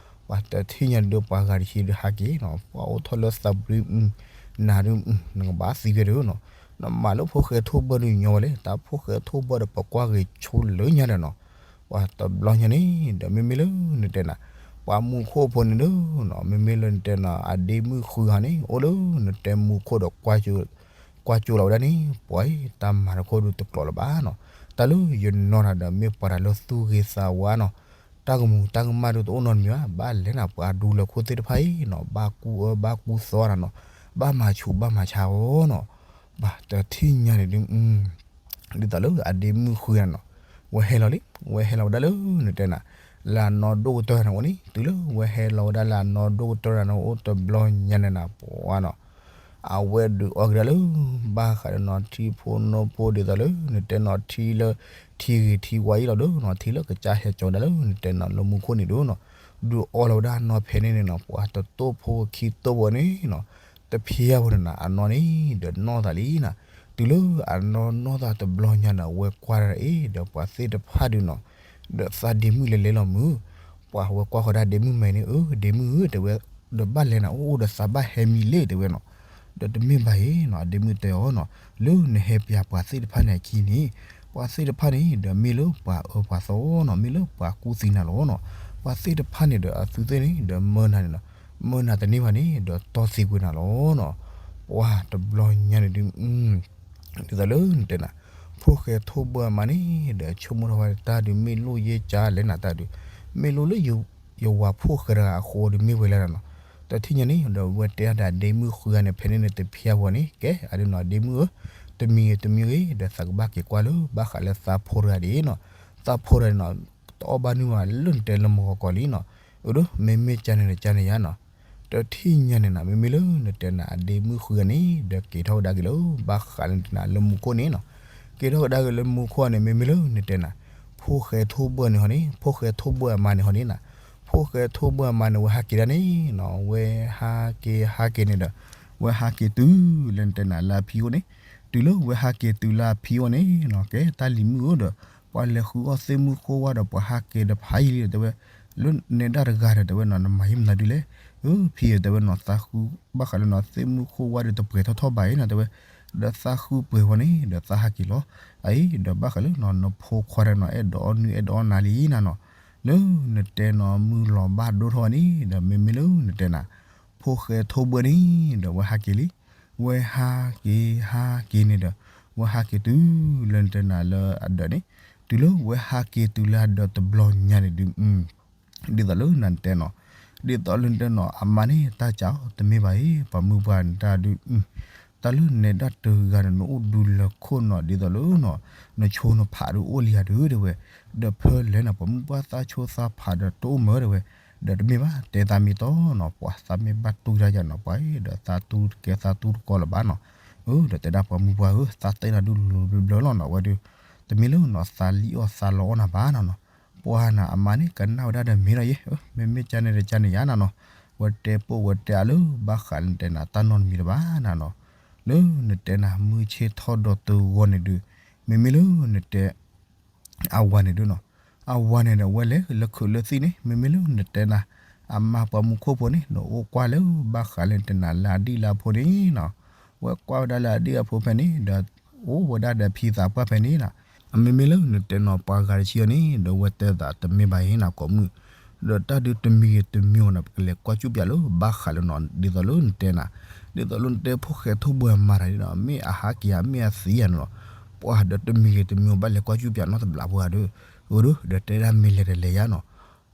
ပှၤတထံၣ်ညါဒုး ပှၤဂၤတဆံဒုးဟးက့ၤနီၤ, ပှၤအိၣ်ထီၣ်လၢသးပူၤဒုး နၤဒုး နကဘၣ်သံဝဲဒုးနီၤ, နမၤလၢဖိၣ်ဃဲထိၣ်ဘှၢ်ဒုးညီဝဲလဲၣ်, တၢ်ဖိၣ်ဃဲထိၣ်ဘှၢ်ဒီးပကွၢ်ဂ့ၤဆိလၢညါဒီးနီၤ, ပှၤတဘျီညါန့ၣ် ဒီးမ့မ့ၢ်လၢနတဲနၤ, ပှၤမူခိၣ်ဖိန့ၣ်ဒုးနီၤ, မ့မ့ၢ်လၢနတဲနၤ အဒ့မုၣ်ဃုဂၤန့ၣ် အိၣ်လၢနတဲမူခိၣ်ဒီး ကွၢ်ကၠိလီၤဝဲဒၣ်န့ၣ် ပှၤအံၤ တၢ်မၤတခီဒုးတကျိၤလၢၤဘၣ်နီၤ, တၢ်လၢယနီၢ်တၢ်ဒီးမ့ၢ်ပှၤတၢ်လၢသူၣ်ဂ့ၤသးဝါနီၤ, တၢ်ကမူၤတၢ်ကမၣ်ဒုးတအိၣ်နီတမံၤဘၣ်, ဘၣ်လဲၤနၤပှၤဒူလၢခိၣ်သ့ၣ်တဖၣ်အံၤနီၤ, ဘၣ်ကူအၢဘၣ်ကူသီနၤနီၤ, ဘၣ်မၤဆူးဘၣ်မၤဆါအီၤနီၤ, ပှၤတထံၣ်ညါန့ၣ်ဒုး ဒ်သိးလၢအဒ့မုၣ်ဃုဂၤနီၤ, ဝဲဟဲလီၤလံ, ဝဲဟဲလီၤဝဲဒၣ်လၢနတဲနၤ, လၢအနီၢ်ဒိၣ်ကတၢၢ်န့ၣ်အိၣ်န့ၣ်, တုၤလၢဝဲဟဲလီၤဝဲဒၣ်လၢအနီၢ်ဒိၣ်ကတၢၢ်န့ၣ် အိၣ်တဘျီညါန့ၣ်နၤ ပှၤနီၤ အဝဲဒုးအီၣ်က့ၤဒၣ်လၢ ဘၣ်ဃးဒီးနီၤ ထံဖိနီၢ်ဖိဒ်သိးလၢ နတဲနီၤထံလၢ ထံဂ့ၤထံဝါအံၤလီၤဒီးနီၤ ထံလၢကစၢ်ဟဲကၠီဒၣ်လၢ နတဲနီၤလၢမူခိၣ်န့ၣ်ဒီးနီၤ ဒုးအီၣ်လီၤဝဲဒၣ်နီၤဖဲန့ၣ်န့ၣ်နီၤ ပှၤတတိၢ်ဖိခံတိၢ်ဖိန့ၣ်နီၤ တဖျၢၣ်ဖိန့ၣ်နီၤ အနီၢ်န့ၣ် ဒီးနီၢ်သးလံနီၤ တုၤလၢအနီၢ်နီၢ်သးတဘျီညါန့ၣ် အဝဲကွၢ်ဒၣ်အ့ၣ် ဒီးပှၤသ့ၣ်တဖၣ်ဒုးနီၤ ဒီးသးဒ့မုၣ်လဲၤလဲၤလီၤမုၢ် ပှၤဝဲကွၢ်ဃီၤဒၣ်ဒ့မုၣ်မဲာ်န့ၣ် အၢ ဒ့မုၣ်ဧၢ တဲဝဲ ဒီးဘၣ်လဲၤနၤအိၣ်အိၣ်ဒီးသးဘၣ်ဟဲမံၤလ့ၣ်တဲဝဲနီၤ ဒီးတမ့ၢ်ဘၣ်အံၤနီၤ အဒ့မုၣ်တဲအီၤနီၤ လၢနဟဲပၠးပှၤသ့ၣ်တဖၣ်န့ၣ်အခံန့ၣ် ပှၤသ့ၣ်တဖၣ်န့ၣ် ဒီးမ့ၢ်လၢပှၤအၢပှၤသီနီၤ မ့ၢ်လၢပှၤကူၣ်သံနၤလီၤနီၤ ပှၤသ့ၣ်တဖၣ်န့ၣ်ဒီးအသုသ့ၣ်န့ၣ် ဒီးမၢနၤန့ၣ်နီၤ မၢနၤတန့ၢ်ဘၣ်န့ၣ် ဒီးတီသံကွံာ်နၤလီၤနီၤ ပှၤတဘျီညါန့ၣ်ဒုး ဒ်သိးလၢနတဲနၤ ဖိၣ်ဃဲထိၣ်ဘၢအမါန့ၣ် ဒီးဆိကမိၣ်ထီၣ်ဝဲတၢ်ဒုး မ့ၢ်လိၣ်ယဲၢ်ကၢလဲၣ်နၤတၢ်ဒုး မ့ၢ်လိၣ်လၢယဝၤဖိၣ်ဃဲတဂၤအဃိဒုးမ့ၢ်ဝဲလဲၣ်နၤနီၤ တထံၣ်ညါန့ၣ်ဒီး ဝဲတဲဒၣ်ဒ့မုၣ်ဃုဂၤန့ၣ် ဖဲန့ၣ်န့ၣ်တဖျါဝဲန့ၣ် ကဲအဒုးနီၤ ဒ့မုၣ်ဧၢ, တမံၤဂ့ၤတမံၤဂ့ၤ ဒီးသးကဘၣ်က့ၤကွၢ်လၢ ဘၣ်ဃးလၢသးဖိတဂၤဒ်နီၤ, သးဖိတဂၤန့ၣ်နီၤ တအီၣ်ဘၣ်နုၢ်ဝဲလၢနတဲလၢမုၢ်ဂီၤကီးလံနီၤ, အိၣ်ဒီး မ့မ့ၢ်ကန့ၣ်ဒီးကန့ၣ်ယါနီၤ, တထံၣ်ညါန့ၣ်နီၤ မ့မ့ၢ်လၢနတဲနၤ အဒ့မုၣ်ဃုဂၤန့ၣ် ဒီးက့ၤထီၣ်ကဒါက့ၤလၢ ဘၣ်ဃးလၢနတဲနၤလၢမူခိၣ်န့ၣ်နီၤ, က့ၤထီၣ်ကဒါက့ၤလၢမူခိၣ်န့ၣ် မ့မ့ၢ်လၢနတဲနၤ ဖိၣ်ဃဲထိၣ်ဘှၢၣ်န့ၣ်ဟီန့ၣ် ဖိၣ်ဃဲထိၣ်ဘှၢၣ်အမါန့ၣ်ဟီန့ၣ်နီၤ, ဖိၣ်ဃဲထိၣ်ဘှၢၣ်အမါန့ၣ် ဝဲဟးက့ၤဒၣ်န့ၣ်နီၤ, ဝဲဟးက့ၤဟးက့ၤန့ၣ်ဒီး ဝဲဟးက့ၤတုၤလၢနတဲနၤလၢအဖံအိၣ်န့ၣ်, တုၤလၢဝဲဟးက့ၤတုၤလၢအဖံအိၣ်န့ၣ်နီၤ ကဲတၢ်လံၤမုၣ်ဧၢဒီး ပှၤလဲၤဃုအီၣ်သ့ၣ်မုၣ်ခိၣ်ဝါဒီးပှၤဟးက့ၤတဖးယံာ်လံဒီးတဲဝဲ, လၢနဲဒၣ်တဂၤဒီးတဲဝဲနီၤ နမၤယံာ်မနုၤဒုလဲၣ်, ဖံဧၢတဲဝဲနီၤ သးဃုဘၣ်ဃးလၢနီၤ သ့ၣ်မုၣ်ခိၣ်ဝါဒီးတပှဲၤထီၣ်ထီၣ်ဘၣ်အံၤနီၤတဲဝဲ, ဒီးသးဃုပှဲၤဝဲန့ၣ် ဒီးသးဟးက့ၤလီၤ, အအံၤဒီးဘၣ်ဃးလၢနီၤ နဖိခွါဒီးနီၤ အဲၣ်ဒိးအီၣ်နုၢ်အဲၣ်ဒိးအီၣ်နၤလံနၤနီၤ, လၢနတဲနီၤ မုၢ်လီၤဘၣ်ဒိၣ်ထီၣ်ဝဲန့ၣ် ဒီးမ့မ့ၢ်လၢနတဲနၤ ဖိၣ်ဃဲထိၣ်ဘှၢၣ်န့ၣ် ဒီးဝဲဟးက့ၤလံ, ဝဲဟးက့ၤဟးက့ၤန့ၣ်ဒီး ဝဲဟးက့ၤတုၤလၢနတဲနၤလၢအဒၢးန့ၣ်, တုၤလၢဝဲဟးက့ၤတုၤလၢအဒၢးတဘျီညါန့ၣ်ဒုး ဒ်သိးလၢနတဲနီၤ, ဒ်သိးလၢနတဲနီၤ အမါန့ၣ် တၢ်ကးအီၤ တမ့ၢ်ဘၣ်အံၤ ပှၤမုၢ်ပှၢ်နတၢ်ဒုး, တၢ်လၢနဲဒၣ်တဂၤဒီး နအိၣ်ဒူလၢခိၣ်နီၤ ဒ်သိးလၢနီၤ နဆိနဖးဒုးအိၣ်လံယၤဒုးတဲဝဲ, ဒီးဖဲလဲၣ်နီၤ ပှၤမုၢ်ပှၢ်သးဆိသးဖးဒီးတအိၣ်မၢတဲဝဲ, ဒီးတမ့ၢ်ဘၣ် တဲသးမ့ၢ်တီနီၤ ပှၤသးမ့ၢ်ဘၣ်တူၢ်တၢ်ယၤနီၤ ပှၤဒီးသးတူၢ်တကဲသးတူၢ်တကီလၢၤဘၣ်နီၤ, ဒီးတဲဒၣ်ပှၤမုၢ်ပှၢ်ဧၢ သးတဲနၤဒုးလိၤဘျၢဘျၢလီၤနီၤ ဝဲဒုး, တမ့ၢ်လၢနီၤ သးလံၣ်အီၣ်သးလီအီၣ်နၤဘၣ်နီၤနီၤ, ပှၤနၤအမါန့ၣ် ကနၣ်ဝဲဒၣ်ဒီးမ့ၢ်ဒီးယဲ, မ့မ့ၢ်ကန့ၣ်ဒီးကန့ၣ်ယါနၤနီၤ, ဝဲတဲပိာ်ဝဲတဲအါလၢ ဘၣ်ဃးလၢနတဲနၤ တၢ်နီတမံၤလၢၤဘၣ်နၤနီၤ, လၢနတဲနၤ မုၢ်ဆ့ၣ်ထီၣ်ဒီးတဂီၤန့ၣ်ဒုး, မ့မ့ၢ်လၢနတဲ အဝၤန့ၣ်ဒုးနီၤ, အဝၤန့ၣ်ဒီး ဝဲလဲၤလၢခုးလၢသံၣ်န့ၣ် မ့မ့ၢ်လၢနတဲနၤ အမါပှၤမူခိၣ်ဖိန့ၣ် နအိၣ်ကွၢ်လၢ ဘၣ်ဃးလၢနတဲနၤလၢအဒံၣ်လၢအဖိန့ၣ်နီၤ, ဝဲကွၢ်ဝဲဒၣ်လၢအဒံၣ်အဖိဖဲန့ၣ်ဒီး အိၣ်ဝဲဒၣ်ဒီးဖံသးပှၢ်ဖဲန့ၣ်နီၤ, အမ့မ့ၢ်လၢနတဲနီၤ ပှၤဂၤတဆံအံၤန့ၣ် ဒီးဝဲတဲသးတမ့ၢ်ဘၣ်အံၤနၤကိးမုၢ် ဒီးတၢ်ဒုးတမံၤဂ့ၤတမံၤဂ့ၤနီၤ ပကလဲၤကွၢ်စူၣ်ပၠးလၢ ဘၣ်ဃးလၢနီၤ ဒ်သိးလၢနတဲနၤ, ဒ်သိးလၢနတဲဖိၣ်ဃဲထိၣ်ဘှၢ်အမါတၢ်ဒ်နီၤ မ့ၢ်အဟးက့ၤဧါ မ့ၢ်အသံဧါနီၤ, ပှၤဒီးတမံၤဂ့ၤတမံၤဂ့ၤ ဘၣ်လဲၤကွၢ်စူၣ်ပၠးနီတဘျီဖိဧါဒီး, အိၣ်ဒီး ဒီးတဲဒၣ်မ့ၢ်လဲၤဒီးလဲၤယါနီၤ,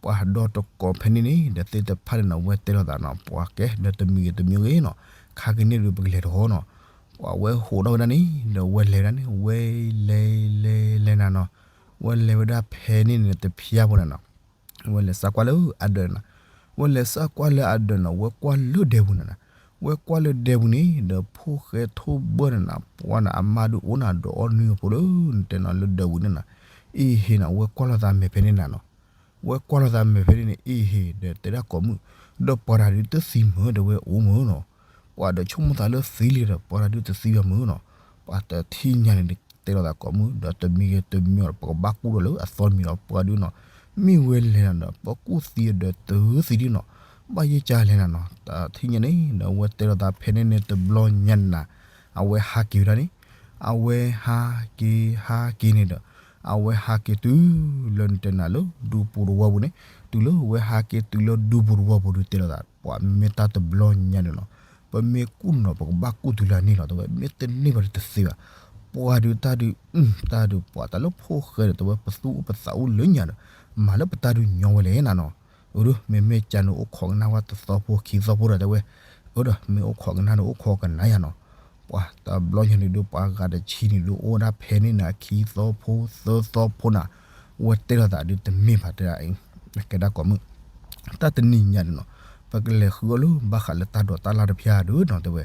ပှၤဒီးတကိးဖဲန့ၣ်န့ၣ် ဒီးသ့ၣ်တဖၣ်န့ၣ်နီၤ ဝဲတဲလိာ်သးနီၤ ပှၤကဲ ဒီးတမံၤဂ့ၤတမံၤဂ့ၤနီၤ, ခါက့ၤန့ၣ်ဒုး ပကလဲၤတဂီၤနီၤ, ပှၤဝဲဟိးထီၣ်ဝဲဒၣ်န့ၣ် ဒီးဝဲလဲၤဝဲဒၣ်န့ၣ် ဝဲလဲၤလဲၤလဲၤနၤနီၤ, ဝဲလဲၤဝဲဒၣ်ဖဲန့ၣ်န့ၣ် တဖျါဖိန့ၣ်နီၤ ဝဲလဲၤစးကွၢ်လၢအဒၢးနၤ, ဝဲလဲၤစးကွၢ်လၢအဒၢးနီၤ ဝဲကွၢ်လၢဒဲပူၤန့ၣ်နၤ, ဝဲကွၢ်လၢဒဲပူၤန့ၣ် ဒီးဖိၣ်ဃဲထိၣ်ဘှၢ်န့ၣ်နၤ ပှၤန့ၣ် အမါဒုးအိၣ်နၤဒီးအီၣ်နုၢ်အဖိလၢ နတဲနီၤလၢဒဲပူၤန့ၣ်နၤ, အ့ဟ့ၣ်နၤ ဝဲကွၢ်လိာ်သးမဲာ်ဖဲန့ၣ်နၤနီၤ, ဝဲကွၢ်လိာ်သးမဲာ်ဖဲန့ၣ်န့ၣ် အ့ဟ့ၣ် ဒီးတဲဒၣ်ကိးမုၢ်, ဒီးပှၤတၢ်ဒုးတသံမုာ် ဒီးဝဲအိၣ်မုာ်နီၤ, ပှၤဒီးဆိကမိၣ်သးလၢသံလံဒီး ပှၤတၢ်ဒုးတသံဘၣ်မုာ်နီၤ, ပှၤတထံၣ်ညါန့ၣ် တဲလိာ်သးကိးမုၢ် ဒီးတမံၤဂ့ၤတမံၤဂ့ၤ ပကဘၣ်ကူၣ်ဒီးလၢအသီတမံၤလီၤ ပှၤဒုးနီၤ, မ့ၢ်ဝဲလဲၤနၤဒီး ပကူၣ်သံဒီးတုၤသံဒုးနီၤ, ဘၣ်ယဲၢ်ကလဲၤနၤနီၤ, တထံၣ်ညါန့ၣ် ဒီးဝဲတဲလိာ်သးဖဲန့ၣ်န့ၣ်တဘျီညါန့ၣ်နၤ, အဝဲဟးက့ၤဝဲဒၣ်န့ၣ်, အဝဲဟးက့ၤဟးက့ၤန့ၣ်ဒီး အဝဲဟးက့ၤတုၤလၢနတဲနၤလၢဒူပူၤတဝီပူၤန့ၣ်, တုၤလၢဝဲဟးက့ၤတုၤလၢဒူပူၤတဝီပူၤဒုးတဲလိာ်သး ပှၤမ့ၢ်တၢ်တဘျီညါန့ၣ်လီၤ, ပမ့ၢ်ကူၣ်နီၤ ပကဘၣ်ကူၣ်တုၤလၢန့ၣ်လီၤ တဲဝဲ, မ့ၢ်တန့ၢ်ဘၣ်ဒီးတသ့ဘၣ်, ပှၤဒုးတၢ်ဒုး တၢ်ဒုးပှၤတၢ်လၢဖိၣ်ဃဲဒီး တဲဝဲ ပသူၣ်အိၣ်ပသးအိၣ်လၢညါဒီး မၤလၢပတၢ်ဒုးညီဝဲလဲၣ်နၤနီၤ, အၢဒီး မ့မ့ၢ်ကန့ၣ်အိၣ်ခိးကနၣ်ဝဲတသီဖိခံသီဖိဒီး တဲဝဲ, အၢဒီး မ့ၢ်အိၣ်ခိးကနၣ်န့ၣ် အိၣ်ခိးကနၣ်ယၤနီၤ, ပှၤတဘျီညါန့ၣ်ဒုး ပှၤဂၤတဆံန့ၣ်ဒုး အိၣ်ဝဲဒၣ်ဖဲန့ၣ်နၤ ခံသီဖိသၢသီဖိနၤ, ဝဲတဲလိာ်သးဒုးတမ့ၢ်ဘၣ်တဲဒၣ် ကဲဒၣ်ကိးမုၢ်, တၢ်တနံၤညါန့ၣ်နီၤ, ပကလဲၤဃုအီၣ်လၢ ဘၣ်ဃးလၢတၢ်ဒိးတၢ်လၢ်တဖၣ်ဒုးနီၤ တဲဝဲ,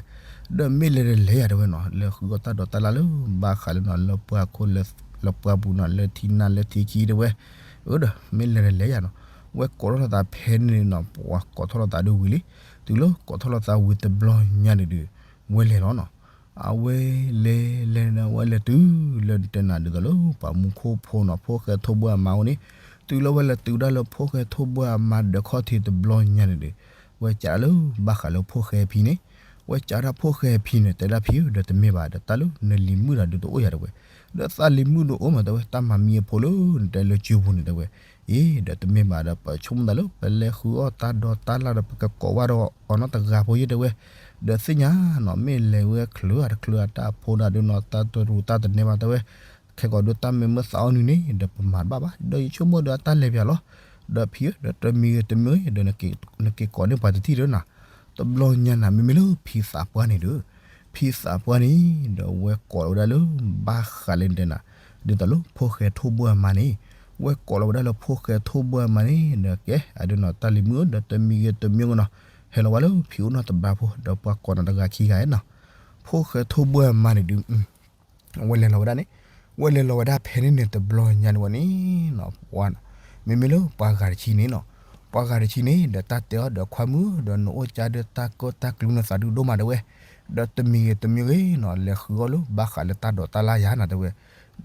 ဒီးမ့ၢ်လဲၤဒီးလဲၤယၤတဲဝဲနီၤ, လဲၤဃုအီၣ်တၢ်ဒိးတၢ်လၢ်လၢ ဘၣ်ဃးလၢနီၤ လၢပှၢ်ခိၣ် လၢပှၢ်ပူၤနီၤ လၢထံနၢ်လၢထံခံတဲဝဲ, အၢဒီး မ့ၢ်လဲၤဒီးလဲၤယၤနီၤ, ဝဲကိးထီၣ်လိာ်သးဖဲန့ၣ်နီၤ ပှၤကိးထီၣ်လိာ်သးဒုးဝံၤလံ, တုၤလၢကိးထီၣ်လိာ်သးဝံၤတဘျီညါန့ၣ်ဒုး ဝဲလဲၤလီၤနီၤ အဝဲလဲၤလဲၤန့ၣ် ဝဲလဲၤတုၤလၢနတဲနၤဒ်သိးလၢ ပှၤမူခိၣ်ဖိနီၤ ဖိၣ်ဃဲထိၣ်ဘှၢ်အမါအိၣ်န့ၣ်, တုၤလၢဝဲလဲၤတုၤဒၣ်လၢဖိၣ်ဃဲထိၣ်ဘှၢ်အမါဒီးခီၣ်ထံးတဘျီညါန့ၣ်ဒီး, ဝဲကးလၢဘၣ်ဃးလၢဖိၣ်ဃဲဖံန့ၣ်, ဝဲကးဒၣ်ဖိၣ်ဃဲဖံန့ၣ် တဲဒၣ်ဖံဧၢ ဒီးတမ့ၢ်ဘၣ်ဒီးတၢ်လၢနလံၤမုၣ်တၢ်ဒုးတအိၣ်ယၤတဲဝဲ, ဒီးသးလံၤမုၣ်ဒုးအိၣ်မးတဲဝဲ တၢ်မၤမံအဖိလၢနတဲလၢကၠိပူၤန့ၣ်တဲဝဲ, အ့ ဒီးတမ့ၢ်ဘၣ်ဒီး ပဆိကမိၣ်သးလၢ ပလဲၤဃုအီၣ်တၢ်ဒိးတၢ်လၢ်ဒီး ပကကိးဝဲဒီးအီၤနီတဂၤဖိယဲၢ်တဲဝဲ, ဒီးသ့ၣ်ညါနီၤ မ့ၢ်လဲၤဝဲချုးအတချုးအတၢ်ဖိတၢ်ဒုးနီၤ တၢ်တရူးတၢ်တနဲဘၣ်တဲဝဲ, ခဲကိးဒုးတၢ်မ့ၢ်မ့ၢ်သးအီၣ်နုၢ်န့ၣ် ဒီးပမၤတဘၣ်ဘၣ် ဒီးယဆိကမိၣ်ဒီးအတၢ်လဲၤပၠးလီၤ, ဒီးဖံဧၢ ဒီးတမံၤဂ့ၤတမံၤဂ့ၤ ဒီးနက့ၤကိးန့ၢ်ပှၤတထံၣ်ဒီးနၤ တဘျီညါနၤ မ့မ့ၢ်လၢဖံသးပှၢ်န့ၣ်ဒီး, ဖံသးပှၢ်န့ၣ် ဒီးဝဲကိးလီၤဝဲဒၣ်လၢ ဘၣ်ဃးလၢနတဲနၤ, ဒ်သိးလၢဖိၣ်ဃဲထိၣ်ဘှၢ်အမါန့ၣ်, ဝဲကိးလီၤဝဲဒၣ်လၢဖိၣ်ဃဲထိၣ်ဘှၢ်အမါန့ၣ် ဒီးကဲ အဒုးနီၤ တၢ်လံၤမုၣ်ဧၢ ဒီးတမံၤဂ့ၤတမံၤဂ့ၤနီၤ, ဟဲလီၤဝဲလၢဖံအိၣ်နီတဘျီဖိ ဒီးပှၤကိးနၤတဂၤခံဂၤနီၤ, ဖိၣ်ဃဲထိၣ်ဘှၢ်အမါန့ၣ်ဒုး ဝဲလဲၤလီၤဝဲဒၣ်န့ၣ်, ဝဲလဲၤလီၤဝဲဒၣ်ဖဲန့ၣ်န့ၣ် တဘျီညါန့ၣ်ဝဲန့ၣ်နီၤ, ပှၤနီၤ, မ့မ့ၢ်လၢပှၤဂၤတဆံန့ၣ်နီၤ, ပှၤဂၤတဆံန့ၣ် ဒီးတၢ်တဲအီၤဒီးခွါမုၣ် ဒီးနအိၣ်ကါဒီးတၢ်ကၢတၢ်ကျူနသးဒုဒိၣ်မးတဲဝဲ, ဒီးတမံၤဂ့ၤတမံၤဂ့ၤနီၤ လဲၤဃုအီၣ်လၢဘၣ်ဃးလၢတၢ်ဒိးတၢ်လၢ်ယၤနီၤတဲဝဲ,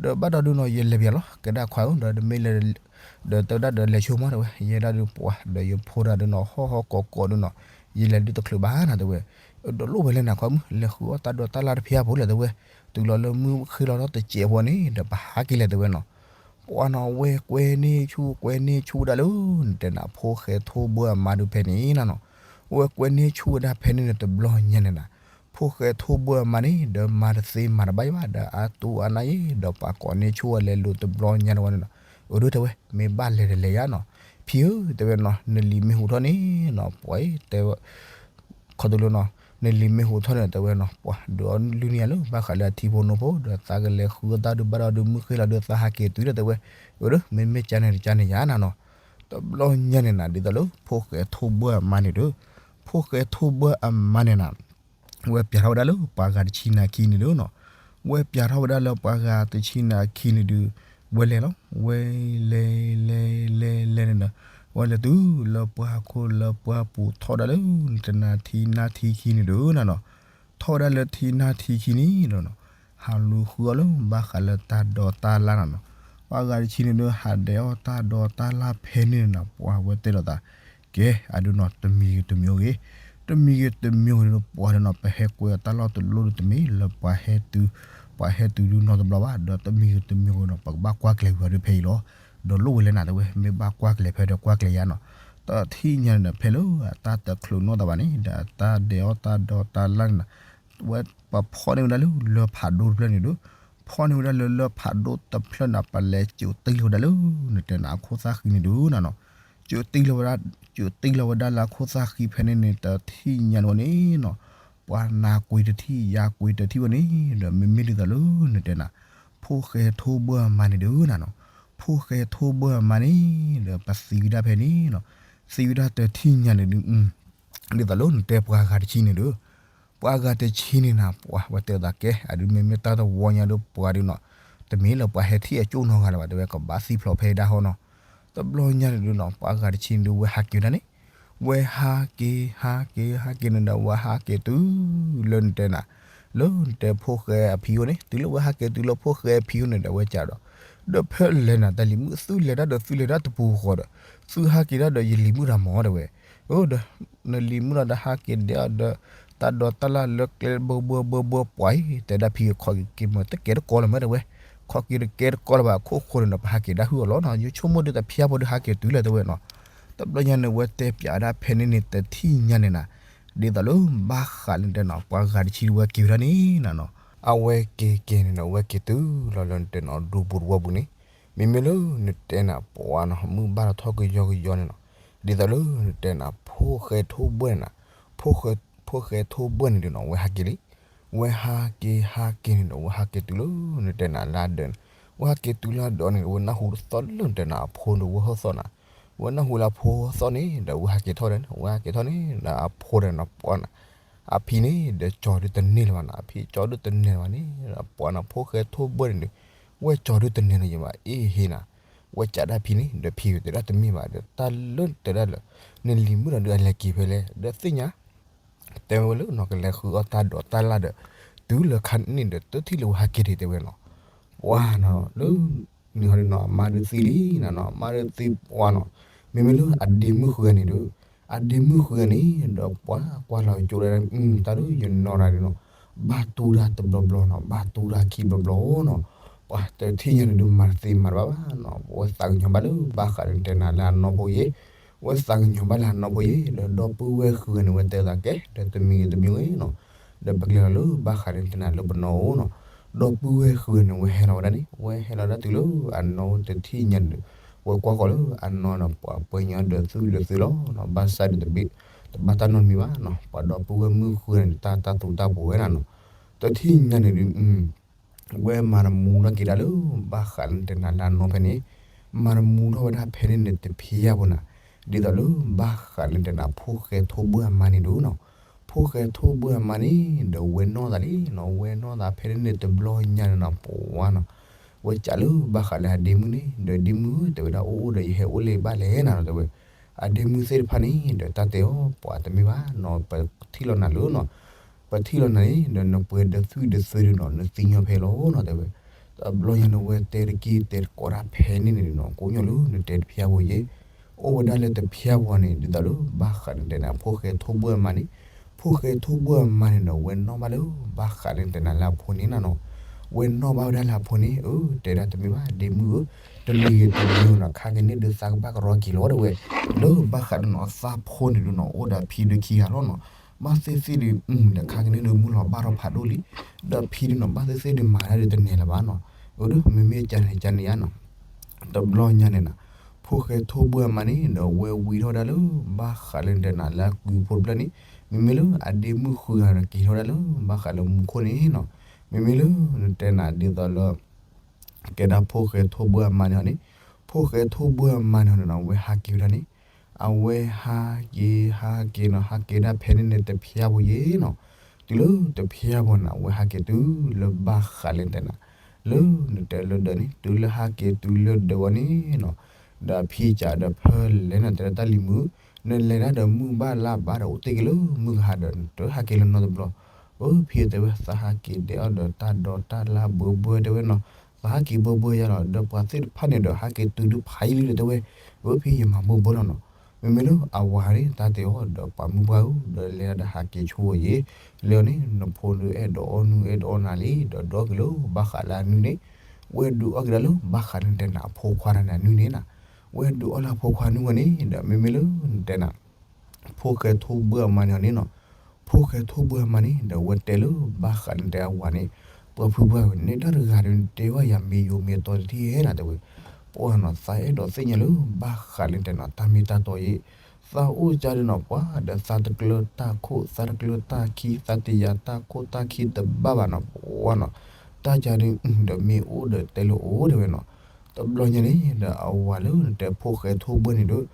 ဒီးဘၣ်ဒီဒုနီၤ ယလဲၤပၠးလီၤ ကဲဒၣ်ခွါဧၢ ဒီးမ့ၢ်လဲၤ ဒီးတဲဝဲဒၣ်ဒီးလဲၤဆိမးတဲဝဲ ယဲဒၣ်ဒုးပှၤ ဒီးယဖိဒၣ်ဒုးနီၤ ဟီၣ်ဟီၣ်ကီၢ်ကီၢ်ဒုးနီၤ, ယလဲၤဒုးတချုးဘၣ်နၤတဲဝဲ, ဒီးလိၣ်ဝဲလဲၣ်နၤခွါမုၣ် လဲၤဃုအီၣ်တၢ်ဒိးတၢ်လၢ်တဖၠါဖိလဲၣ်တဲဝဲ, တုၤလီၤလၢမုၢ်ဃ့လီၤထီၣ်တစဲးဖိန့ၣ် ဒီးပဟးက့ၤလဲၣ်တဲဝဲနီၤ, ပှၤနီၤ ဝဲကွဲန့ၢ်ဆူၣ်ကွဲန့ၢ်ဆူၣ်ဝဲဒၣ်လၢ နတဲနၤ ဖိၣ်ဃဲထိၣ်ဘှၢ်အမါဒုးဖဲန့ၣ်နၤနီၤ, ဝဲကွဲန့ၢ်ဆူၣ်ဝဲဒၣ်ဖဲန့ၣ်န့ၣ် တဘျီညါန့ၣ်နၤ, ဖိၣ်ဃဲထိၣ်ဘှၢ်အမါန့ၣ် ဒီးမၤတသ့မၤတဘၣ်ယဘၣ် ဒီးအါတူၢ်အါနါယဲ ဒီးပှၤကိးန့ၢ်ဆူၣ်ဝဲလဲၤလိာ်တဘျီညါန့ၣ်ဝဲန့ၣ်နီၤ, အဒိတဲဝဲ မ့ၢ်ဘၣ်လဲၤတလဲၤယါနီၤ, ဖံဧၢ တဲဝဲနီၤ နလံၤမ့ၢ်ဟူးထီၣ်န့ၣ်နီၤ ပှၤတဲဝဲ ခီတူၢ်လၢနီၤ နလံၤမ့ၢ်ဟူးထီၣ်န့ၣ် တဲဝဲနီၤ ပှၤဒုးအီၣ်လုၢ်န့ၢ်ယၤလၢဘၣ်ဃးလၢအထံဖိနိဖိ ဒီးသးကလဲၤဃုအီၣ်တၢ်ဒုးဘၣ်ဒီးဒုးမုၢ်ဃ့လီၤဒုးသးဟးက့ၤတုၤလၢတဲဝဲ, အဒိ မ့မ့ၢ်ကၠါန့ၣ်တကၠါန့ၣ်ယါနၤနီၤ, တဘျီညါန့ၣ်နၤ ဒ်သိးလၢဖိၣ်ဃဲထိၣ်ဘှၢ်အမါန့ၣ်ဒီး, ဖိၣ်ဃဲထိၣ်ဘှၢ်အမါန့ၣ်နၤ ဝဲပၠးထီၣ်ဝဲဒၣ်လၢပှၤဂၤတဆံနၤခံန့ၣ်ဒီးနီၤ, ဝဲပၠးထီၣ်ဝဲဒၣ်လၢပှၤဂၤတဆံနၤခံန့ၣ်ဒုး, ဝဲလဲၤလီၤ ဝဲလဲၤလဲၤလဲၤလဲၤန့ၣ်ဒီး, ဝဲလဲၤတုၤလၢပှၢ်ခိၣ်လၢပှၢ်ပူၤထီၣ်ဝဲဒၣ်လၢ နတဲနၤထံနါထံခံန့ၣ်ဒီးနၤနီၤ, ထီၣ်ဝဲဒၣ်လၢထံနါထံခံန့ၣ်ဒီးနီၤ, ဟးလူၤဃုအီၣ်လၢဘၣ်ဃးလၢတၢ်ဒိးတၢ်လၢ်နၤနီၤ, ပှၤဂၤတဆံန့ၣ်ဒီး ဟးဒဲးအီၣ်တၢ်ဒိးတၢ်လၢ်ဖဲန့ၣ်နၤ ပှၤဝဲတဲလိာ်သး ကဲ အဒုးနီၤ တမံၤဂ့ၤတမံၤဂ့ၤ, တမံၤဂ့ၤတမံၤဂ့ၤဒီး ပှၤဒီးနီၤ ပဟဲကွဲးအတၢ်လီၢ်တလိၣ်ဒီးတမ့ၢ်လၢပှၤဟဲတုၤ, ပှၤဟဲတုၤဒုးနီတဘျီဘၣ်, ဒီးတမံၤဂ့ၤတမံၤဂ့ၤနီၤ ပကဘၣ်ကွၢ်ကျဲၤဝံၤအီၤဒုးဖဲအံၤလီၤ, ဒီးလိၣ်ဝဲလဲၣ်နၤတဲဝဲ မ့ၢ်ဘၣ်ကွၢ်ကျဲၤဖဲဒီးကွၢ်ကျဲၤယါနီၤ, တထံၣ်ညါန့ၣ်ဒီး ဖဲလၢအတၢ်တချုးနီၢ်သးဘၣ်န့ၣ် ဒီးအတၢ်ဒဲးအီၣ်တၢ်ဒိးတၢ်လၢ်န့ၣ် ဝဲပဖီၣ်န့ၢ်ဝဲဒၣ်လၢလၢၢ်ဖးဒိၣ်တဖျၢၣ်န့ၣ်ဒီး, ဖီၣ်န့ၢ်ဝဲဒၣ်လၢလၢၢ်ဖးဒိၣ်တဖျၢၣ်န့ၣ် ပလဲၤစူးတံၢ်လီၤဝဲဒၣ်လၢ နတဲနၤအခိၣ်သၣ်ဃံန့ၣ်ဒုးနၤနီၤ, စူးတံၢ်လီၤဝဲဒၣ်, စူးတံၢ်လီၤဝဲဒၣ်လၢအခိၣ်သၣ်ဃံဖဲန့ၣ်န့ၣ် တထံၣ်ညါန့ၣ်ဝဲန့ၣ်နီၤ, ပှၤနၤကွံာ်တထံၣ် ယၤကွံာ်တထံၣ်ဝဲန့ၣ်ဒီး မ့မ့ၢ်ဒ်သိးလၢနတဲနၤ, ဖိၣ်ဃဲထိၣ်ဘှၢ်အမါန့ၣ်ဒုးနၤနီၤ, ဖိၣ်ဃဲထိၣ်ဘှၢ်အမါန့ၣ်ဒီး ပသံဝဲဒၣ်ဖဲန့ၣ်နီၤ, သံဝဲဒၣ်တထံၣ်ညါန့ၣ်ဒုး ဒ်သိးလၢနတဲပှၤဂၤတဆံန့ၣ်ဒီး, ပှၤဂၤတဆံန့ၣ်နၤ ပှၤဝဲတဲသးကဲ အဒုးမ့မ့ၢ်တၢ်တဝီညါဒီးပှၤဒုးနီၤ, တမ့ၢ်လၢပှၤဟဲထံၣ်အကၠိၣ်နီတဂၤလၢၤဘၣ် တဲဝဲကဘၣ်သံဖျိးဖဲဒၣ်ဟီနီၤ, တဘျီညါန့ၣ်ဒုးနီၤ ပှၤဂၤတဆံန့ၣ်ဒုး ဝဲဟးက့ၤဝဲဒၣ်န့ၣ်, ဝဲဟးက့ၤ ဟးက့ၤ ဟးက့ၤန့ၣ်ဒီး ဝဲဟးက့ၤတုၤလၢနတဲနၤ, လၢနတဲဖိၣ်ဃဲအဖံအိၣ်န့ၣ် တုၤလၢဝဲဟးက့ၤတုၤလၢဖိၣ်ဃဲအဖံအိၣ်န့ၣ်ဒီး ဝဲကဒီး, ဒီးဖဲလဲၣ်နၤ တၢ်လံၤမုၣ် သုလဲၤတၢ်ဒီးသုလဲၤတၢ်တပူၤဃီဒီး, သုဟးက့ၤတၢ်ဒီးယလံၤမုၣ်တၢ်မၤတဲဝဲ, အိၣ်ဒီး နလံၤမုၣ်ဒီးဟးက့ၤဒဲးအီၤဒီး တၢ်ဒိးတၢ်လၢ်လၢကျဲဘၢဘၢဘၢဘၢပှၤအံၤ တဲဒၣ်ဖံက့ၤခီက့ၤမ့ၢ်တကဲတကီလၢၤမ့ၢ်တဲဝဲ, ခီက့ၤတကဲတကီလၢၤဘၣ် အခိၣ်ဃိန့ၣ်ဒီး ပဟးက့ၤဒၣ်ဟုၣ်အီၤလီၤနီၤ, ယဆိကမိၣ်ဒုးတဖျါဖိဒုးဟးက့ၤတုၤလၢၤတဲဝဲနီၤ, တဘျီညါန့ၣ် ဝဲတဲပၠးဝဲဒၣ်ဖဲန့ၣ်န့ၣ် တထံၣ်ညါန့ၣ်နၤ, ဒ်သိးလၢဘၣ်ဃးလၢနတဲနီၤ ပှၤဂၤတဆံဒုးဝဲက့ၤဝဲဒၣ်န့ၣ်နၤနီၤ, အဝဲက့ၤက့ၤန့ၣ်ဒီး အဝဲက့ၤတုၤလီၤလၢနတဲနီၤ ဒူပူၤတဝီပူၤန့ၣ်, မ့မ့ၢ်လၢနတဲနၤ ပှၤနီၤ မုၢ်ဘၣ်ထီၣ်ထီၣ်ကယီကယီန့ၣ်နီၤ, ဒ်သိးလၢနတဲနၤ ဖိၣ်ဃဲထိၣ်ဘှၢ်န့ၣ်နၤ, ဖိၣ်ဃဲထိၣ်ဘှၢ်န့ၣ်ဒုးနီၤ ဝဲဟးက့ၤလံ, ဝဲဟးက့ၤဟးက့ၤန့ၣ်ဒီး ဝဲဟးက့ၤတုၤလၢနတဲနၤလၢဒၢးန့ၣ်, ဝဲဟးက့ၤတုၤလၢဒၢးန့ၣ် ဝဲနၢ်ဟူတသီၣ်လၢနတဲနၤအဖိဒီးဝဲဟီၣ်သီၣ်နၤ, ဝဲနၢ်ဟူလၢအဖိဟီၣ်သီၣ်န့ၣ်ဒီး ဝဲဟးက့ၤထီၣ်ဒၣ်န့ၣ် ဝဲဟးက့ၤထီၣ်န့ၣ်ဒီးအဖိဒီးနၤပှၤနၤ အဖံန့ၣ်ဒီးကၠီဒုးတန့ၢ်လၢၤဘၣ်နၤ, အဖံကၠီဒုးတန့ၢ်လၢၤဘၣ်န့ၣ် ပှၤနၤ ဖိၣ်ဃဲထိၣ်ဘှၢ်န့ၣ်ဒီး ဝဲကၠီဒုးတန့ၢ်လၢၤဘၣ် အ့ၣ်ဟ့နၤ, ဝဲကးဒၣ်ဖံန့ၣ် ဒီးဖံကတဲဒၣ်တမ့ၢ်ဘၣ်ဒီး တၢ်လၢတဲဒၣ်လၢ နလံၤမုၣ်ဒီးဒုးအလဲၤက့ၤဖဲလဲၣ် ဒီးသ့ၣ်ညါ တဲဝဲလၢနီၤ ကလဲၤဃုအီၣ်တၢ်ဒိးတၢ်လၢ်ဒီး တုၤလၢခါန့ၣ်ဒီး တထံၣ်လၢဝဲဟးက့ၤဒံးတဲဝဲနီၤ, ပှၤနီၤ လၢ န့ၣ်ဟီဒုးနီၤ အမါဒုးသံလံနၤနီၤ, အမါဒုးသံပှၤနီၤ, မ့မ့ၢ်လၢအဒ့မုၣ်ဃုဂၤန့ၣ်ဒီး အဒ့မုၣ်ဃုဂၤန့ၣ်ဒီး ပှၤကွၢ်လီၤကၠိဒၣ် တၢ်ဒုးယနီၤတၢ်ဒုးနီၤ, ဘၣ်တူၢ်တၢ်တဘျီဘျီနီၤ, ဘၣ်တူၢ်တၢ်ခံဘျီဘျီနီၤ, ပှၤတထံၣ်ညါန့ၣ်ဒုး မၤတသ့မၤတဘၣ်ဘၣ်နီၤ, ဝဲသးကညီၤဘၣ်လၢဘၣ်ဃးဒီးတဲနၤလၢအနီၢ်ဖိယဲ ဝဲသးကညီၤဘၣ်လၢအနီၢ်ဖိယဲ ဒီးဒီပုၢ်ဝဲၢ်ဃုဂၤန့ၣ် ဝဲတဲသးကဲ ဒီးတမံၤဂ့ၤတမံၤဂ့ၤနီၤ, ဒီးပကလဲၤလီၤလၢဘၣ်ဃးဒီးတဲနၤလၢပနီၢ်အိၣ်နီၤ, ဒီပုၢ်ဝဲၢ်ဃုဂၤန့ၣ် ဝဲဟဲလီၤဝဲဒၣ်န့ၣ် ဝဲဟဲလီၤဒၣ်တုၤလၢအနီၢ်တထံၣ်ညါန့ၣ်ဒီး ဝဲကွၢ်ဃီၤလၢအနီၢ်န့ၣ် ပှၤပှဲၤညီဒီးသူၣ်လၢာ်သုလီၤနီၤ, ဘၣ်ဆၣ်ဒီးတဘ့ၣ် တဘၣ်တၢ်နီတမံၤဘၣ်နီၤ, ပှၤဒီပုၢ်ဝဲၢ်မုၣ်ဃုဂၤန့ၣ် တၢ်တၢ်သူတၢ်ပှဲၤဝဲဒၣ်နီၤ, တထံၣ်ညါန့ၣ်ဒုး ဝဲမၤတမူထီၣ်က့ၤဒၣ်လၢ ဘၣ်ဃးလၢနတဲနၤလၢအနီၢ်ဖဲန့ၣ်, မၤတမူထီၣ်ဝဲဒၣ်ဖဲန့ၣ်န့ၣ်တဖျဲဘၣ်နီၤ, ဒ်သိးလၢဘၣ်ဃးလၢနတဲနၤ ဖိၣ်ဃဲထိၣ်ဘှၢ်အမါန့ၣ်ဒုးနီၤ, ဖိၣ်ဃဲထိၣ်ဘှၢ်အမါန့ၣ် ဒီးဝဲနီၢ်သးလံနီၤ, ဝဲနီၢ်သးဖဲန့ၣ်န့ၣ်တဘျီညါန့ၣ်နီၤ ပှၤနီၤ, ဝဲကးလၢဘၣ်ဃးလၢအဒ့မုၣ်န့ၣ် ဒီးဒ့မုၣ်ဧၢ တဲဝဲဒၣ် အိၣ်အိၣ်ဒီးယဟဲအိၣ်လၢဘၣ်လဲၣ်နၤနီၤ တဲဝဲ, အဒ့မုၣ်သ့ၣ်တဖၣ်န့ၣ် ဒီးတၢ်တဲအီၤ ပှၤတမ့ၢ်ဘၣ်နီၤ, ပထံၣ်လီၤနၤလၢနီၤ, ပထံၣ်လီၤနၤန့ၣ် ဒီးနပှဲၤဒီးသွံၣ်ဒီးသွဲဒုးနီၤ နသံညီဖဲလီၤနီၤ တဲဝဲ, တဘျီညါန့ၣ် ဝဲတဲတက့ၢ်တဲတကိးတၢ်ဖဲန့ၣ်န့ၣ်နီၤ ကိးညီလၢနတဲတဖျဲဘၣ်ယဲ, အိၣ်ဝဲဒၣ်လၢတဖျဲဘၣ်န့ၣ် ဒ်သိးလၢဘၣ်ဃးလၢနတဲနၤ ဖိၣ်ဃဲထိၣ်ဘှၢ်အမါန့ၣ်, ဖိၣ်ဃဲထိၣ်ဘှၢ်အမါန့ၣ်ဒီး ဝဲနီၢ်ဘၣ်လၢ ဘၣ်ဃးလၢနတဲနၤလၢအဖိန့ၣ်နၤနီၤ, ဝဲနီၢ်ဘၣ်ဝဲဒၣ်လၢအဖိန့ၣ် အၢ တဲဒၣ်တမ့ၢ်ဘၣ် ဒ့မုၣ်ဧၢ, တမံၤဂ့ၤတမံၤဂ့ၤနီၤ ခါက့ၤန့ၣ်ဒုးသးကဘၣ်ကရီက့ၤလီၤ တဲဝဲ, လၢဘၣ်ဃးဒီးနီၤ သးဖိန့ၣ်ဒုးနီၤ အိၣ်ဒီးဖံဒုးခံဂၤလီၤနီၤ, ဘၣ်သ့ၣ်သ့ၣ်ဒုး ဒီးခါက့ၤန့ၣ်ဒုးမုၢ်လီၤဘၣ်ထီၣ်ဖးဒိၣ်လံ, ဒီးဖံဒုးနီၤ ဘၣ်သ့ၣ်သ့ၣ်ဒုးမၤဒၣ်ဒုးတန့ၢ်လၢၤဘၣ်နီၤ, အၢ ဒုး မ့မ့ၢ်ကန့ၣ်ကန့ၣ်ဧါနီၤ, တဘျီညါန့ၣ်နီၤ, ဖိၣ်ဃဲထိၣ်ဘှၢ်အမါန့ၣ် ဒီးဝဲဝံထီၣ်ဝဲဒၣ်လၢ ဘၣ်ဃးလၢနတဲနၤလၢအကုဖိတဖျၢၣ်န့ၣ်, မ့မ့ၢ်လၢအဒ့မုၣ်ဃုဂၤဒီးက့ၤထီၣ်ဝဲဒၣ်လၢ ဘၣ်ဃးလၢမူခိၣ်န့ၣ်နီၤ, မ့မ့ၢ်လၢနတဲနၤဒ်သိးလၢ ကဲဒၣ်ဖိၣ်ဃဲထိၣ်ဘှၢ်အမါန့ၣ်ဟီန့ၣ်, ဖိၣ်ဃဲထိၣ်ဘှၢ်အမါန့ၣ်ဟီန့ၣ်နီၤ အဝဲဟးက့ၤဝဲဒၣ်န့ၣ်, အဝဲဟးက့ၤဟးက့ၤနီၤ ဟးက့ၤဒၣ်ဖဲန့ၣ်န့ၣ်တဖျဲဘၣ်ယဲနီၤ, တုၤလၢတဖျဲဘၣ်န့ၣ် အဝဲဟးက့ၤတုၤလၢဘၣ်ဃးလၢနတဲနၤ, လၢနတဲလၢဒၢးန့ၣ် တုၤလၢဟးက့ၤတုၤလၢဒၢးဝဲန့ၣ်နီၤ, ဒီးအဖံစံးဒီး ဖဲလဲၣ်နတဲလၢတၢ်လံၤမုာ်, နလဲၤဒၣ်ဒီးမုၢ်ဘၣ်လါဘၣ်ဒီးအိၣ်တ့ၢ်က့ၤလၢမုၢ်ကဟါဒီး နတဟးက့ၤလၢနီတဘျီ, အၢ ဖံတဲဝဲ သးဟးက့ၤဒဲးအီၤဒီးတၢ်ဒိးတၢ်လၢဘၢဘၢတဲဝဲနီၤ, သးဟးက့ၤဘၢဘၢယါလီၤ ဒီးပှၤသ့ၣ်တဖၣ်န့ၣ်ဒီး ဟးက့ၤတုၤဒုးဖးယံာ်လံဒီးတဲဝဲ, အၢ ဖံယမၤဘၢဘၢလီၤနီၤ, မ့မ့ၢ်လၢအဝၤန့ၣ် တၢ်တဲအီၤဒီးပှၤမုၢ်ပှၢ်ဧၢ ဒီးလဲၤဒၣ်ဒီးဟးက့ၤဆိယဲ, လဲၤအီၤန့ၣ် နဖိဒုးအဲၣ်ဒိးအီၣ်နုၢ်အဲၣ်ဒိးအီၣ်နၤလံ ဒီးဒိးက့ၤလၢဘၣ်ဃးလၢအနုၢ်န့ၣ်, ဝဲဒုးအီၣ်က့ၤဒၣ်လၢဘၣ်ဃးလၢနတဲနၤအဖိခွါတဂၤန့ၣ်အနုၢ်န့ၣ်နီၤ, ဝဲဒုးအီၣ်လၢအဖိခွါနုၢ်ဝဲန့ၣ် ဒီးမ့မ့ၢ်လၢနတဲနၤ ဖိၣ်ဃဲထိၣ်ဘှၢ်အမါန့ၣ်န့ၣ်နီၤ, ဖိၣ်ဃဲထိၣ်ဘှၢ်အမါန့ၣ် ဒီးဝဲတဲလၢဘၣ်ဃးလၢနတဲအဝၤန့ၣ်, ပှၤဖုပှၢ်ဧၢ နတၢ်တဂၤဒီးနတဲဝဲယၤမ့ၢ်ယိၤမ့ၢ်တီတထံၣ်ဧဲနီၤ တဲဝဲ, ပှၤနီၤ သးအဲၣ်ဒိးသ့ၣ်ညါလၢဘၣ်ဃးလၢနတဲနီၤ တၢ်မ့ၢ်တၢ်တီယဲ, သးအိၣ်ကၢ်ဒုးနီၤ ပှၤဒီးသးတကျၢၤတၢ်ခိၣ် သးတကျၢၤတၢ်ခံ သးတယာ်တၢ်ခိၣ်တၢ်ခံတဘၣ်ဘၣ်နီၤ ပှၤနီၤ, တၢ်ကၢ်ဒုး ဒီးမ့ၢ်အိၣ်ဒီးတဲလိာ်အိၣ်တဲဝဲနီၤ, တဘျီညါန့ၣ် ဒီးအဝၤလၢနတဲဖိၣ်ဃဲထိၣ်ဘှၢ်န့ၣ်ဒီး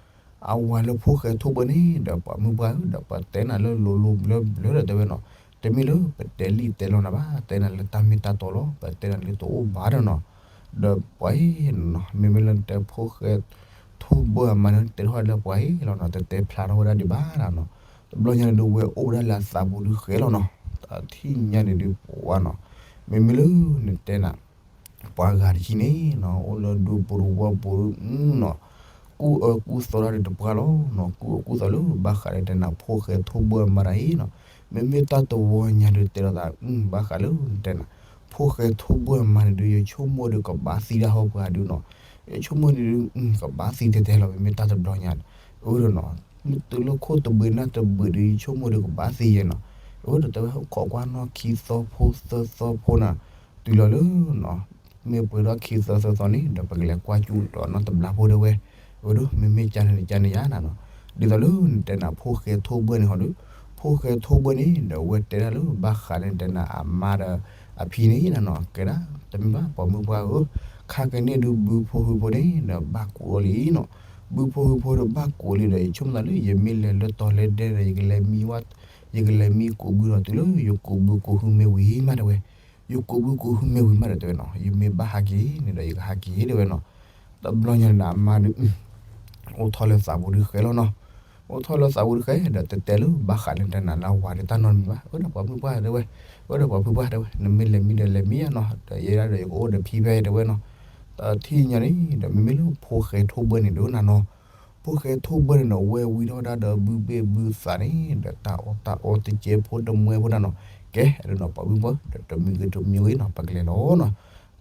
အဝၤလၢဖိၣ်ဃဲထိၣ်ဘှၢ်န့ၣ် ဒီးပှၤမုၢ်ပှၢ်ဧၢ ဒီးပှၤတဲနၤလၢလိၤလိၤဘျၢဘျၢဒီးတဲဝဲနီၤ, တမ့ၢ်လၢပတဲလံာ်တဲလီၤနၤဘၣ် တဲနၤလၢတၢ်မ့ၢ်တၢ်တီလီၤ ပတဲနၤလၢတအိၣ်ဘၣ်ဒီးနီၤ, ဒီးပှၤအံၤနီၤ မ့မ့ၢ်လၢနတဲဖိၣ်ဃဲထိၣ်ဘှၢ်အမါန့ၣ် တဲထီၣ်လၢပှၤအံၤလီၤနီၤ တတဲဖျါထီၣ်ဝဲဒၣ်ဒံးဘၣ်နီၤ, တဘျီညါန့ၣ်ဒုးဝဲအိၣ်ဝဲဒၣ်လၢအသးပူၤဒုးဃဲလီၤနီၤ, တထံၣ်ညါန့ၣ်ဒုးပှၤနီၤ, မ့မ့ၢ်လၢနတဲနၤ ပှၤဂၤတဆံန့ၣ်နီၤ အိၣ်လၢဒူပူၤတဝီပူၤနီၤ, ကူၣ်အၢကူၣ်သီတၢ်ဒုးတပှၢ်လီၤနီၤ, ကူၣ်အၢကူၣ်သီလၢဘၣ်ဃးလၢနတဲနၤ ဖိၣ်ဃဲထိၣ်ဘှၢ်အမါတဂၤအံၤနီၤ, မ့မ့ၢ်တၢ်တဝီညါဒုးတဲလိာ်သး ဘၣ်ဃးလၢနတဲနၤ ဖိၣ်ဃဲထိၣ်ဘှၢ်အမါန့ၣ်ဒုး ယဆိကမိၣ်ဒုးကဘၣ်သံတၢ်ဟီပှၤဒုးနီၤ, ယဆိကမိၣ်န့ၣ်ဒုး ကဘၣ်သံတဲတဲလီၤ မ့မ့ၢ်တၢ်တဘျီညါ, အၢဒီးနီၤ, မ့ၢ်တုၤလၢခိၣ်တဘ့ၣ်နၢ်တဘ့ၣ်ဒုး ယဆိကမိၣ်ဒုးကဘၣ်သံယဲနီၤ, အၢဒီးတဲဝဲခိးကွၢ်နီၢ်ခံသီဖိသၢသီဖိနီၤ, တုၤလီၤလၢနီၤ မ့ၢ်ပှဲၤထီၣ်ခံသီသၢသီန့ၣ် ဒီးပကလဲၤကွၢ်ကၠူၣ်ဒီးနီၢ်တဘျီဖိတဲဝဲ, အၢဒီး မ့မ့ၢ်ကန့ၣ်ကန့ၣ်ယါနီၤ, ဒ်သိးလၢနတဲနၤဖိၣ်ဃဲထိၣ်ဘှၢ်န့ၣ်ဟီဒီး, ဖိၣ်ဃဲထိၣ်ဘှၢ်န့ၣ် ဒီးဝဲတဲဒၣ်လၢဘၣ်ဃးလၢနတဲနၤအမါဒီး အဖံန့ၣ်နီၤ ကဲဒၣ် တမ့ၢ်ဘၣ် ပှၤမုၢ်ပှၢ်ဧၢ, ခါကန့ၣ်ဒုးဘုဖိဟုဖိန့ၣ်ဒီးဘၣ်ကူးအီၤလံနီၤ, ဘုဖိဟုဖိဒီးဘၣ်ကူးအီၤလံဒီး ယဆိကမိၣ်သးလၢယမ့ၢ်လဲၤလၢတီၤလၢဒဲဒီး ယကလဲၤမံဝဲ, ယကလဲၤမံကူးဘုဒီးတုၤလၢယကူးဘုကူးဟုမ့ၢ်ဝံၤမးတဲဝဲ, ယကူးဘုကူးဟုမ့ၢ်ဝံၤမးဒီးတဲဝဲနီၤ ယမ့ၢ်ဘၣ်ဟးက့ၤန့ၣ်ဒီးယကဟးက့ၤတဲဝဲနီၤ, တဘျီညါန့ၣ်ဒီးအမါဒုး အိၣ်ထီၣ်လၢသးပူၤဒုးဃဲလီၤနီၤ, အိၣ်ထီၣ်လၢသးပူၤဒုးဃဲ ဒီးတဲတဲလၢဘၣ်ဃးလၢနတဲနၤလၢအဝၤဒီးတၢ်နီတမံၤဘၣ်, အၢဒီးပှၤမုၢ်ပှၢ်တဲဝဲ, အၢဒီးပှၤဖုပှၢ်တဲဝဲ နမ့ၢ်လဲၤမံဒီးလဲၤမံယါနီၤ ဒီးယဲဒၣ်ဒီးယကအိၣ်ဒီးဖံဖဲတဲဝဲနီၤ, တထံၣ်ညါန့ၣ်ဒီးမ့မ့ၢ်လၢဖိၣ်ဃဲထိၣ်ဘှၢ်န့ၣ်ဒုးနၤနီၤ, ဖိၣ်ဃဲထိၣ်ဘှၢ်န့ၣ်ဒီး ဝဲဝံထီၣ်ဝဲဒၣ်ဒီးဘုဘ့ၣ်ဘုသးန့ၣ် ဒီးတၢ်အီၣ်တၢ်အီတကဲဖိတမှဲဖိဒၣ်နီၤ, ကဲ အဒိနီၤ ပှၤမုၢ်ပှၢ် ဒီးတမံၤဂ့ၤတမံၤဂ့ၤနီၤ ပကလဲၤလီၤနီၤ,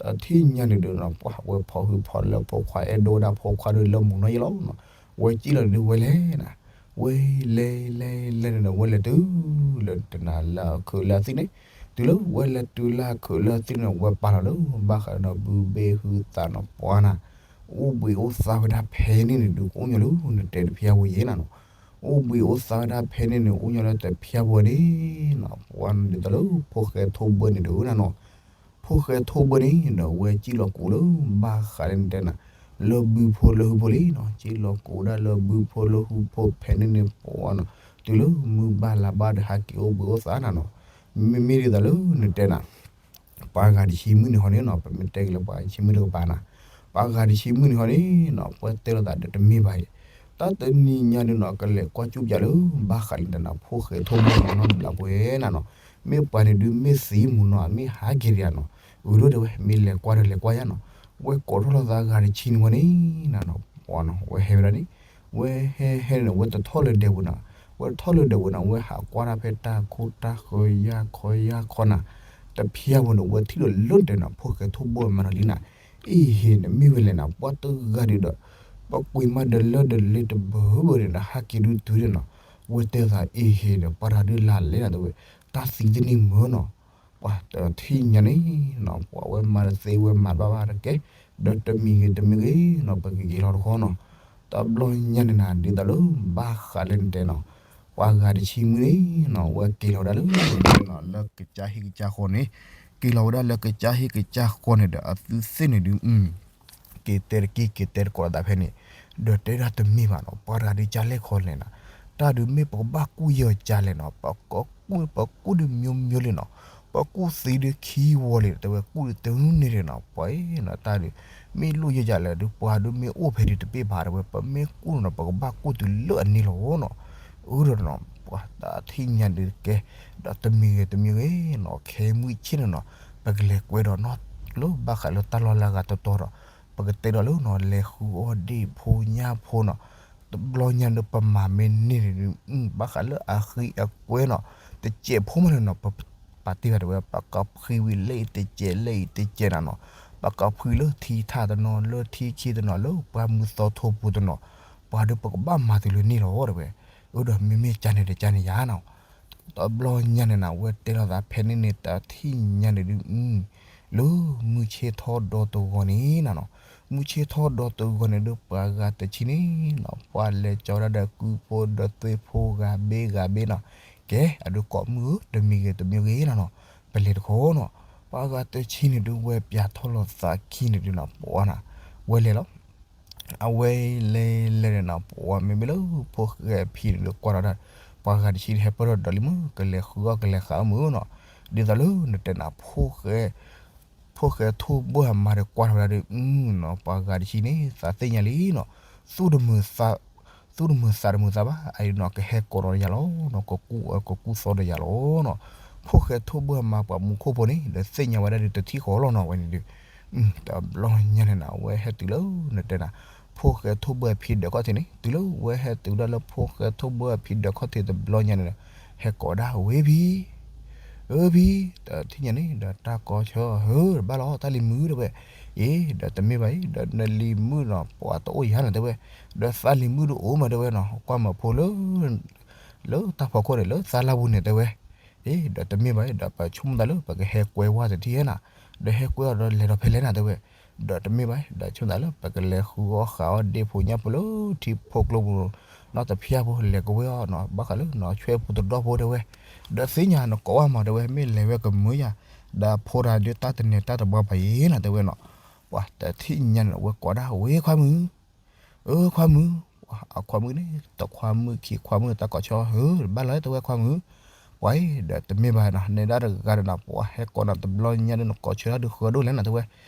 တထံၣ်ညါန့ၣ်ဒီးနီၤ ပှၤဝဲဖီၣ်ဟုဖီၣ်လၢဖိခွါအဲၣ်ဒိးဝဲဒၣ်ဖိခွါဒီးလၢမူနီၢ်ယဲလီၤနီၤ, ဝဲကံၣ်လီၤဒုးဝဲလဲၤနၤ, ဝဲလဲၤလဲၤလဲၤန့ၣ်ဒီး ဝဲလဲၤတုၤလၢတနၤလၢအခုးလၢအသံၣ်န့ၣ်, တုၤလၢဝဲလဲၤတုၤလၢအခုးလၢအသံၣ်န့ၣ် ဝဲပာ်လီၤလၢဘၣ်ဃးဒီးဘုဘ့ၣ်ဟုသးနီၤ ပှၤနၤ, အိၣ်ဘှံးအိၣ်သါဝဲဒၣ်ဖဲန့ၣ်န့ၣ်ဒုး ကအိၣ်ညီလၢနတဲတဖျါဝဲယဲနၤနီၤ, အိၣ်ဘှံးအိၣ်သါဝဲဒၣ်ဖဲန့ၣ်န့ၣ် အိၣ်ညီလၢတဖၠၣ်ဖိန့ၣ်နီၤ, ပှၤဒ်သိးလၢဖိၣ်ဃဲထိၣ်ဘၢၣ်န့ၣ်ဒုးနၤနီၤ, ဖိၣ်ဃဲထိၣ်ဘၢၣ်န့ၣ်ဒီး ဝဲစံၣ်လီၤကိးလၢဘၣ်ဃးလၢနတဲနၤ လၢဘုဖိလၢဟုဖိလံနီၤ, စံၣ်လီၤကိးဒၣ်လၢဘုဖိလၢဟုဖိဖဲန့ၣ်န့ၣ် ပှၤနီၤ, တုၤလၢမုၢ်ဘၣ်လါဘၣ်ဒီးဟးက့ၤအိၣ်ဘှံးအိၣ်သါနၤနီၤ, မ့မ့ၢ်ဒ်သိးလၢနတဲနၤ ပှၤဂၤတဆံမုၢ်န့ၣ်ဟီန့ၣ်နီၤ, ပမ့ၢ်တဲက့ၤလၢပှၤဂၤတဆံမုၢ်တကပၤနၤ, ပှၤဂၤတဆံမုၢ်န့ၣ်ဟီန့ၣ်နီၤ, ပှၤတဲလိာ်သးဒီးတမ့ၢ်ဘၣ်အံၤ, တၢ်တနံၤညါဒုးနီၤ ကလဲၤကွၢ်ကၠူၣ်ပၠးလၢ ဘၣ်ဃးလၢနတဲနၤ ဖိၣ်ဃဲထိၣ်ဘၢၣ်နီတဘျီပှဲၤနၤနီၤ, မ့ၢ်ပှၤန့ၣ်ဒုးမ့ၢ်သံမူၤနီၤ မ့ၢ်ဟးက့ၤဒံးဧါနီၤ, အုးဒိၣ်တဲဝဲ မ့ၢ်လဲၤကွၢ်ဒီးလဲၤကွၢ်ယါနီၤ, ဝဲကိးထီၣ်လိာ်သးဂၤတဆံန့ၣ်ဝဲန့ၣ်နၤနီၤ, ပှၤနီၤ ဝဲဟဲဝဲဒၣ်န့ၣ် ဝဲဟဲဟဲန့ၣ် ဝဲတထီၣ်လၢဒဲးပူၤနၤ, ဝဲတထီၣ်လၢဒဲးပူၤနၤ ဝဲဟးကွၢ်တၢ်ဖဲတၢ်ခိတၢ်ဃၢယါခီယါခီနၤ, တဖၠၣ်ဖိန့ၣ် ဝဲထံၣ်ဒီးလၢနတဲနၤ ဖိၣ်ဃဲထိၣ်ဘၢၣ်မၤဒီးလံနၤ, အ့ၣ်ဟ့ၣ်န့ၣ်မ့ၢ်ဝဲလဲၣ်နၤ ပှၤတဂၤဒုးဒီး ပှၤကွံာ်မးဒီးလၢဒီးလ့တဘၢဘၢန့ၣ်ဒီး ဟးက့ၤဒုးတုၤန့ၣ်နီၤ, ဝဲတဲသးအ့ၣ်ဟ့ၣ်ဒီး ပှၤတဂၤဒုးလၢလဲၣ်နၤတဲဝဲ, တၢ်သံတန့ၢ်မုာ်နီၤ ပှၤတထံၣ်ညါန့ၣ်နီၤ ပှၤဝဲမၤတသ့ဝဲမၤဘၣ်ဘၣ်တကဲ, ဒီးတမံၤဂ့ၤတမံၤဂ့ၤနီၤ ပကက့ၤလီၤတခီနီၤ, တဘျီညါန့ၣ်နၤ ဒ်သိးလၢဘၣ်ဃးလၢနတဲနီၤ, ပှၤဂၤတဆံမုၢ်န့ၣ်နီၤ ဝဲက့ၤလီၤဝဲဒၣ်လၢ လၢကစၢ်ဟံၣ်ကစၢ်ဃီန့ၣ်, က့ၤလီၤဝဲဒၣ်လၢကစၢ်ဟံၣ်ကစၢ်ဃီန့ၣ်ဒီး အသုသ့ၣ်န့ၣ်ဒုး က့ၤတဲတက့ၢ် က့ၤတဲတကိးသးဖဲန့ၣ်, ဒီးတဲဒၣ်တမ့ၢ်ဘၣ်နီၤ ပှၤတဂၤဒုးကလဲၣ်ခီလဲၣ်နၤ, တၢ်ဒုးမ့ၢ်ပကဘၣ်ကူၣ်ယဲၢ်ကလဲၣ်နီၤ, ပကကူၣ် ပကူၣ်ဒုးမျိုးမျိုးလံနီၤ, ပကူၣ်သံဒုးခံဝီလံ တဲဝဲ ကူၣ်ဒုးတနံၤန့ၣ်နီၤ ပှၤနီၤ တၢ်ဒုး မ့ၢ်လိၣ်ယဲၢ်ကလဲၣ်ဒုး ပှၤဒုးမ့ၢ်အိၣ်ဖဲဒုးတပ့ၢ်ဘၣ်တဲဝဲ ပမ့ၢ်ကူၣ်နီၤ ပကဘၣ်ကူၣ်တုၤလၢအန့ၣ်လီၤနီၤ, အုးဒီးနီၤ ပှၤတထံၣ်ညါဒုးကဲ, ဒီးတမံၤဂ့ၤတမံၤဂ့ၤနီၤ ခဲမုၢ်ဆ့ၣ်န့ၣ်နီၤ, ပကလဲၤကွဲဒီးနီၤ လၢဘၣ်ဃးလၢတၢ်လီၢ်လၢအဂၤတတီၤဒီး ပကတဲဒီးလၢနီၤ လဲၤဃုအီၣ်ဒ့ၣ်ဖိညၣ်ဖိနီၤ, တဘျီညါဒုးပမၤမ့ၢ်န့ၢ်န့ၣ်ဒုး ဘၣ်ဃးလၢအဃံအကွဲနီၤ, တစဲးဖိမးန့ၣ်နီၤ ပပာ်တ့ၢ်ဘၣ်တဲဝဲ ပကဖှံဝံၤလၢအံၤတစဲးလၢအံၤတစဲးနၤနီၤ, ပကဖှံလၢထံထၣ်တနီၤ လၢပှၢ်မုၢ်သီထိပူၤတနီၤ, ပှၤဒုးပကဘၣ်မၤတုၤလၢန့ၣ်လီၤတဲဝဲ, အုးဒီးမ့မ့ၢ်ကန့ၣ်ဒီးကန့ၣ်ယါနီၤ တဘျီညါန့ၣ်နၤ ဝဲတဲလိာ်သးဖဲန့ၣ်န့ၣ် တထံၣ်ညါန့ၣ်ဒုး လၢမုၢ်ဆ့ၣ်ထီၣ်ဒီတဂီၤန့ၣ်နၤနီၤ, မုၢ်ဆ့ၣ်ထီၣ်ဒီတဂီၤန့ၣ်ဒုး ပှၤဂၤတဆံန့ၣ်နီၤ ပှၤလဲၤကၠီဒၣ်ဒီးကုဖိဒီးသွ့ဖိဂၤဘ့ၣ်ဂၤဘ့ၣ်နီၤ, ကဲ အဒုးကိးမုၢ်ဧၢ တမံၤဂ့ၤတမံၤဂ့ၤနၤနီၤ, ပလဲၤတခီနီၤ, ပှၤဂၤတဆံန့ၣ်ဒုး ဝဲပၠးထီၣ်လိာ်သးခံန့ၣ်ဒုးနီၤ ပှၤနီၤ, ဝဲလဲၤလီၤ အဝဲလဲၤလဲၤန့ၣ်နီၤ ပှၤမ့မ့ၢ်လၢဖိၣ်ဃဲအဖံန့ၣ်ဒုးကွၢ်ထီၣ်ဒၣ်, ပှၤဂၤတဆံန့ၣ် ဟဲပၢၢ်ထီၣ်ဒီးလံမုၢ် ကလဲၤဃုအီၣ်ကလဲၤဃုအီၣ်မုၢ်နီၤ, ဒ်သိးလၢနတဲနၤ ဖိၣ်ဃဲထိၣ်ဘၢၣ်အမါဒီးကွၢ်ထီၣ်ဝဲဒၣ်ဒီး နီၤ ပှၤဂၤတဆံန့ၣ် သးသ့ၣ်ညါလံနီၤ, သူၣ်တမုာ်သး သူၣ်တမုာ်သးတမုာ်သးဘၣ် အအံၤနီၤ ကဟဲကိးဒီးယၤလီၤနီၤ ကကူၣ်အၢကကူၣ်သီဒီးယၤလီၤနီၤ, ဖိၣ်ဃဲထိၣ်ဘၢၣ်အမါပှၤမူခိၣ်ဖိန့ၣ် ဒီးသ့ၣ်ညါဝဲဒၣ်ဒီးတထံၣ်ဃီလီၤနီၤ ဝဲန့ၣ်ဒုး တဘျီညါန့ၣ်နၤ ဝဲဟဲတုၤလၢနတဲနၤ ဖိၣ်ဃဲထိၣ်ဘၢၣ်အဖံဒၢးခီၣ်ထံးန့ၣ် တုၤလၢဝဲဟဲတုၤဒၣ်လၢဖိၣ်ဃဲထိၣ်ဘၢၣ်အဖံဒၢးခီၣ်ထံးတဘျီညါန့ၣ်ဒီး ဟဲကိးဒၣ်ဝဲဖံ အၢဖံ တထံၣ်ညါန့ၣ်ဒီး တၢ်ကိးဆၢဟၢ ဘၣ်လီၤ တၢ်လံၤမုၣ်တဲဝဲ, အ့ ဒီးတမ့ၢ်ဘၣ်အံၤ ဒီးနလံၤမုၣ်နီၤ ပှၤတအိၣ်ယၤနီၤတဲဝဲ, ဒီးသးလံၤမုၣ်ဒုးအိၣ်မးတဲဝဲနီၤ ကွၢ်မၤဖိလၢ လၢတၢ်ဖီခိၣ်န့ၣ် လၢသးလၢပူၤန့ၣ်တဲဝဲ, အ့ ဒီးတမ့ၢ်ဘၣ်အံၤ ဒီးပဆိကမိၣ်သးလၢ ပကဟဲကွဲဝဲတထံၣ်ဧါနီၤ, ဒီးဟဲကွဲအီၤဒီးလဲၤဒီးဖဲလဲၣ်နၤတဲဝဲ, ဒီးတမ့ၢ်ဘၣ်အံၤ ဒီးဆိကမိၣ်သးလၢ ပကလဲၤဃုအီၣ်ဃုအီၣ်ဒ့ၣ်ဖိညၣ်ဖိလၢထံဖိကျိပူၤ နီတဖျၢၣ်ဖိ လဲၤကဝဲအီၤနီၤ ဘၣ်ဃးလၢနီၤ ဆွဲပူၤတဒီဖိတဲဝဲ, ဒီးသ့ၣ်ညါနကိးဝဲမးတဲဝဲ မ့ၢ်လဲၤဝဲကမုာ်ယၤ, ဒီးဖိတၢ်ဒုးတၢ်တနဲၤတၢ်တဘှါဘၣ်အံၤနီၤတဲဝဲနီၤ, ပှၤတထံၣ်ညါန့ၣ် ဝဲကိးဒၣ်ဝဲခွါမုၣ်, အၢခွါမုၣ်, အခွါမုၣ်န့ၣ် တခွါမုၣ်ခံခွါမုၣ် တၢ်ကိးဆၢဟၢ ဘၣ်လီၤတဲဝဲခွါမုၣ်, ပှၤအံၤ ဒီးတမ့ၢ်ဘၣ်နီၤ နဲဒၣ်တဂၤဒီးနီၤ ပှၤဟဲကိးနၤတဘျီညါဒီး နကိးဆၢတၢ်ဒုးဃၢဒိၣ်လဲၣ်နၤတဲဝဲ,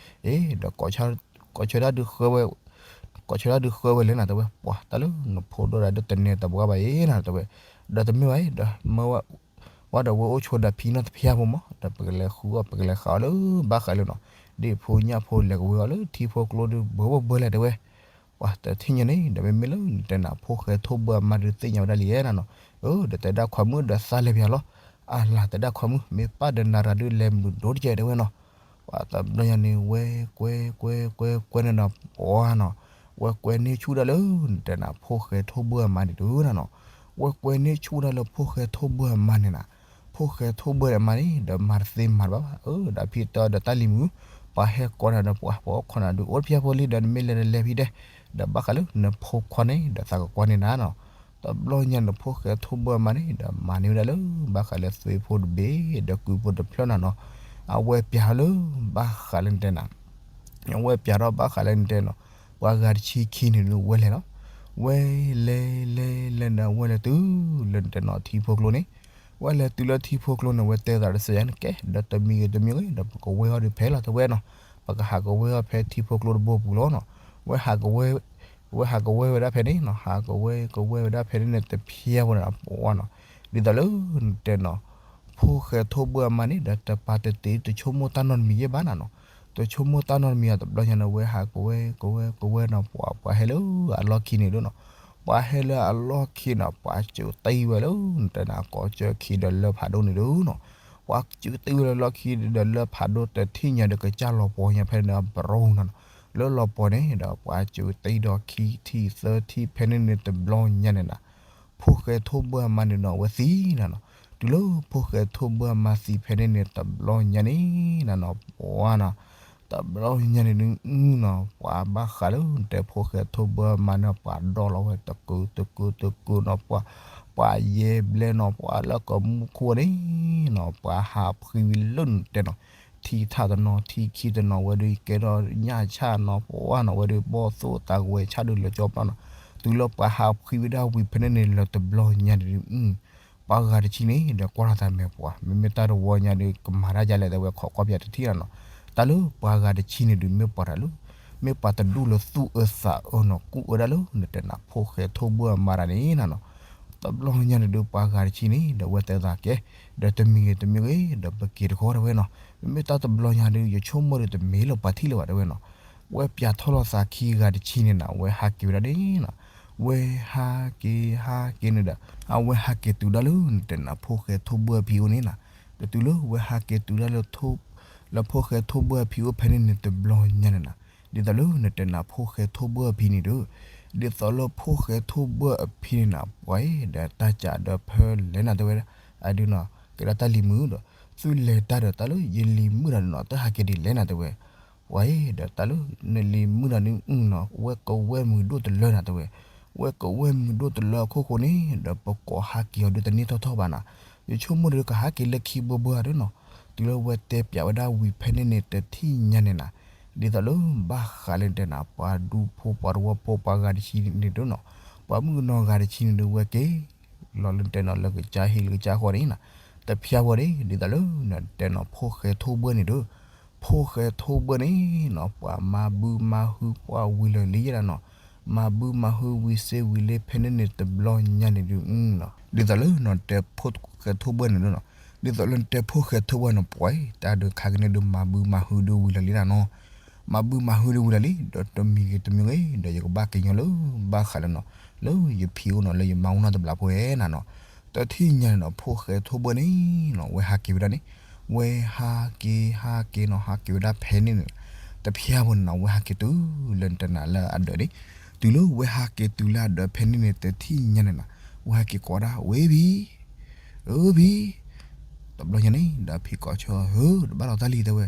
အ့ ဒီး ကိးဆၢတၢ်ဒုးဃၢဝဲ ကိးဆၢတၢ်ဒုးဃၢဝဲလဲၣ်နၤတဲဝဲ ပှၤတၢ်လၢနဖိဒိၣ်ဒီးတနဲၤတဘှါဘၣ်အံၤနၤတဲဝဲ, ဒီးတမ့ၢ်ဘၣ်အံၤ ဒီးမၢဝဲ ဝဲဒီးဝဲအိၣ်ဆိဒီးဖံနီတဖျၢၣ်ဖိမး ဒီးပကလဲၤဃုအီၣ် ပကလဲၤဃုအီၣ်လၢ ဘၣ်ဃးလၢနီၤ ဒ့ၣ်ဖိညၣ်ဖိလဲၤကဝဲအီၤလၢထံဖိကျိဒုး ဘၢဘၢဘၢလဲၣ်တဲဝဲ, ပှၤတထံၣ်ညါန့ၣ် ဒီးမ့မ့ၢ်လၢနတဲနၤ ဖိၣ်ဃဲထိၣ်ဘၢအမါဒုးသ့ၣ်ညါဝဲဒၣ်လံဧါနၤနီၤ, အၢ ဒီးတဲဒၣ်ခွါမုၣ်ဒီးသးလဲၤပၠးလီၤ, အလၤတဲဒၣ်ခွါမုၣ် မ့ၢ်ပၢ်ဒီးနၤတဂၤဒုးလဲၤမုာ်ဒိၣ်တကဲတဲဝဲနီၤ, ပှၤတဘျီညါန့ၣ် ဝဲကွဲကွဲကွဲကွဲန့ၣ်ဒီး ပှၤနီၤ ဝဲကွဲန့ၢ်ဆူၣ်ဒၣ်လၢ နတဲနၤ ဖိၣ်ဃဲထိၣ်ဘၢအမါန့ၣ်ဒုးနၤနီၤ, ဝဲကွဲန့ၢ်ဆူၣ်ဒၣ်လၢဖိၣ်ဃဲထိၣ်ဘၢအမါန့ၣ်နၤ, ဖိၣ်ဃဲထိၣ်ဘၢအမါန့ၣ် ဒီးမၤတသ့မၤတဘၣ်ဘၣ်, အၢ ဒီးဖံတဲဒီးတၢ်လံၤမုၣ်, ပှၤဟဲကိးနၤဒီးပှၤ ပှၤအိၣ်ခိးနၤဒုး အိၣ်တဖျၢၣ်ဖိလံ ဒီးနမ့ၢ်လဲၤဒီးလဲၤဖံတဲ, ဒီးဘၣ်ဃးလၢနဖိခွါန့ၣ် ဒီးသးကကွၢ်န့ၢ်နၤနီၤ, တဘျီညါန့ၣ် ဖိၣ်ဃဲထိၣ်ဘၢၣ်အမါန့ၣ် ဒီးမၤန့ၢ်ဝဲဒၣ်လၢ ဘၣ်ဃးလၢသွ့ဖိတဘ့ၣ် ဒီးကုဖိတဖျၢၣ်နၤနီၤ, အဝဲပျးထီၣ်လၢ ဘၣ်ဃးလၢနတဲနၤ အဝဲပျးထီၣ်ဘၣ်ဃးလၢနတဲနီၤ, ပှၤဂၤတဆံခံန့ၣ်ဒုးဝဲလဲၤလီၤ, ဝဲလဲၤလဲၤလဲၤဒီးဝဲလဲၤတုၤလၢနတဲနီၤထံဖိကျိန့ၣ်, ဝဲလဲၤတုၤလၢထံဖိကျိန့ၣ် ဝဲတဲသးတစဲးယါန့ၣ် ကဲ ဒီးတမံၤဂ့ၤတမံၤဂ့ၤ ဒီးပကဝဲအီၤဒုးဖဲလီၤတဲဝဲနီၤ, ပကဟးကဝဲအီၤဖဲထံဖိကျိတဘိပူၤလီၤနီၤ, ဝဲဟးကဝဲ ဝဲဟးကဝဲဝဲဒၣ်ဖဲန့ၣ်နီၤ, ဟးကဝဲကဝဲဝဲဒၣ်ဖဲန့ၣ်န့ၣ် တဖျါဝဲန့ၣ်ပှၤနီၤ, ဒ်သိးလၢနတဲနီၤ ဖိၣ်ဃဲထိၣ်ဘၢၣ်အမါန့ၣ် ဒီးတပာ်တသ့ တဆိကမိၣ်တၢ်နီတမံၤယဲၢ်ဘၣ်နၤနီၤ, တဆိကမိၣ်တၢ်နီတမံၤအီၤ တဘျီညါန့ၣ် ဝဲဟးကဝဲကဝဲကဝဲနီၤ ပှၤပှၤဟဲလၢအလီၢ်ခံန့ၣ်ဒုးနီၤ, ပှၤဟဲလၢအလီၢ်ခံနီၤ ပှၤစူးတံၢ်ဝဲလၢ နတဲနၤကိးကၠၢခံဒီးလၢဖးဒိၣ်န့ၣ်ဒုးနီၤ, ပှၤစူးတံၢ်ဝဲလၢလီၢ်ခံဒီးလၢဖးဒိၣ် တထံၣ်ညါဒီးကစၢ်လီၤပှီၤညါဖဲန့ၣ်အပရိနၤနီၤ, လၢလီၤပှီၤန့ၣ်ဒီး ပှၤစူးတံၢ်ဒီးခံထံၣ်သၢထံၣ်ဖဲန့ၣ်န့ၣ် တဘျီညါန့ၣ်နၤ ဖိၣ်ဃဲထိၣ်ဘၢၣ်အမါန့ၣ်နီၤ အဝဲသံနၤနီၤ, တုၤလၢဖိၣ်ဃဲထိၣ်ဘၢၣ်အမါသံဖဲန့ၣ်န့ၣ် တဘျီညါန့ၣ်နၤနီၤ ပှၤနီၤ, တဘျီညါန့ၣ်ဒုးနီၤ ပှၤဘၣ်ဃးလၢနတဲဖိၣ်ဃဲထိၣ်ဘၢၣ်အမါန့ၣ် ပှၤဒီၣ်လီၤဝဲတကုာ်တကုာ်တကုာ်နီၤ ပှၤ ပှၤယဲၢ်ဘျဲၣ်နီၤ ပှၤလၢကမူခိၣ်န့ၣ်နီၤ ပှၤဟးဖှံဝံၤလၢနတဲနီၤ ထံထၣ်တနီၤ ထံခံတနီၤ ဝဲဒုးကဲထီၣ်ညၣ်ဆၣ်နီၤ ပှၤနီၤ ဝဲဒုးဘီၣ်သိၣ်တၢ်ကဝဲၤဆၣ်ဒုးလၢကၠီပျီနီၤ, တုၤလၢပှၤဟးဖှံဝံၤဒၣ်ဝံၤဖဲန့ၣ်န့ၣ် လၢတဘျီညါန့ၣ်ဒုး ပှၤဂၤတဆံန့ၣ် ဒီးကွၢ်ထီၣ်သးမဲာ်ပှၤ မ့မ့ၢ်တၢ်တဝီညါဒီး ကမၤတၢ်ယါလဲၣ် တဲဝဲခိးကွၢ်ပၠးတထံၣ်လီၤနီၤ, တၢ်လၢပှၤဂၤတဆံန့ၣ်ဒုး မ့ၢ်ပှၤတၢ်လၢ မ့ၢ်ပှၤတဒူၣ်လၢသူၣ်အၢသးအၢနီၤ ကူၣ်အၢဒၣ်လၢနတဲနၤ ဖိၣ်ဃဲထိၣ်ဘၢၣ်အမါတၢ်န့ၣ်နၤနီၤ, တဘျီညါန့ၣ်ဒုး ပှၤဂၤတဆံန့ၣ် ဒီးဝဲတဲသးကဲ ဒီးတမံၤဂ့ၤတမံၤဂ့ၤ ဒီးပက့ၤတခီတဲဝဲနီၤ, မ့မ့ၢ်တၢ်တဘျီညါဒုး ယဆိကမိၣ်ဒီးတမ့ၢ်လၢပှၤထံၣ်လၢၤဘၣ်တဲဝဲနီၤ, ဝဲပၠးထီၣ်လီၤသးခံဂၤတဆံန့ၣ်နၤ ဝဲဟးက့ၤဝဲဒၣ်န့ၣ်နီၤ, ဝဲဟးက့ၤဟးက့ၤန့ၣ်ဒီး အဝဲဟးက့ၤတုၤဒၣ်လၢနတဲနၤ ဖိၣ်ဃဲထိၣ်ဘၢၣ်အဖံအိၣ်န့ၣ်နၤ, ဒီးတုၤလၢဝဲဟးက့ၤတုၤဒၣ်လၢ လၢဖိၣ်ဃဲထိၣ်ဘၢၣ်အဖံအိၣ်ဖဲန့ၣ်န့ၣ် တဘျီညါန့ၣ်နၤ, ဒ်သိးလၢနတဲနၤ ဖိၣ်ဃဲထိၣ်ဘၢၣ်အဖံန့ၣ်ဒီး ဒ်သိးလၢဖိၣ်ဃဲထိၣ်ဘၢၣ်အဖံန့ၣ်နၤ ပှၤအံၤ ဒီးတၢ်စးဒီးဖဲလဲၣ်နၤတဲဝဲဒၣ်, အဒုးနီၤ ကဲဒၣ်တၢ်လံၤမုာ်ဒီး သုလဲၤတၢ်ဒီးတၢ်လၢယလံၤမုာ်တၢ်န့ၣ်နီၤ တၢ်ဟးက့ၤဒ်လဲၣ်နၤတဲဝဲ, ပှၤအံၤ ဒီးတၢ်လၢနလံၤမုာ်တၢ်န့ၣ်နီၤ ဝဲကဝဲၢ်မုာ်ဒိၣ်တလၢနၤတဲဝဲ, ဝဲကဝဲၢ်မုာ်ဒိၣ်တလၢအခိၣ်ဃိန့ၣ် ဒီးပကိးဟးက့ၤအီၤဒုးတန့ၢ်ထီၣ်ထီၣ်ဘၣ်နၤ, ယဆိကမိၣ်ဒီးကဟးက့ၤလၢခံဘၢဘၢအဒုးနီၤ, တုၤလၢဝဲတဲပၠးဝဲဒၣ်ဝံၤဖဲန့ၣ်န့ၣ် တထံၣ်ညါန့ၣ်နၤ, ဒ်သိးလၢဘၣ်ဃးလၢနတဲနၤ ပှၤဒူဖိပှၤသဝီဖိပှၤဂၤတဆံန့ၣ်ဒုးနီၤ, ပှၤမုၣ်ကနီၤဂၤတဆံန့ၣ်ဒုးဝဲက့ၤ လီၤလၢနတဲနီၤ လၢကစၢ်ဟံၣ်လၢကစၢ်ဃီန့ၣ်နၤ, တဖျါဝဲန့ၣ် ဒ်သိးလၢနတဲနီၤ ဖိၣ်ဃဲထိၣ်ဘၢၣ်န့ၣ်ဒီး, ဖိၣ်ဃဲထိၣ်ဘၢၣ်န့ၣ်နီၤ ပှၤမၤဘုမၤဟုပှၤဝံၤလၢာ်လံယဲဒၣ်နီၤ, မၤဘုမၤဟုဝံၤစ့ဝံၤလၢဖဲန့ၣ်န့ၣ် တဘျီညါန့ၣ်ဒုး ဒ်သိးလၢနတဲဖိၣ်ဃဲထိၣ်ဘၢၣ်န့ၣ်ဒုးနီၤ, ဒ်သိးလၢနတဲဖိၣ်ဃဲထိၣ်ဘၢၣ်န့ၣ် ပှၤအံၤ တၢ်ဒုးခါကန့ၣ်ဒုး မၤဘုမၤဟုဒုးဝံၤလၢာ်လံနၤနီၤ, မၤဘုမၤဟုဒုးဝံၤလၢာ်လံ ဒီးတမံၤဂ့ၤတမံၤဂ့ၤ ဒီးယကဘၣ်က့ၤညီလၢ ဘၣ်ဃးလၢနီၤ လၢယဖံအိၣ်နီၤ လၢယမါအိၣ်နီတဘျီဖိဝဲနၤနီၤ, တထံၣ်ညါန့ၣ်နီၤ ဖိၣ်ဃဲထိၣ်ဘၢၣ်န့ၣ်နီၤ ဝဲဟးက့ၤဝဲဒၣ်န့ၣ်, ဝဲဟးက့ၤဟးက့ၤနီၤ ဟးက့ၤဝဲဒၣ်ဖဲန့ၣ်န့ၣ်, တဖျါဖိန့ၣ်နီၤ ဝဲဟးက့ၤတုၤလၢနတဲနၤလၢအဒၢးန့ၣ်, တုၤလၢဝဲဟးက့ၤတုၤလၢအဒၢးဖဲန့ၣ်န့ၣ် တထံၣ်ညါန့ၣ်နၤ, ဝဲဟးက့ၤကိးဒၣ် ဝဲဖံ ဧၢဖံ, တဘျီညါန့ၣ် ဒီးဖံကိးဆၢ ဧၢ တဘၣ်လီၤတၢ်လံတဲဝဲ,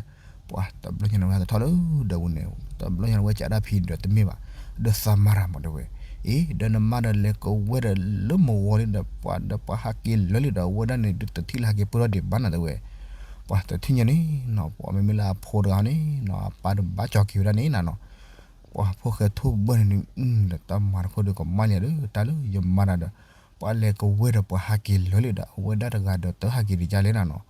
ပှၤတဘျီညါန့ၣ် ဝဲဟးတထီၣ်လၢဒၢးပူၤန့ၣ်, တဘျီညါန့ၣ် ဝဲကးဒၣ်ဖံဒီးတမ့ၢ်ဘၣ်, ဒီးသးမါရၤမးတဲဝဲ, အ့ ဒီးနမါဒီးလဲၤကဝဲဒီးလၢမဝီလံဒီး ပှၤဒီးပှၤဟးက့ၤလၢာ်လံဒီး အဝဲဒၣ်န့ၣ်ဒုးတထံၣ်လၢဟးက့ၤပၢၢ်ထီၣ်ဒံးဘၣ်နၤတဲဝဲ, ပှၤတထံၣ်ညါန့ၣ်နီၤ ပှၤမ့မ့ၢ်လၢအဖိတဂၤန့ၣ်နီၤ အပၢ်ဒီးဘၣ်ကၠီၤက့ၤဝဲဒၣ်န့ၣ်နၤနီၤ, ပှၤဖိၣ်ဃဲထိၣ်ဘၢၣ်န့ၣ်ဒုး ဒီးတၢ်မၤတခိၣ်ဒုးကမၣ်လံဒီး တၢ်လၢယမါတၢ်ဒီး ပှၤလဲၤကဝဲဒီးပှၤဟးက့ၤလၢာ်လံဒီး အဝဲဒၣ်တဂၤဒီးတဟးက့ၤဒံးဒ်လဲၣ်နၤနီၤ,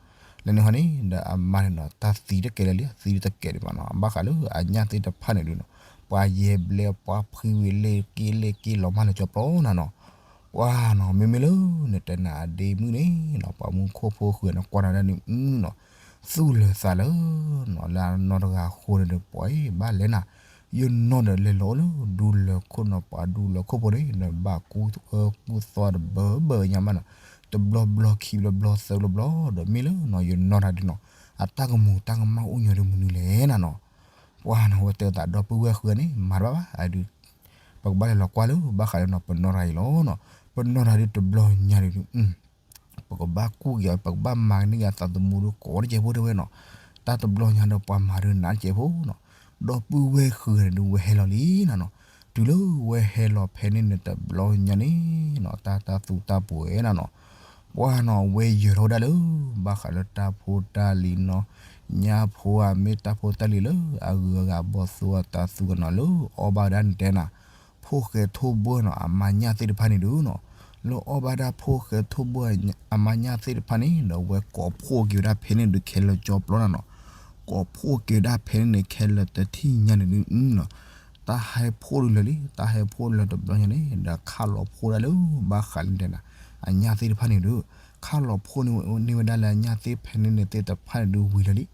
လၢန့ၣ်ဟီန့ၣ် ဒီးအမါန့ၣ်နီၤ တၢ်သံတကဲလၢာ်လံ သံတကဲဒံးဘၣ်နီၤ ဘၣ်ဃးလၢအညၣ်သ့ၣ်တဖၣ်န့ၣ်ဒုးနီၤ ပှၤယဲၢ်ဘျဲၣ်ပှၤဖှံဝံၤလ့ၢ်က့လ့ၢ်က့လီၤမၢ်လၢကၠီပျီနၤနီၤ, ပှၤနီၤ မ့မ့ၢ်လၢနတဲနၤအဒ့မုၣ်န့ၣ်နီၤ ပှၤမူခိၣ်ဖိဃုာ်န့ၣ် ကွၢ်နၤဒၣ်န့ၣ်နီၤ ပှၤ သူၣ်လၢၤသးလၢနီၤ လၢအနီၢ်တဂၤအဃိန့ၣ်ဒီး ပှၤအံၤဘၣ်လဲၤနၤ, ယနီၢ်ဒီးလဲၤလီၤအိၣ်လၢဒူလၢၢ်ခိၣ်နီၤ ပှၤဒူလၢၢ်ခိၣ်ဖိန့ၣ်ဒီး ဘၣ်ကူအၢကူသီတဘၢဘၢညါမးနီၤ, တဘျီဘျီခံဘျီဘျီသၢဘျီဘျီ ဒီးမ့ၢ်လၢနီၤ ယနီၢ်တၢ်ဒုးနီၤ အတၢ်ကမူၤတၢ်ကမၣ်အိၣ်ညီဒုးမနုၤလဲၣ်နၤနီၤ, ပှၤနီၤ ဝဲတဲသးဒီပုၢ်ဝဲၢ်ဃုာ်န့ၣ် မၤတဘၣ်ဘၣ် အဒုး ပကဘၣ်လဲၤလီၤကွၢ်လၢ ဘၣ်ဃးလၢနီၤ ပနီၢ်တဂၤအံၤလီၤနီၤ, ပနီၢ်တဂၤဒုးတဘျီညါဒုး ပကဘၣ်ကူၣ်က့ၤအီၤ ပကဘၣ်မၤန့ၢ်က့ၤအသးသမူဒုးကိးတကဲးဖိတဲဝဲနီၤ, တၢ်တဘျီညါဒီးပှၤမၤဒုးနးတကဲးဖိနီၤ, ဒီပုၢ်ဝဲၢ်ဃုာ်န့ၣ်ဒုးဝဲဟဲလီၤလံနၤနီၤ, တုၤလၢဝဲဟဲလီၤဖဲန့ၣ်န့ၣ်တဘျီညါန့ၣ်နီၤ တၢ်တၢ်သူတၢ်ပှဲၤနၤနီၤ, ပှၢ်နီၤ ဝဲယၢၤထီၣ်ဝဲဒၣ်လၢ ဘၣ်ဃးလၢတၢ်ဖိတၢ်လံၤနီၤ, ညၣ်ဖိဧါ မ့ၢ်တၢ်ဖိတၢ်လံၤလၢအဂုၤအဂၤဘီၣ်သိအတၢ်သူကနီၤလၢအီၣ်ဘၣ်ဝဲဒၣ်န့ၣ်တဲနၤ, ဖိၣ်ဃဲထိၣ်ဘှၢၣ်နီၤ အမါညၣ်သ့ၣ်တဖၣ်န့ၣ်ဒုးနီၤ, လၢအီၣ်ဘၣ်ဒၣ်ဖိၣ်ဃဲထိၣ်ဘှၢၣ်အမါညၣ်သ့ၣ်တဖၣ်န့ၣ် ဒီးဝဲကိးဖှိၣ်က့ၤဝဲဒၣ်ဖဲန့ၣ်ဒုးခဲလၢာ်ကၠီပျီနၤနီၤ, ကိးဖှိၣ်က့ၤဝဲဒၣ်ဖဲန့ၣ်န့ၣ် ခဲလၢာ်တထံၣ်ညါန့ၣ်ဒုးနီၤ, တၢ်ဟဲဖှိၣ်ဒုးလၢာ်လံ တၢ်ဟဲဖှိၣ်လၢာ်တဘျီညါန့ၣ် ဒီးခးလီၤဖှိၣ်ဒၣ်လၢ ဘၣ်ဃးလၢတဲနၤ အညၣ်သ့ၣ်တဖၣ်န့ၣ်ဒုး, ခးလီၤဖှိၣ်န့ၢ်ဝဲဒၣ်လၢအညၣ်သ့ၣ်ဖဲန့ၣ်န့ၣ်သ့ၣ်တဖၣ်န့ၣ်ဒုးဝံၤလၢာ်လံ,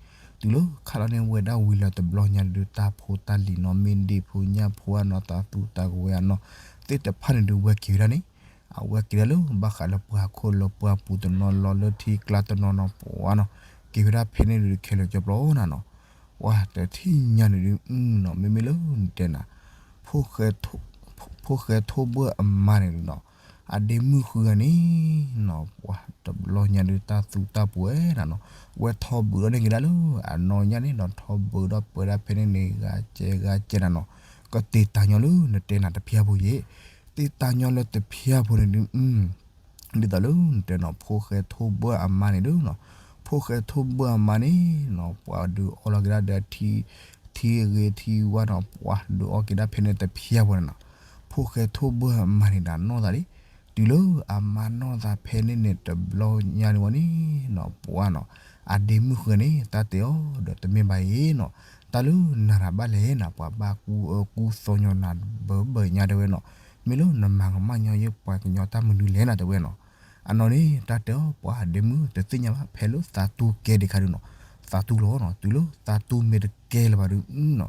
တုၤလၢခးလီၤန့ၢ်ဝဲဒၣ်ဝံၤလၢာ်တဘျီညါန့ၣ်ဒုး တၢ်ဖိတၢ်လံၤနီၤ မ့ၢ်ဒ့ၣ်ဖိညၣ်ဖိဧါနီၤ တၢ်သူတၢ်ကဝဲၤဧါနီၤ သ့ၣ်တဖၣ်န့ၣ်ဒုးဝဲက့ၤဝဲဒၣ်န့ၣ်, အဝဲက့ၤဒၣ်လၢဘၣ်ဃးလၢပှၤခိၣ်လၢပှၤပူၤတနီၤလီၤလၢထံကျါတနီၤနီၤပှၤနီၤ, က့ၤဝဲဒၣ်ဖဲန့ၣ်ဒုးခဲလၢာ်ကၠီပျီနၤနီၤ, ပှၤတထံၣ်ညါန့ၣ်ဒုးနီၤ မ့မ့ၢ်လၢတဲနၤ ဖိၣ်ဃဲထိၣ်ဘှၢၣ်အမါန့ၣ်နီၤ, အဒ့မုၣ်ဃုဂၤန့ၣ်နီၤ ပှၤတဘျီညါဒုးတၢ်သူတၢ်ပှဲၤနၤနီၤ, ဝဲထီၣ်ဘုးထီၣ်န့ၢ်က့ၤဒၣ်လၢအနီၢ်ညါန့ၣ်နီၤ ထီၣ်ဘုးထီၣ်ပှဲၤဒၣ်ဖဲန့ၣ်န့ၣ် ဂၤကဲဂၤကဲနၤနီၤ, ကတ့ၢ်တၢ်ညီလၢနတဲနၤတဖၠါဖိယဲၢ်, တ့ၢ်တၢ်ညီလၢတဖၠါဖိန့ၣ်ဒုး ဒ်သိးလၢနတဲနီၤ ဖိၣ်ဃဲထိၣ်ဘှၢၣ်အမါန့ၣ်ဒုးနီၤ, ဖိၣ်ဃဲထိၣ်ဘှၢၣ်အမါန့ၣ်နီၤ ပှၤဒုးအီလီၤက့ၤဒၣ်ဒီး ထံဂ့ၤထံဝါနီၤ ပှၤဒုးအီက့ၤဒၣ်ဖဲန့ၣ်တဖၠါဖိန့ၣ်နီၤ, ဖိၣ်ဃဲထိၣ်ဘှၢၣ်အမါန့ၣ်ဒီးနီၢ်သးလံ, တုၤလၢအမါနီၢ်သးဖဲန့ၣ်န့ၣ်တဘျီညါန့ၣ်ဝဲန့ၣ်နီၤ ပှၤနီၤ အဒ့မုၣ်ဃုဂၤန့ၣ် တၢ်တဲအီၤဒီးတမ့ၢ်ဘၣ်အံၤနီၤ, တၢ်လၢနၤတၢ်ဘၣ်လဲၣ်နၤ ပှၤဘၣ်ကူအၢကူသီညီနၤဘၢဘၢညါတဲဝဲနီၤ, မ့ၢ်လၢနမၤကမၣ်ညီယဲၢ်ပှၤကညီတၢ်မနုၤလဲၣ်နၤတဲဝဲနီၤ, အနီၢ်န့ၣ် တၢ်တဲအီၤ ပှၤဒ့မုၣ်တသ့ၣ်ညါဘၣ် ဖဲလၢသးတူၢ်ကဲဒံးခါဒုးနီၤ, သးတူၢ်လီၤနီၤ တုၤလၢသးတူၢ်မ့ၢ်တကဲလၢၤဘၣ်ဒုးနီၤ,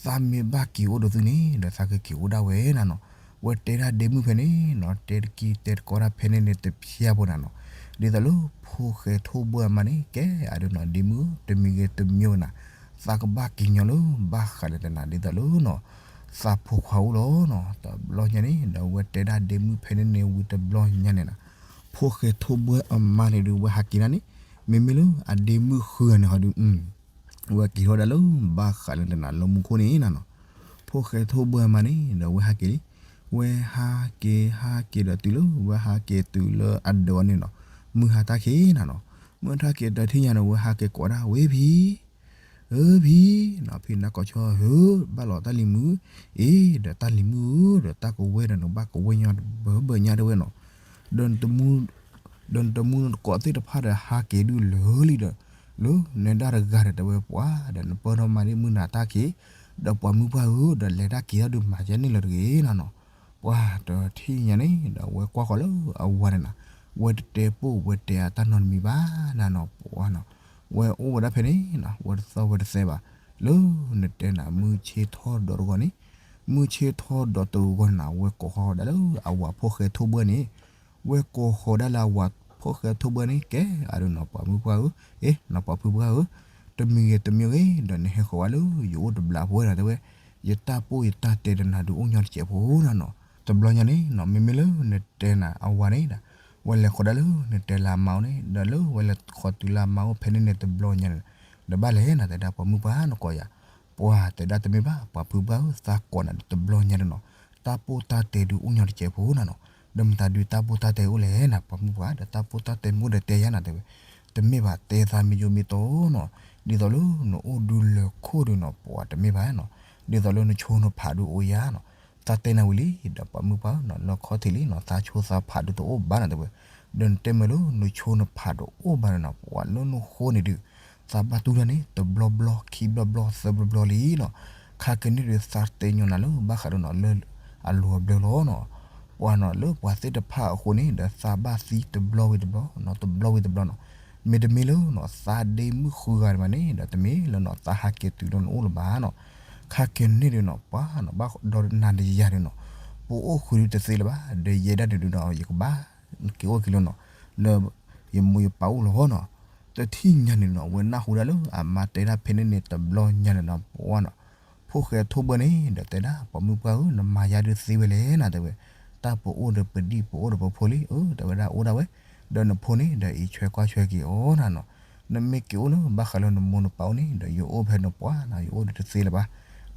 သးမ့ၢ်ဘၣ်က့ၤအိၣ်ဒီးသုန့ၣ် ဒီးသးကက့ၤအိၣ်ဒၣ်ဝဲနၤနီၤ, ဝဲတဲဒၣ်ဒ့မုၣ်ဖဲန့ၣ်နီၤ တဲတကံတဲတကီဒၣ်ဖဲန့ၣ်န့ၣ်တဖၠါဖိနၤနီၤ, ဒ်သိးလၢဖိၣ်ဃဲထိၣ်ဘှၢ်အမါန့ၣ် ကဲအဒုးနီၤ ဒ့မုၣ်ဧၢ တမံၤဂ့ၤတမံၤဂ့ၤနၤ, သးကဘၣ်က့ၤညီလၢဘၣ်ဃးလၢတနၤ ဒ်သိးလၢနီၤ သးဖိခွါအိၣ်လီၤနီၤ, တဘျီညါန့ၣ် ဒီးဝဲတဲဒၣ်ဒ့မုၣ်ဖဲန့ၣ်န့ၣ်ဝံၤတဘျီညါန့ၣ်နၤ, ဖိၣ်ဃဲထိၣ်ဘှၢ်အမါန့ၣ်ဒုး ဝဲဟးက့ၤဒၣ်န့ၣ်, မ့မ့ၢ်လၢအဒ့မုၣ်ဃုဂၤန့ၣ်ဟီဒုး ဝဲက့ၤထီၣ်ဒၣ်လၢဘၣ်ဃးလၢတနၤလၢမူခိၣ်န့ၣ်နၤနီၤ, ဖိၣ်ဃဲထိၣ်ဘှၢ်အမါန့ၣ် ဒီးဝဲဟးက့ၤလံ, ဝဲဟးက့ၤဟးက့ၤဒီးတုၤလၢဝဲဟးက့ၤတုၤလၢအဒၢးအီၤန့ၣ်နီၤ, မုၢ်ဟါတၢ်ခံးနၤနီၤ, မုၢ်ဟါတၢ်ခံးတထံၣ်ညါန့ၣ် ဝဲဟးက့ၤကိးဒၣ်ဝဲဖံ ဧၢဖံ, ဖံနၤကီၢ်ဆီဧၢ, ဘၣ်လီၤတၢ်လံၤမုၣ်, အ့ ဒီးတၢ်လံၤမုၣ်ဧၢ, ဒီးတၢ်ကဝဲၢ်ဒီးနကဘၣ်ကဝဲၢ်ညီဘၢဘၢညါတဲဝဲနီၤ, ဒီး ဒီးနတမူနကိးသ့ၣ်တဖၣ်ဒီးဟးက့ၤဒုးလၢာ်လံဒီး, လၢနဒၣ်တဂၤဒီးတဲဝဲပှၤ, ဒီးနပၢၢ်ထီၣ်မၤဒ်မုၢ်နၤတၢ်ခံး, ဒီးပှၤမုၢ်ပှၢ်ဧၢ, ဒီးလဲၤတၢ်က့ၤတၢ်ဒုးမၤယဲန့ၣ်လၢၤတဂ့ၤနၤနီၤ, ပှၤတထံၣ်ညါန့ၣ် ဒီးဝဲကွၢ်ဃီၤလၢအဝၤန့ၣ်နၤ, ဝဲတတဲပိာ်ဝဲတဲအတၢ်နီတမံၤဘၣ်နၤနီၤ, ပှၤနီၤ, ဝဲအိၣ်ဝဲဒၣ်ဖဲန့ၣ်နၤ, ဝဲတသီၣ်ဝဲတသဲဘၣ်, လၢနတဲနၤ မုၢ်ဆ့ၣ်ထီၣ်ဒီးတဂီၤန့ၣ်, မုၢ်ဆ့ၣ်ထီၣ်ဒီးတဂီၤန့ၣ်နၤ, ဝဲကိးဃီၤဒၣ်လၢအဝၤဖိၣ်ဃဲထိၣ်ဘှၢ်န့ၣ်, ဝဲကိးဃီၤဒၣ်လၢအဝၤဖိၣ်ဃဲထိၣ်ဘှၢ်န့ၣ် ကဲအဒုးနီၤ ပှၤမုၢ်ပှၢ်ဧၢ, အ့ နီၤပှၤဖုပှၢ်ဧၢ, တမံၤဂ့ၤတမံၤဂ့ၤ ဒီးနဟဲဃီၤဝဲလၢယအိၣ်တဘျီဖိဝဲဒၣ်တဲဝဲ, ယတၢ်ပိာ်ယတၢ်တဲဒီးနၤဒုးအိၣ်ညီတစဲးဖိနၤနီၤ, တဘျီညါန့ၣ်နီၤ မ့မ့ၢ်လၢနတဲနၤအဝၤန့ၣ်ဒီး, ဝဲလဲၤဃီၤဒၣ်လၢနတဲလၢအမါအိၣ်န့ၣ်, ဒီးလၢဝဲလဲၤဃီၤတုၤလၢအမါအိၣ်ဖဲန့ၣ်န့ၣ်တဘျီညါန့ၣ်, ဒီးဘၣ်လဲၣ်နၤတဲဒၣ်ပှၤမုၢ်ပှၢ်နကိးယၤ, ပှၤတဲဒၣ်တမ့ၢ်ဘၣ် ပှၤဖုပှၢ်ဧၢ, သးကိးနၤဒုးတဘျီညါန့ၣ်နီၤ, တၢ်ပိာ်တၢ်တဲဒုးအိၣ်ညီတစဲးဖိနၤနီၤ, ဒီးမတၤဒုးတၢ်ပိာ်တၢ်တဲအိၣ်လဲၣ်နၤ ပှၤမုၢ်ပှၢ်, ဒီးတၢ်ပိာ်တၢ်တဲမ့ၢ်အိၣ်ဒီးတဲယၤနၤတဲဝဲ, တမ့ၢ်ဘၣ်တဲသးမ့ၢ်ယိမ့ၢ်တီနီၤ, ဒ်သိးလၢနအိၣ်ဒုးလၢာ်ခိၣ်ဒုးနီၤ ပှၤတမ့ၢ်ဘၣ်နီၤ, ဒ်သိးလၢနဆိနဖးဒုးအိၣ်ယၤနီၤ, သးတဲနၤဝံၤလံ ဒီးပှၤမုၢ်ပှၢ်နီၤ လၢခီၣ်ထံးလံနီၤ သးဆိသးဖးဒုးတအိၣ်ဘၣ်နၤတဲဝဲ, ဒီးနတဲမ့ၢ်လၢနဆိနဖးဒုးအိၣ်ဘၣ်န့ၣ်နီၤ ပှၤလၢနဃိန့ၣ်ဒုး, သးဘၣ်တူၢ်တၢ်န့ၣ် တဘျီဘျီ ခံဘျီဘျီ သၢဘျီဘျီလံနီၤ, ခါကန့ၣ်ဒုးသးတဲညီနၤလၢဘၣ်ဃးဒီးနီၤ လၢအလိၤအဘျၢလီၤနီၤ, ပှၤနီၤ လၢပှၤသ့ၣ်တဖၣ်အဃိန့ၣ် ဒီးသးဘၣ်သံတဘျီဝံၤတဘျီနီၤ တဘျီဝံၤတဘျီနီၤ, မ့တမ့ၢ်လၢနီၤ သးဒ့မုၣ်ဃုဂၤဒံးဘၣ်န့ၣ် ဒီးတမ့ၢ်လၢနီၤ သးဟးက့ၤတုၤလၢနအိၣ်လၢၤဘၣ်နီၤ, ခါကန့ၣ်ဒုးနီၤ ပှၤနီၤ ဘၣ်ဒီးနၤဒီးယၤဒုးနီၤ, ပအိၣ်ဃုာ်ဒုးတသ့လၢၤဘၣ်, ဒီးယဲဒၣ်န့ၣ်ဒုးနီၤ ယကဘၣ်က့ၤအိၣ်က့ၤလၢနီၤ လၢယမိၢ်ယပၢ်အိၣ်လီၤနီၤ, တထံၣ်ညါန့ၣ်နီၤ ဝဲနၢ်ဟူဒၣ်လၢအမါတဲဒၣ်ဖဲန့ၣ်န့ၣ် တဘျီညါန့ၣ်နီၤ ပှၤနီၤ, ဖိၣ်ဃဲထိၣ်ဘှၢ်န့ၣ် ဒီးတဲဒၣ် ပှၤမုၢ်ပှၢ်ဧၢ နမၤယၤဒုးသ့ဝဲလဲၣ်နၤတဲဝဲ, တၢ်ပအိၣ်ဒီးပဒံၣ်ပအိၣ်ဒီးပဖိလံ အၢ တဲဝဲဒၣ်အိၣ်ဒၣ်ဝဲ, ဒီးနဖိန့ၣ် ဒီးအံးဆွဲကွၢ်ဆွဲက့ၤအီၤနၤနီၤ, နမ့ၢ်က့ၤအိၣ်လၢဘၣ်ဃးလၢနမိၢ်နပၢ်အိၣ်န့ၣ် ဒီးယအိၣ်ဖဲနပှၤနီၤ ယအိၣ်ဒီးတသ့လၢၤဘၣ်,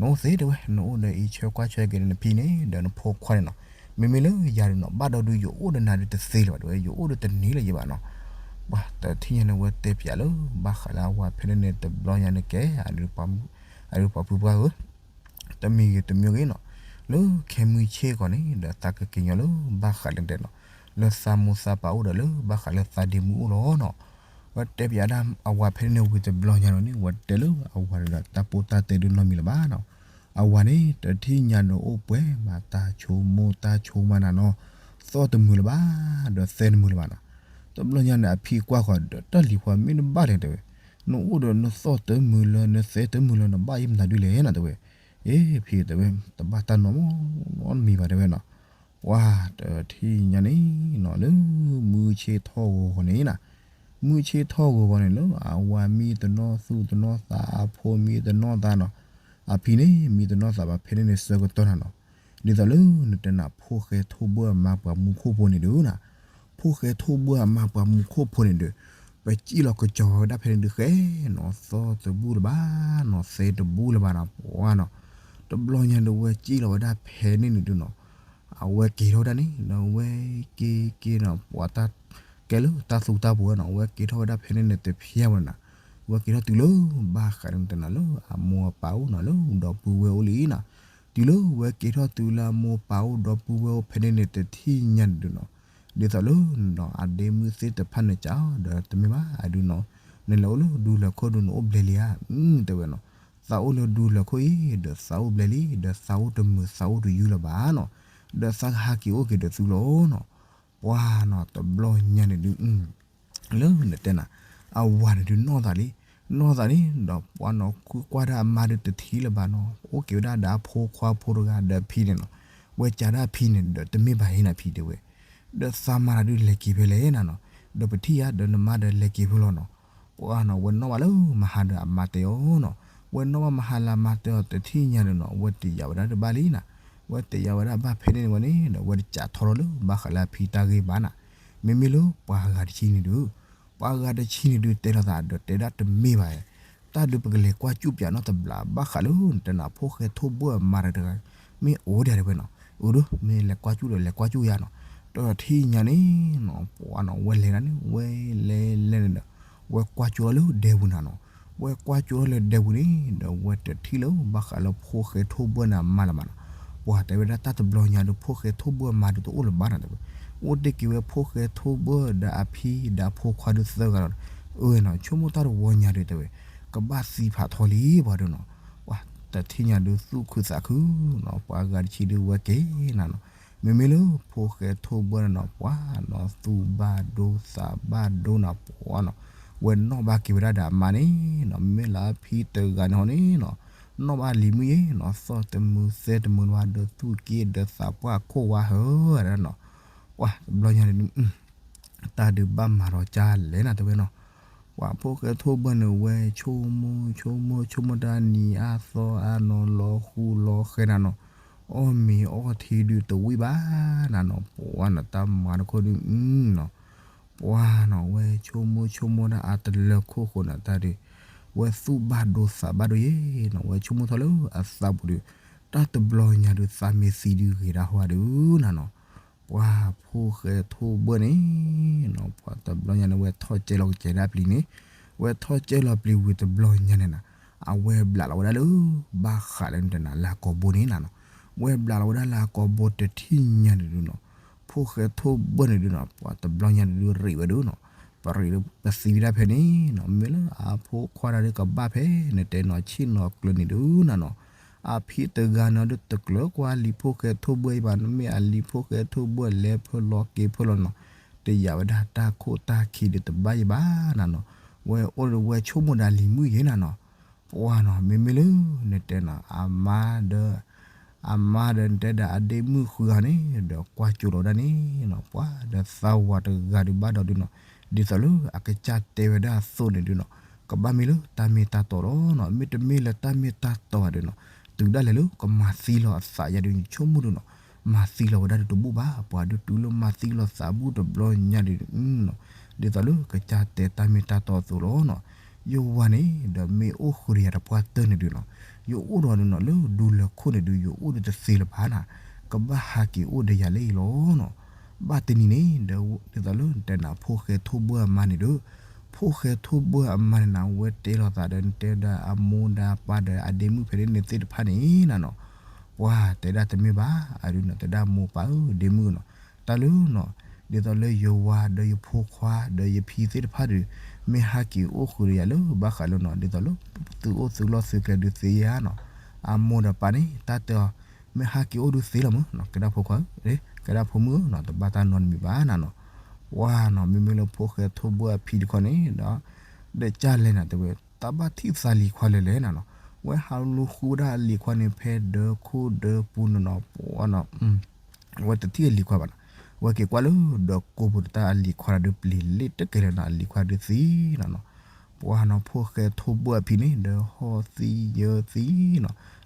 နအိၣ်သ့တဲဝဲ, နအိၣ်ဒီးအံးဆၢကွၢ်ဆၢက့ၤဒီးနဖံန့ၣ် ဒီးနဖိခွါန့ၣ်နီၤ. မ့မ့ၢ်လၢယၤဒုးနီၤ ဘၣ်ဒီဒုးယအိၣ်ဒီးနၤဒုးတသ့လၢၤဘၣ်တဲဝဲ, ယအိၣ်ဒီးတန့ၢ်လၢၤယဘၣ်နီၤ. ပှၤတထံၣ်ညါန့ၣ် ဝဲတဲပၠးလၢ ဘၣ်ဃးလၢအဝၤဖဲန့ၣ်န့ၣ် တဘျီညါန့ၣ်ကဲ အဒုးပှၤပုၢ်ပှၢ်ဧၢ တမံၤဂ့ၤတမံၤဂ့ၤနီၤ, လၢခဲမုၢ်ဆ့ၣ်ဂီၤန့ၣ် ဒီးသးကက့ၤညီလၢဘၣ်ဃးလၢတဲနီၤ, လၢသးမိၢ်သးပၢ်အိၣ်ဒီးလၢဘၣ်ဃးလၢသးဒ့မုၣ်အိၣ်လီၤနီၤ. ဝဲတဲပၠးဒၣ်အဝၤဖဲန့ၣ်န့ၣ်ဝံၤတဘျီညါလီၤန့ၣ် ဝဲတဲလၢအဝၤဒီး တၢ်ပိၢ်တၢ်တဲဒုးနီတမံၤလၢၤဘၣ်နီၤ. အဝၤန့ၣ် တထံၣ်ညါဒီးအိၣ်ပှဲၤမးတၢ်ဆိကမိၣ်တၢ်ဆိကမးနၤနီၤ, သီၣ်တမုာ်လၢၤဘၣ်, ဒီးသဲတမုာ်လၢၤဘၣ်နီၤ. တဘျီညါန့ၣ် အဖံကွၢ်ဃီၤဒီးတၢ်လံၤဖီမ့ၢ်နဘၣ်လဲၣ်တဲဝဲ, နအိၣ်ဒီးနသီၣ်တမုာ်လၢၤ နသဲတမုာ်လၢၤ နဘၣ်အံၤမနုၤဒုလဲၣ်နီၤတဲဝဲ. အ့ ဖံတဲဝဲ, တဘၣ်တၢ်နီတမံၤဘၣ်တဲဝဲနီၤ. ပှၤတထံၣ်ညါန့ၣ်နီၤ လၢမုၢ်ဆ့ၣ်ထီၣ်ဂီၤဂီၤန့ၣ်နီၤ, မုၢ်ဆ့ၣ်ထီၣ်ဂီၤဂီၤန့ၣ် လၢအဝၤမံတနီၣ်သူၣ်တနီၣ်သး အဖိမံတနီၣ်သးနီၤ, အဖံန့ၣ် မံတနီၣ်သးဘၣ်ဖဲန့ၣ်န့ၣ်ဆၢကတီၢ်နၤနီၤ. ဒ်သိးလၢနတဲနၤ ဖိၣ်ဃဲထိၣ်ဘှၢ်အမါပှၤမူခိၣ်ဖိန့ၣ်ဒုးနီၤ, ဖိၣ်ဃဲထိၣ်ဘှၢ်အမါပှၤမူခိၣ်ဖိန့ၣ်ဒီး ပစံၣ်လီၤကစီၤဝဲဒၣ်ဖဲန့ၣ်ဒုးဃဲနီၤ, သီၣ်တဘူၣ်လၢၤဘၣ်နီၤ, သဲတဘူၣ်လၢၤဘၣ်နီၤ ပှၤနီၤ. တဘျီညါဒီး ဝဲစံၣ်လီၤဝဲဒၣ်ဖဲန့ၣ်န့ၣ်ဒုးနီၤ, အဝဲက့ၤထီၣ်ဝဲဒၣ်န့ၣ် ဒီးဝဲက့ၤက့ၤနီၤ ပှၤတၢ်ကဲလၢတၢ်သူတၢ်ပှဲၤနီၤ, ဝဲက့ၤထီၣ်ဝဲဒၣ်ဖဲန့ၣ်န့ၣ်တဖျဲဝဲနီၤ, ဝဲက့ၤထီၣ်တုၤလၢ ဘၣ်ဃးလၢနတဲနၤလၢအမိၢ်အပၢ်အိၣ်နီၤ, လၢဒီပုၢ်ဝဲၢ်အိၣ်လံနီၤ. တုၤလၢဝဲက့ၤထီၣ်တုၤလၢအမိၢ်ပၢ်အိၣ်ဒီပုၢ်ဝဲၢ်အိၣ်ဖဲန့ၣ်န့ၣ်တထံၣ်ညါန့ၣ်ဒုးနီၤ, ဒ်သိးလၢနီၤ အဒ့မုၣ်သ့ၣ်တဖၣ်န့ၣ်ကဒီးတမ့ၢ်ဘၣ် အဒုးနီၤ, နလဲၤအိၣ်လၢဒူလၢာ်ခိၣ်ဒုး နအိၣ်ဘျဲလံဧါ, တဲဝဲနီၤ. သးအိၣ်လၢဒူလၢာ်ခိၣ်အံၤ ဒီးသးအိၣ်ဘျဲလံ, ဒီးသးအိၣ်တမုာ်သးအိၣ်တယူၢ်လၢၤဘၣ်နီၤ, ဒီးသးကဟးက့ၤအိၣ်က့ၤဒီးသုလီၤနီၤ. ပှၤနီၤ တဘျီညါန့ၣ်ဒုး လၢနတဲနၤ အဝၤန့ၣ်ဒုးနီၢ်သးလံ, နီၢ်သးန့ၣ်ဒီး ပှၤနီၤကွၢ်ကွၢ်ဒၣ်အမါဒုးတထံၣ်လၢၤဘၣ်နီၤ, အိၣ်က့ၤဝဲဒၣ်ဒီးအဖိခွါဖိတဂၤဒီးအဖံန့ၣ်နီၤ. ဝဲကးဒၣ်အဖံန့ၣ်ဒီး တမ့ၢ်ဘၣ်အံၤနၤဖံတဲဝဲ, ဒီးသးမါတၢ်ဒုးလဲၤက့ၤဖဲလဲၣ်နၤနီၤ, ဒီးပထံၣ်ဧါ ဒီးနမါဒီးလဲၤက့ၤဖဲလီၤနီၤ. ပှၤနီၤ ဝဲနီၣ်ဘၣ်လၢမဟါဒီးအမါတဲအီၤနီၤ, ဝဲနီၣ်ဘၣ်မဟါလၢအမါတဲအီၤတထံၣ်ညါဒီးနီၤ ဝဲတယာ်ဝဲဒၣ်တဘၣ်လံနၤ, ဝဲတယာ်ဝဲဒၣ်ဘၣ်ဖဲန့ၣ်ဝဲန့ၣ်ဒီး ဝဲတကးထီထီၣ်လၢဘၣ်ဃးလၢအဖံတၢ်ဂ့ၢ်ဘၣ်နၤ. မ့မ့ၢ်လၢပှၤဂၤတဆံန့ၣ်ဒုး ပှၤဂၤတဆံန့ၣ်ဒုးတဲလိာ်သးဒီးတဲဒၣ်တမ့ၢ်ဘၣ်, တၢ်ဒုးပကလဲၤကွၢ်ကၠူၣ်ပၠးနီတဘျီ ဘၣ်ဃးလၢနတဲနၤ ဖိၣ်ဃဲထိၣ်ဘှၢ်အမါတဂၤ မ့ၢ်အိၣ်ဒံးတဲဝဲနီၤ, အၢဒိၣ် မ့ၢ်လဲၤကွၢ်ကၠူၣ်ဒီးလဲၤကွၢ်ကၠူၣ်ယါနီၤ. တထံၣ်ညါန့ၣ်နီၤ ပှၤနီၤ ဝဲလဲၤဒၣ်န့ၣ် ဝဲလဲၤလဲၤန့ၣ်ဒီး ဝဲကွၢ်ကၠူၣ်ထီၣ်လၢဒဲပူၤနၤနီၤ. ဝဲကွၢ်ကၠူၣ်ထီၣ်လၢဒဲပူၤန့ၣ်ဒီး ဝဲတထံၣ်လၢဘၣ်ဃးလၢဖိၣ်ဃဲထိၣ်ဘှၢ်န့ၣ်အမါလၢၤဘၣ်နီၤ. ပှၤတဲဝဲဒၣ်တၢ်တဘျီညါဒီး ဖိၣ်ဃဲထိၣ်ဘှၢ်မါဒုးတအိၣ်လၢၤဘၣ်နီၤတဲဝဲ, အိၣ်တ့ၢ်က့ၤဝဲဖိၣ်ဃဲထိၣ်ဘှၢ်ဒီးအဖံဒီးအဖိခွါဒုးသၢဂၤလီၤ. အၢနီၤ ဆိကမိၣ်တၢ်တဝီညါဒုးတဲဝဲ ကဘၣ်သံဖးထီလံပှၤဒုးနီၤ. ပှၤတထံၣ်ညါဒုးသူၣ်ခုသးခုနီၤ ပှၤဂၤတဆံဒုးဝဲက့ၤနၤနီၤ. မ့မ့ၢ်လၢဖိၣ်ဃဲထိၣ်ဘှၢ်န့ၣ်နီၤ ပှၤနီၤ သူၣ်ဘၣ်ဒိသးဘၣ်ဒိနီၤ ပှၤနီၤ ဝဲနီၣ်ဘၣ်က့ၤဝဲဒၣ်ဒီးအမါန့ၣ်နီၤ. မ့မ့ၢ်လၢအဖံတဂၤန့ၣ်ဟီန့ၣ်နီၤ နီၣ်ဘၣ်လံၤမုၣ်ယဲနီၤ သီၣ်တမုာ်သဲတမုာ်ဘၣ်ဒီးသူၣ်က့ဒီးသးပှၢ်ခိၣ်ဝါဟၢ နီၤ. ပှၤတဘျီညါန့ၣ် တၢ်ဒုးဘၣ်မၤဒီးကၢ်လဲၣ်နၤတဲဝဲနီၤ. ပှၤဖိၣ်ဃဲထိၣ်ဘှၢ်န့ၣ် ဝဲဆိကမိၣ်ဆိကမိၣ်ဆိကမိၣ်တၢ်နံၤအါသီအါ နီၤလီၤဃူလီၤဃဲနၤနီၤ. အီၣ်မ့ၤအီထံဒုးတဝံၣ်ဘၣ်နၤနီၤ ပှၤနီၤ တၢ်မၤတခိၣ်ဒုးနီၤ. ပှၤနီၤ ဝဲဆိကမိၣ်ဆိကမိၣ်ဒၣ်အတလၢခိၣ်ဃိန့ၣ် တၢ်ဒုး ဝဲသူၣ်ဘၣ်ဒိသးဘၣ်ဒိယဲနီၤ. ဝဲဆိကမိၣ်ထီၣ်လၢအသးပူၤဒုး တၢ်တဘျီညါဒုး သးမ့ၢ်သံဒုးဂ့ၤဒၣ်ဟီဒုးနၤနီၤ. ပှၤဖိၣ်ဃဲထိၣ်ဘှၢ်န့ၣ်နီၤ ပှၤတဘျီညါန့ၣ် ဝဲထီၣ်ကဲလီၤကစဲၤဒၣ်ပျံၤန့ၣ်, ဝဲထီၣ်ကဲလီၤပျံၤဝံၤတဘျီညါန့ၣ်နီၤ အဝဲဘျးလီၤဝဲဒၣ်လၢ ဘၣ်ဃးလၢနတဲနၤ လၢအကိာ်ဘိန့ၣ်နၤနီၤ. ဝဲဘျးလီၤဝဲဒၣ်လၢအကိာ်ဘိတထံၣ်ညါန့ၣ်ဒုးနီၤ ဖိၣ်ဃဲထိၣ်ဘှၢ်န့ၣ်ဒုးနီၤ ပှၤတဘျီညါန့ၣ်ဒုးရံးဝဲဒုးနီၤ. ပရံးပသံဝဲဒၣ်ဖဲန့ၣ်နီၤ မ့ၢ်လၢအဖိခွါတၢ်ဒုးကဘၣ်ဖဲ နတဲနီၤ ဆ့ၣ်နီၤကျၢၤန့ၣ်ဒုးနၤနီၤ. အဖံတဂၤန့ၣ်ဒုးတကျၢၤကွၢ်လံၤဖိၣ်ဃဲထိၣ်ဘှၢ်အံၤဘၣ်, မ့ၢ်အလံၤဖိၣ်ဃဲထိၣ်ဘှၢ်လဲၤဖၢလီၤက့ၤဖၢလီၤနီၤ. တယာ်ဝဲဒၣ်တၢ်ခိၣ်တၢ်ခံဒုးတဘၣ်ယံၤဘၣ်နၤနီၤ. ဝဲအိၣ်ဒီးဝဲဆိကမိၣ်ဒၣ်လံၤမုၣ်ယဲနၤနီၤ. ပှၤနီၤ မ့မ့ၢ်လၢ နတဲနီၤ အမါဒီး အမါဒီးနတဲဒၣ်အဒ့မုၣ်ဃုဂၤန့ၣ် ဒီးကွၢ်ကၠိလီၤဝဲဒၣ်န့ၣ်နီၤ ပှၤဒီးသးဝးတဂၤဒုးဘၣ်ဒီးဒုးနီၤ ဒ်သိးလၢအကစၢ်တဲဝဲဒၣ်အသိးန့ၣ်ဒုးနီၤ ကဘၣ်မ့ၢ်လၢတၢ်မ့ၢ်တၢ်တီလီၤနီၤ. မ့တမ့ၢ်လၢတၢ်မ့ၢ်တၢ်တီဘၣ်ဒုးနီၤ တုၤဒၣ်လဲာ်လၢကမၤသံလီၤအသးယၤဒုး ဆိကမိၣ်ဒုးနီၤ မၤသံလီၤဝဲဒၣ်ဒုးတဘူၣ်ဘၣ်. ပှၤဒုးတုၤလၢမၤသံလီၤသးဘူၣ်တဘျီညါဒုး ဒ်သိးလၢကစၢ်တဲတၢ်မ့ၢ်တၢ်တီအသိးလီၤနီၤ. ယဝၤန့ၣ် ဒီးမ့ၢ်အိၣ်ဃုာ်ဒီးယၤတပှၢ်တၢၢ်န့ၣ်ဒုးနီၤ, ယအိၣ်ဒီးဒုးနီၤ လၢဒူလၢၢ်ခိၣ်န့ၣ်ဒုး ယအိၣ်ဒုးတသ့လၢၤဘၣ်နၤ, ကဘၣ်ဟးက့ၤအိၣ်ဒီးယၤလၢအံၤလီၤနီၤ. ဘၣ်တနံၤန့ၣ် ဒီးဒ်သိးလၢနတဲနၤ ဖိၣ်ဃဲထိၣ်ဘှၢၣ်အမါန့ၣ်ဒုး, ဖိၣ်ဃဲထိၣ်ဘှၢၣ်အမါန့ၣ်နၤ အဝဲတဲလိာ်သးဒီး နတဲဒီးအမိၢ်ဒီးအပၢ်ဒီး အဒ့မုၣ်ဖဲန့ၣ်န့ၣ်သ့ၣ်တဖၣ်န့ၣ်နၤနီၤ, ပှၤတဲဒၣ်တမ့ၢ်ဘၣ်, အဒုးနီၤ တဲဒၣ်မိၢ်ပၢ်ဧၢ ဒ့မုၣ်နီၤ, တၢ်လၢနီၤ ဒ်သိးလၢယဝၤဒီးယဖိခွါဒီးယဖံသ့ၣ်တဖၣ်ဒီး မ့ၢ်ဟးက့ၤအိၣ်ဃုာ်ဒီးယၤလၢ ဘၣ်ဃးလၢနီၤ ဒ်သိးလၢ သုအိၣ်သုလီၢ်သုကျဲဒုးသ့ဧါနီၤ, အမိၢ်ဒီးပၢ်န့ၣ် တၢ်တဲအီၤ မ့ၢ်ဟးက့ၤအိၣ်ဒုးသ့လီၤမုၢ်နီၤ, ကဲဒၣ်ဖိခွါဧၢ, ကဲဒၣ်ဖိမုၣ်ဧၢနီၤ, တဘၣ်တၢ်နီတမံၤဘၣ်နၤနီၤ. ပှၤနီၤ မ့မ့ၢ်လၢဖိၣ်ဃဲထိၣ်ဘှၢၣ်အဖံတခီန့ၣ်ဒီး ဒီးကၢ်လဲၣ်နၤ တဲဝဲ တၢ်ဘၣ်ထံၣ်သးလံၤခွါလဲၣ်လဲၣ်နၤနီၤ, ဝဲဟးလူၤဃုဝဲဒၣ်အလံၤခွါန့ၣ် ဖဲဒၢခိၣ်ဒၢပူၤနီၤနီၤ, ပှၤနီၤ အဝဲတထံၣ်အလံၤခွါဘၣ်နီၤ, အဝဲက့ၤကွၢ်လၢဒီးကိးပူၤတၢ်အလံၤခွါဒီးပျံၤလ့တကဲလၢၤနီၤ, အလံၤခွါဒုးသံနီၤနီၤ. ပှၤနီၤ ဖိၣ်ဃဲထိၣ်ဘှၢၣ်အဖံန့ၣ် ဒီးဟီၣ်သံယ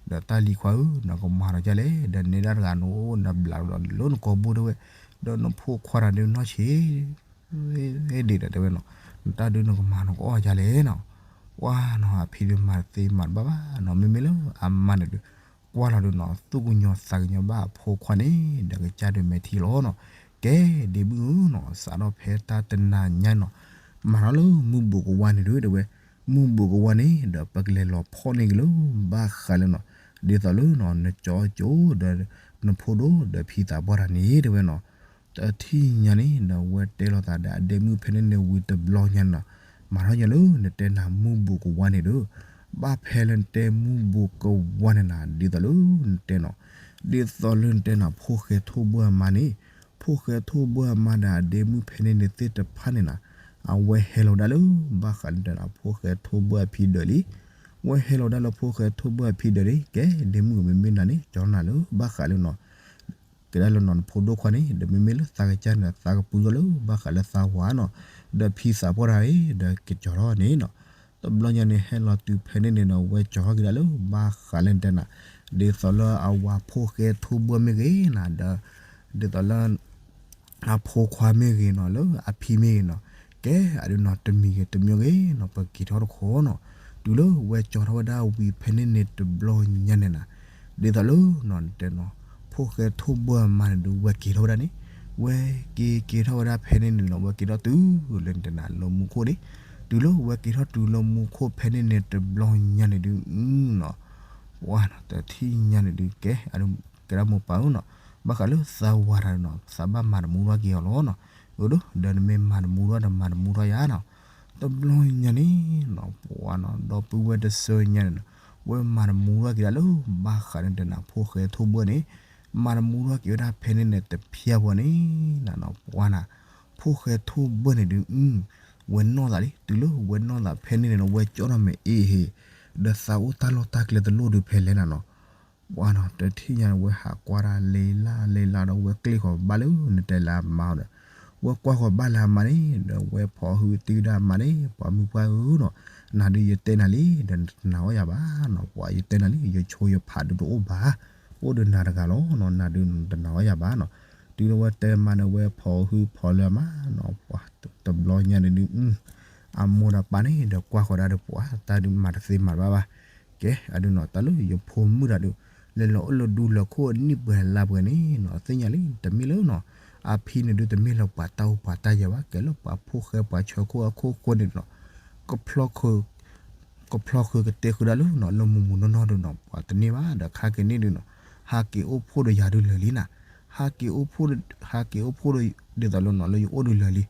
ၢသံနီၤ, ဒီးတၢ်လံၤခွါဧၢ နကမၤဒီးဒ်လဲၣ်, ဒီးနဲဒၣ်တဂၤနအိၣ်နဘျးလီၤလၢနကိာ်ဘိတဲဝဲ, ဒီးနဖိခွါတဂၤဒုးနီၢ်ဆံး ဒ့ဒီးတဲဝဲနီၤ, နတၢ်ဒုးနကမၤနကအီၣ်ဒ်လဲၣ်နီၤ. ပှၤနီၤ အဖံဒုးမၤတသ့မၤတဘၣ်ဘၣ်နီၤ, မ့မ့ၢ်လၢအမါန့ၣ်ဒုး ကွၢ်လီၤဒုးနီၤ သူၣ်ကညီၤသးကညီၤဘၣ်အဖိခွါန့ၣ် ဒီးကစၢ်ဒုးမဲာ်ထံလီၤနီၤ. ကဲ ဒ့မုၣ်ဧၢနီၤ စးထီၣ်ဖဲတၢ်တနၤညါနီၤ, မၤထီၣ်လၢမုၢ်ဘူးကဝါန့ၣ်ဒုး တဲဝဲ, မုၢ်ဘူးကဝါန့ၣ် ဒီးပကလဲၤလီၤဖီၣ်န့ၢ်က့ၤလၢ ဘၣ်ဃးလၢနီၤ ဒ်သိးလၢနီၤ နကၠီကၠိဒီး နဖိဒိၣ်ဒီးဖံသးပှၢ်တဂၤန့ၣ် တဲဝဲနီၤ. တထံၣ်ညါန့ၣ်ဒီး ဝဲတဲလိာ်သးဒီးအဒ့မုၣ်ဖဲန့ၣ်န့ၣ်ဝံၤတဘျီညါန့ၣ်နီၤ, မၤထီၣ်ညါလၢနတဲနၤမုၢ်ဘူးကဝါန့ၣ်ဒီး ဘၣ်ဖဲလၢနတဲမုၢ်ဘူးကဝါန့ၣ်နၤ ဒ်သိးလၢနတဲနီၤ, ဒ်သိးလၢနတဲနၤ ဖိၣ်ဃဲထိၣ်ဘှၢၣ်အမါန့ၣ်, ဖိၣ်ဃဲထိၣ်ဘှၢၣ်အမါဒီးအဒ့မုၣ်ဖဲန့ၣ်န့ၣ်သ့ၣ်တဖၣ်န့ၣ်နၤ, အဝဲဟဲလီၤဝဲဒၣ်လၢ ဘၣ်ဃးလၢနတဲနၤ ဖိၣ်ဃဲထိၣ်ဘှၢၣ်အဖံဒၢးလံ. ဝဲဟဲလီၤဝဲဒၣ်လၢဖိၣ်ဃဲထိၣ်ဘှၢၣ်အဖံဒၢးန့ၣ် ကဲ ဒ့မုၣ်ဧၢ မ့မ့ၢ်နၤန့ၣ် ကၠီနၤလၢ ဘၣ်ဃးလၢနီၤ ကဲဒၣ်လၢနီၤ နဖိဒိၣ်ခွါန့ၣ် ဒီးမ့မ့ၢ်လၢသးကစၢ်န့ၣ် သးကပှံၤထီၣ်လၢ ဘၣ်ဃးလၢသးဝၤနီၤ, ဒီးဖံသးပှၢ်တဂၤအံၤ ဒီးကကၠီထီၣ်န့ၣ်နီၤ. တဘျီညါန့ၣ် ဟဲလီၤတုၤဖဲန့ၣ်န့ၣ်ဒီး ဝဲကၠီထီၣ်က့ၤဒၣ်လၢ ဘၣ်ဃးလၢနတဲနၤ, ဒ်သိးလၢအဝၤဖိၣ်ဃဲထိၣ်ဘှၢၣ်မ့ၢ်ဂ့ၤနၤ ဒီး ဒ်သိးလၢ အဖိခွါမ့ၢ်ဂ့ၤနီၤ လၢအဖံမ့ၢ်ဂ့ၤနီၤ, ကဲ အဒုးနီၤ တမံၤဂ့ၤတမံၤဂ့ၤနီၤ ပက့ၤထီၣ်တခီနီၤ. တုၤလၢဝဲကၠီထီၣ်ဝဲဒၣ်ဝံၤဖဲန့ၣ်န့ၣ်တဘျီညါန့ၣ်နၤ, ဒ်သိးလၢနီၤ နတဲနီၤ ဖိၣ်ဃဲထိၣ်ဘှၢ်အမါန့ၣ်ဒုး ဝဲက့ၤထီၣ်ဝဲဒၣ်န့ၣ်, ဝဲက့ၤက့ၤထီၣ်ဝဲဒၣ်ဖဲန့ၣ်န့ၣ်နီၤ ဝဲက့ၤထီၣ်တုၤလၢနတဲနၤ လၢမူခိၣ်န့ၣ်, တုၤလၢဝဲက့ၤထီၣ်တုၤလၢမူခိၣ်ဖဲန့ၣ်န့ၣ်တဘျီညါန့ၣ်ဒုးနီၤ, ပှၤနီၤ တထံၣ်ညါန့ၣ်ဒုး ကဲ ကဲဒၣ်မိၢ်ပၢ်ဧၢနီၤ, ဘၣ်ဃးလၢသးဝၤတဂၤနီၤ သးဘၣ်မၤတမူထီၣ်က့ၤအီၤလီၤနီၤ, အၢ ဒီးနမ့ၢ်မၤတမူထီၣ်ဒီးမၤတမူထီၣ်ယၤနီၤ. တဘျီညါန့ၣ်နီၤ ပှၤနီၤ ဒီပုၢ်ဝဲၢ်တဆၢညါန့ၣ်နီၤ ဝဲမၤတမူထီၣ်က့ၤဒၣ်လၢ ဘၣ်ဃးန့ၣ်တဲနၤ ဖိၣ်ဃဲထိၣ်ဘှၢ်န့ၣ်, မၤတမူထီၣ်က့ၤဝဲဒၣ်ဖဲန့ၣ်န့ၣ် တဖျၢၣ်ဝဲန့ၣ်နၤနီၤ ပှၤနီၤ, ဖိၣ်ဃဲထိၣ်ဘှၢ်န့ၣ်ဒုး ဝဲနီၢ်သးလံ တုၤလၢဝဲနီၢ်သးဖဲန့ၣ်န့ၣ်နီၤ ဝဲကၠီထီၣ်မ့ၢ်အ့ၣ်ဟ့ၣ်, ဒီးသးအိၣ်တၢ်လီၢ်တၢ်ကျဲတလိၣ်ဒုးဖဲလဲၣ်နၤနီၤ ပှၤနီၤ တထံၣ်ညါန့ၣ် ဝဲဟးကွၢ်တၢ်လံလၢ်လံလၢ်ဒီး ဝဲကျ့ၣ်ဃီၤဘၣ်လၢနတဲလၢအမါဒီး, ဝဲကွၢ်ဃီၤဘၣ်လၢအမါန့ၣ် ဒီးဝဲဖီၣ်ဟုတံၢ်ဒၣ်အမါန့ၣ် ပှၤမုၢ်ပှၢ်ဧၢနီၤ, နၤဒုးယတဲနၤလံ ဒီးနတနာ်အီၣ်ယၤဘၣ်နီၤ, ပှၤယတဲနၤလံ ယဆိယဖးဒုးတအိၣ်ဘၣ်, အိၣ်ဒီးနၤတဂၤလီၤနီၤ, နၤဒုးနတနာ်အီၣ်ယၤဘၣ်နီၤ. တုၤလၢဝဲတဲမါန့ၣ် ဝဲဖီၣ်ဟုဖီၣ်လၢအမါနီၤ, ပှၤတဘျီညါန့ၣ်ဒုး အမိၢ်ဒီးပၢ်န့ၣ်ဒီးကွၢ်ဃီၤဒၣ်ဒီး ပှၤတၢ်ဒုးမၤတသ့မၤတဘၣ်ဘၣ်. ကဲ အဒုးနီၤ တၢ်လၢယဖိမုၣ်တဂၤဒုး လဲၤလီၤအိၣ်လၢဒူလၢၢ်ခိၣ်အနံၣ်ပှဲၤလါပှဲၤန့ၣ်နီၤ သ့ၣ်ညါလံ တမ့ၢ်လၢနီၤ အဖံန့ၣ်ဒုး တမ့ၢ်လၢပှၤတၢ်အိၣ်ပှၤတၢ်ယၢၤဘၣ်, ကဲလၢပှၤဖိၣ်ဃဲပှၤဆၢခိၣ်အခိၣ်ဃိန့ၣ်နီၤ ကဖျီဃုာ် ကဖျီဃုာ်ကတဲဃုာ်ဒၣ်လၢနီၤ လၢမုၢ်မုၢ်နီၢ်နီၢ်ဒုးနီၤ ပှၤတန့ၢ်ဘၣ် ဒီးခါက့ၤန့ၣ်ဒုးနီၤ ဟးက့ၤအိၣ်ဖှိၣ်ဒီးယၤဒုးလၢာ်လံနၤ, ဟးက့ၤအိၣ်ဖှိၣ် ဟးက့ၤအိၣ်ဖှိၣ်ဒီး ဒ်သိးလၢနီၤ လၢယအိၣ်ဒုးလၢာ်လံ,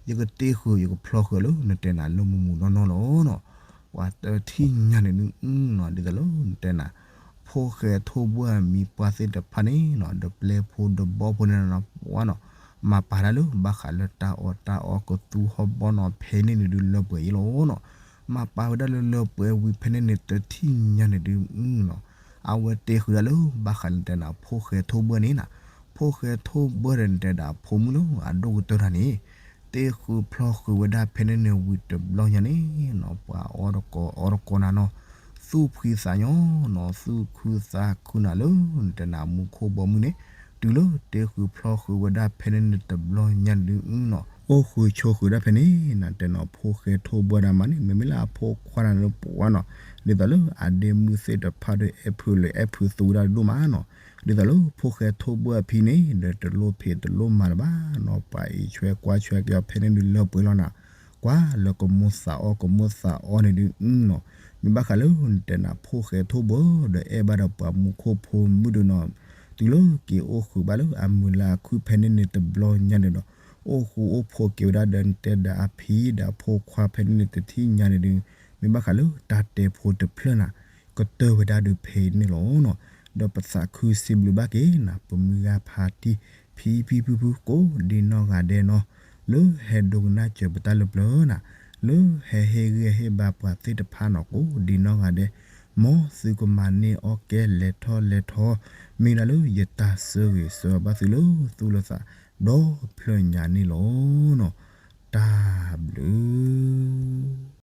ယကတဲဃုာ် ယကဖျီဃုာ်လၢနတဲနၤ လၢမုၢ်မုၢ်နီၢ်နီၢ်လီၤနီၤ. ပှၤတထံၣ်ညါန့ၣ်ဒုးနီၤ ဒ်သိးလၢနတဲနၤ ဖိၣ်ဃဲထိၣ်ဘှၢ်အမံၤပှၢ်သ့ၣ်တဖၣ်န့ၣ်နီၤ ဒီးပျဲဖိဒီးဘီဖိန့ၣ်နီၤ ပှၤနီၤ မၤပာ်တၢ်လၢ ဘၣ်ဃးလၢတၢ်အီၣ်တၢ်အီကသူဟီၣ်ဘီနီၤ ဖဲန့ၣ်န့ၣ်ဒုးလၢပှဲၤအံၤလီၤနီၤ. မၤပာ်ဝဲဒၣ်လၢလၢပှဲၤဝံၤဖဲန့ၣ်န့ၣ် တထံၣ်ညါန့ၣ်ဒုးနီၤ အဝဲတဲဃုာ်ဒၣ်လၢ ဘၣ်ဃးလၢနတဲနၤ ဖိၣ်ဃဲထိၣ်ဘှၢ်န့ၣ်နၤ, ဖိၣ်ဃဲထိၣ်ဘှၢ်ဒီးနတဲဒၣ်ဖိမုၣ်လၢအဒိၣ်ကတၢၢ်တၢ်န့ၣ် တဲဃုာ်ဖျီဃုာ်ဝဲဒၣ်ဖဲန့ၣ်န့ၣ်ဝံၤတဘျီညါန့ၣ်နီၤ ပှၤအီတကိးအီတကိးနၤနီၤ, သူၣ်ဖှံသးညီနီၤ သူၣ်ခုသးခုနၤလၢနတဲနၤ မူခိၣ်ဘီမုၢ်န့ၣ်, တုၤလၢတဲဃုာ်ဖျီဃုာ်ဝဲဒၣ်ဖဲန့ၣ်န့ၣ်တဘျီညါန့ၣ်ဒုးနီၤ အိၣ်ဃုာ်ဆိးဃုာ်ဒၣ်ဖဲန့ၣ် နတဲနီၤ ဖိၣ်ဃဲထိၣ်ဘှီၣ်ဒၣ်မးန့ၣ် မ့မ့ၢ်လၢအဖိခွါန့ၣ်လၢပှၤနီၤ, ဒ်သိးလၢအဒ့မုၣ်သ့ၣ်တဖၣ်ဒီး အဲၣ်ဖုးလၢအဲၣ်ဖုးသူဝဲဒၣ်ဒိၣ်မးနီၤ, ဒ်သိးလၢဖိၣ်ဃဲထိၣ်ဘှီၣ်အဖံန့ၣ် ဒီးတလိၣ်ဖံးတလိၣ်မၤတဘၣ်နီၤ, ပှၤအံးဆွဲကွၢ်ဆွဲက့ၤအီၤဖဲန့ၣ်ဒုးလၢပှဲၤလီၤနၤ, ကွၢ်လၢကမိၣ်သးအီၣ် ကမိၣ်သးအီၣ်န့ၣ်ဒုး အုနီၤ, မ့ၢ်ဘၣ်ဃးလၢနတဲနၤ ဖိၣ်ဃဲထိၣ်ဘှီၣ်ဒီး အဲၣ်ဘၣ်ဒီးပှၤမူခိၣ်ဖိမုၣ်ဒုးနီၤ, တုၤလၢက့ၤအိၣ်ဃုာ်ဘၣ်လၢအမုာ်လၢအခုၣ်ဖဲန့ၣ်န့ၣ်တဘျီညါန့ၣ်ဒီး အိၣ်ဃူအိၣ်ဖိးက့ၤဝဲဒၣ်ဒီးနတဲဒီးအဖံဒီးအဖိခွါဖဲန့ၣ်န့ၣ်တထံၣ်ညါန့ၣ်ဒုး, မ့ၢ်ဘၣ်ဃးလၢတၢ်တဲဖိတဖျၢၣ်နၤ, ကတၢၢ်ဝဲဒၣ်ဒုးဖဲအံၤန့ၣ်လီၤနီၤ, ဒီးပသးခုစံးဘျုးဘၣ်က့ၤနၤ ပမုၢ်ဂၤဖါတံၢ် ဖံဖံဖုဖုကိးဒံနီၢ်ဂၤဒဲးနီၤ, လၢဟဲဒိကနၣ်စၢၤပတၢ်လၢပျၢၤနၤ, လၢဟဲဟ့ၣ်ဂံၢ်ဟ့ၣ်ဘါပှၤသ့ၣ်တဖၣ်နီၤ ကိးဒံနီၢ်ဂၤဒဲး, မ်သုကမၤန့ၢ်အီၣ်ကဲလဲၤထီၣ်လဲၤထီ, မ့ၢ်ဒၣ်လၢယတၢ်ဆၢဂ့ၤဆၢဝါဘၣ်သုလၢသူၣ်လၢသး ဒီဖျၢၣ်ညါန့ၣ်လီၤနီၤ, တၢ်ဘျုး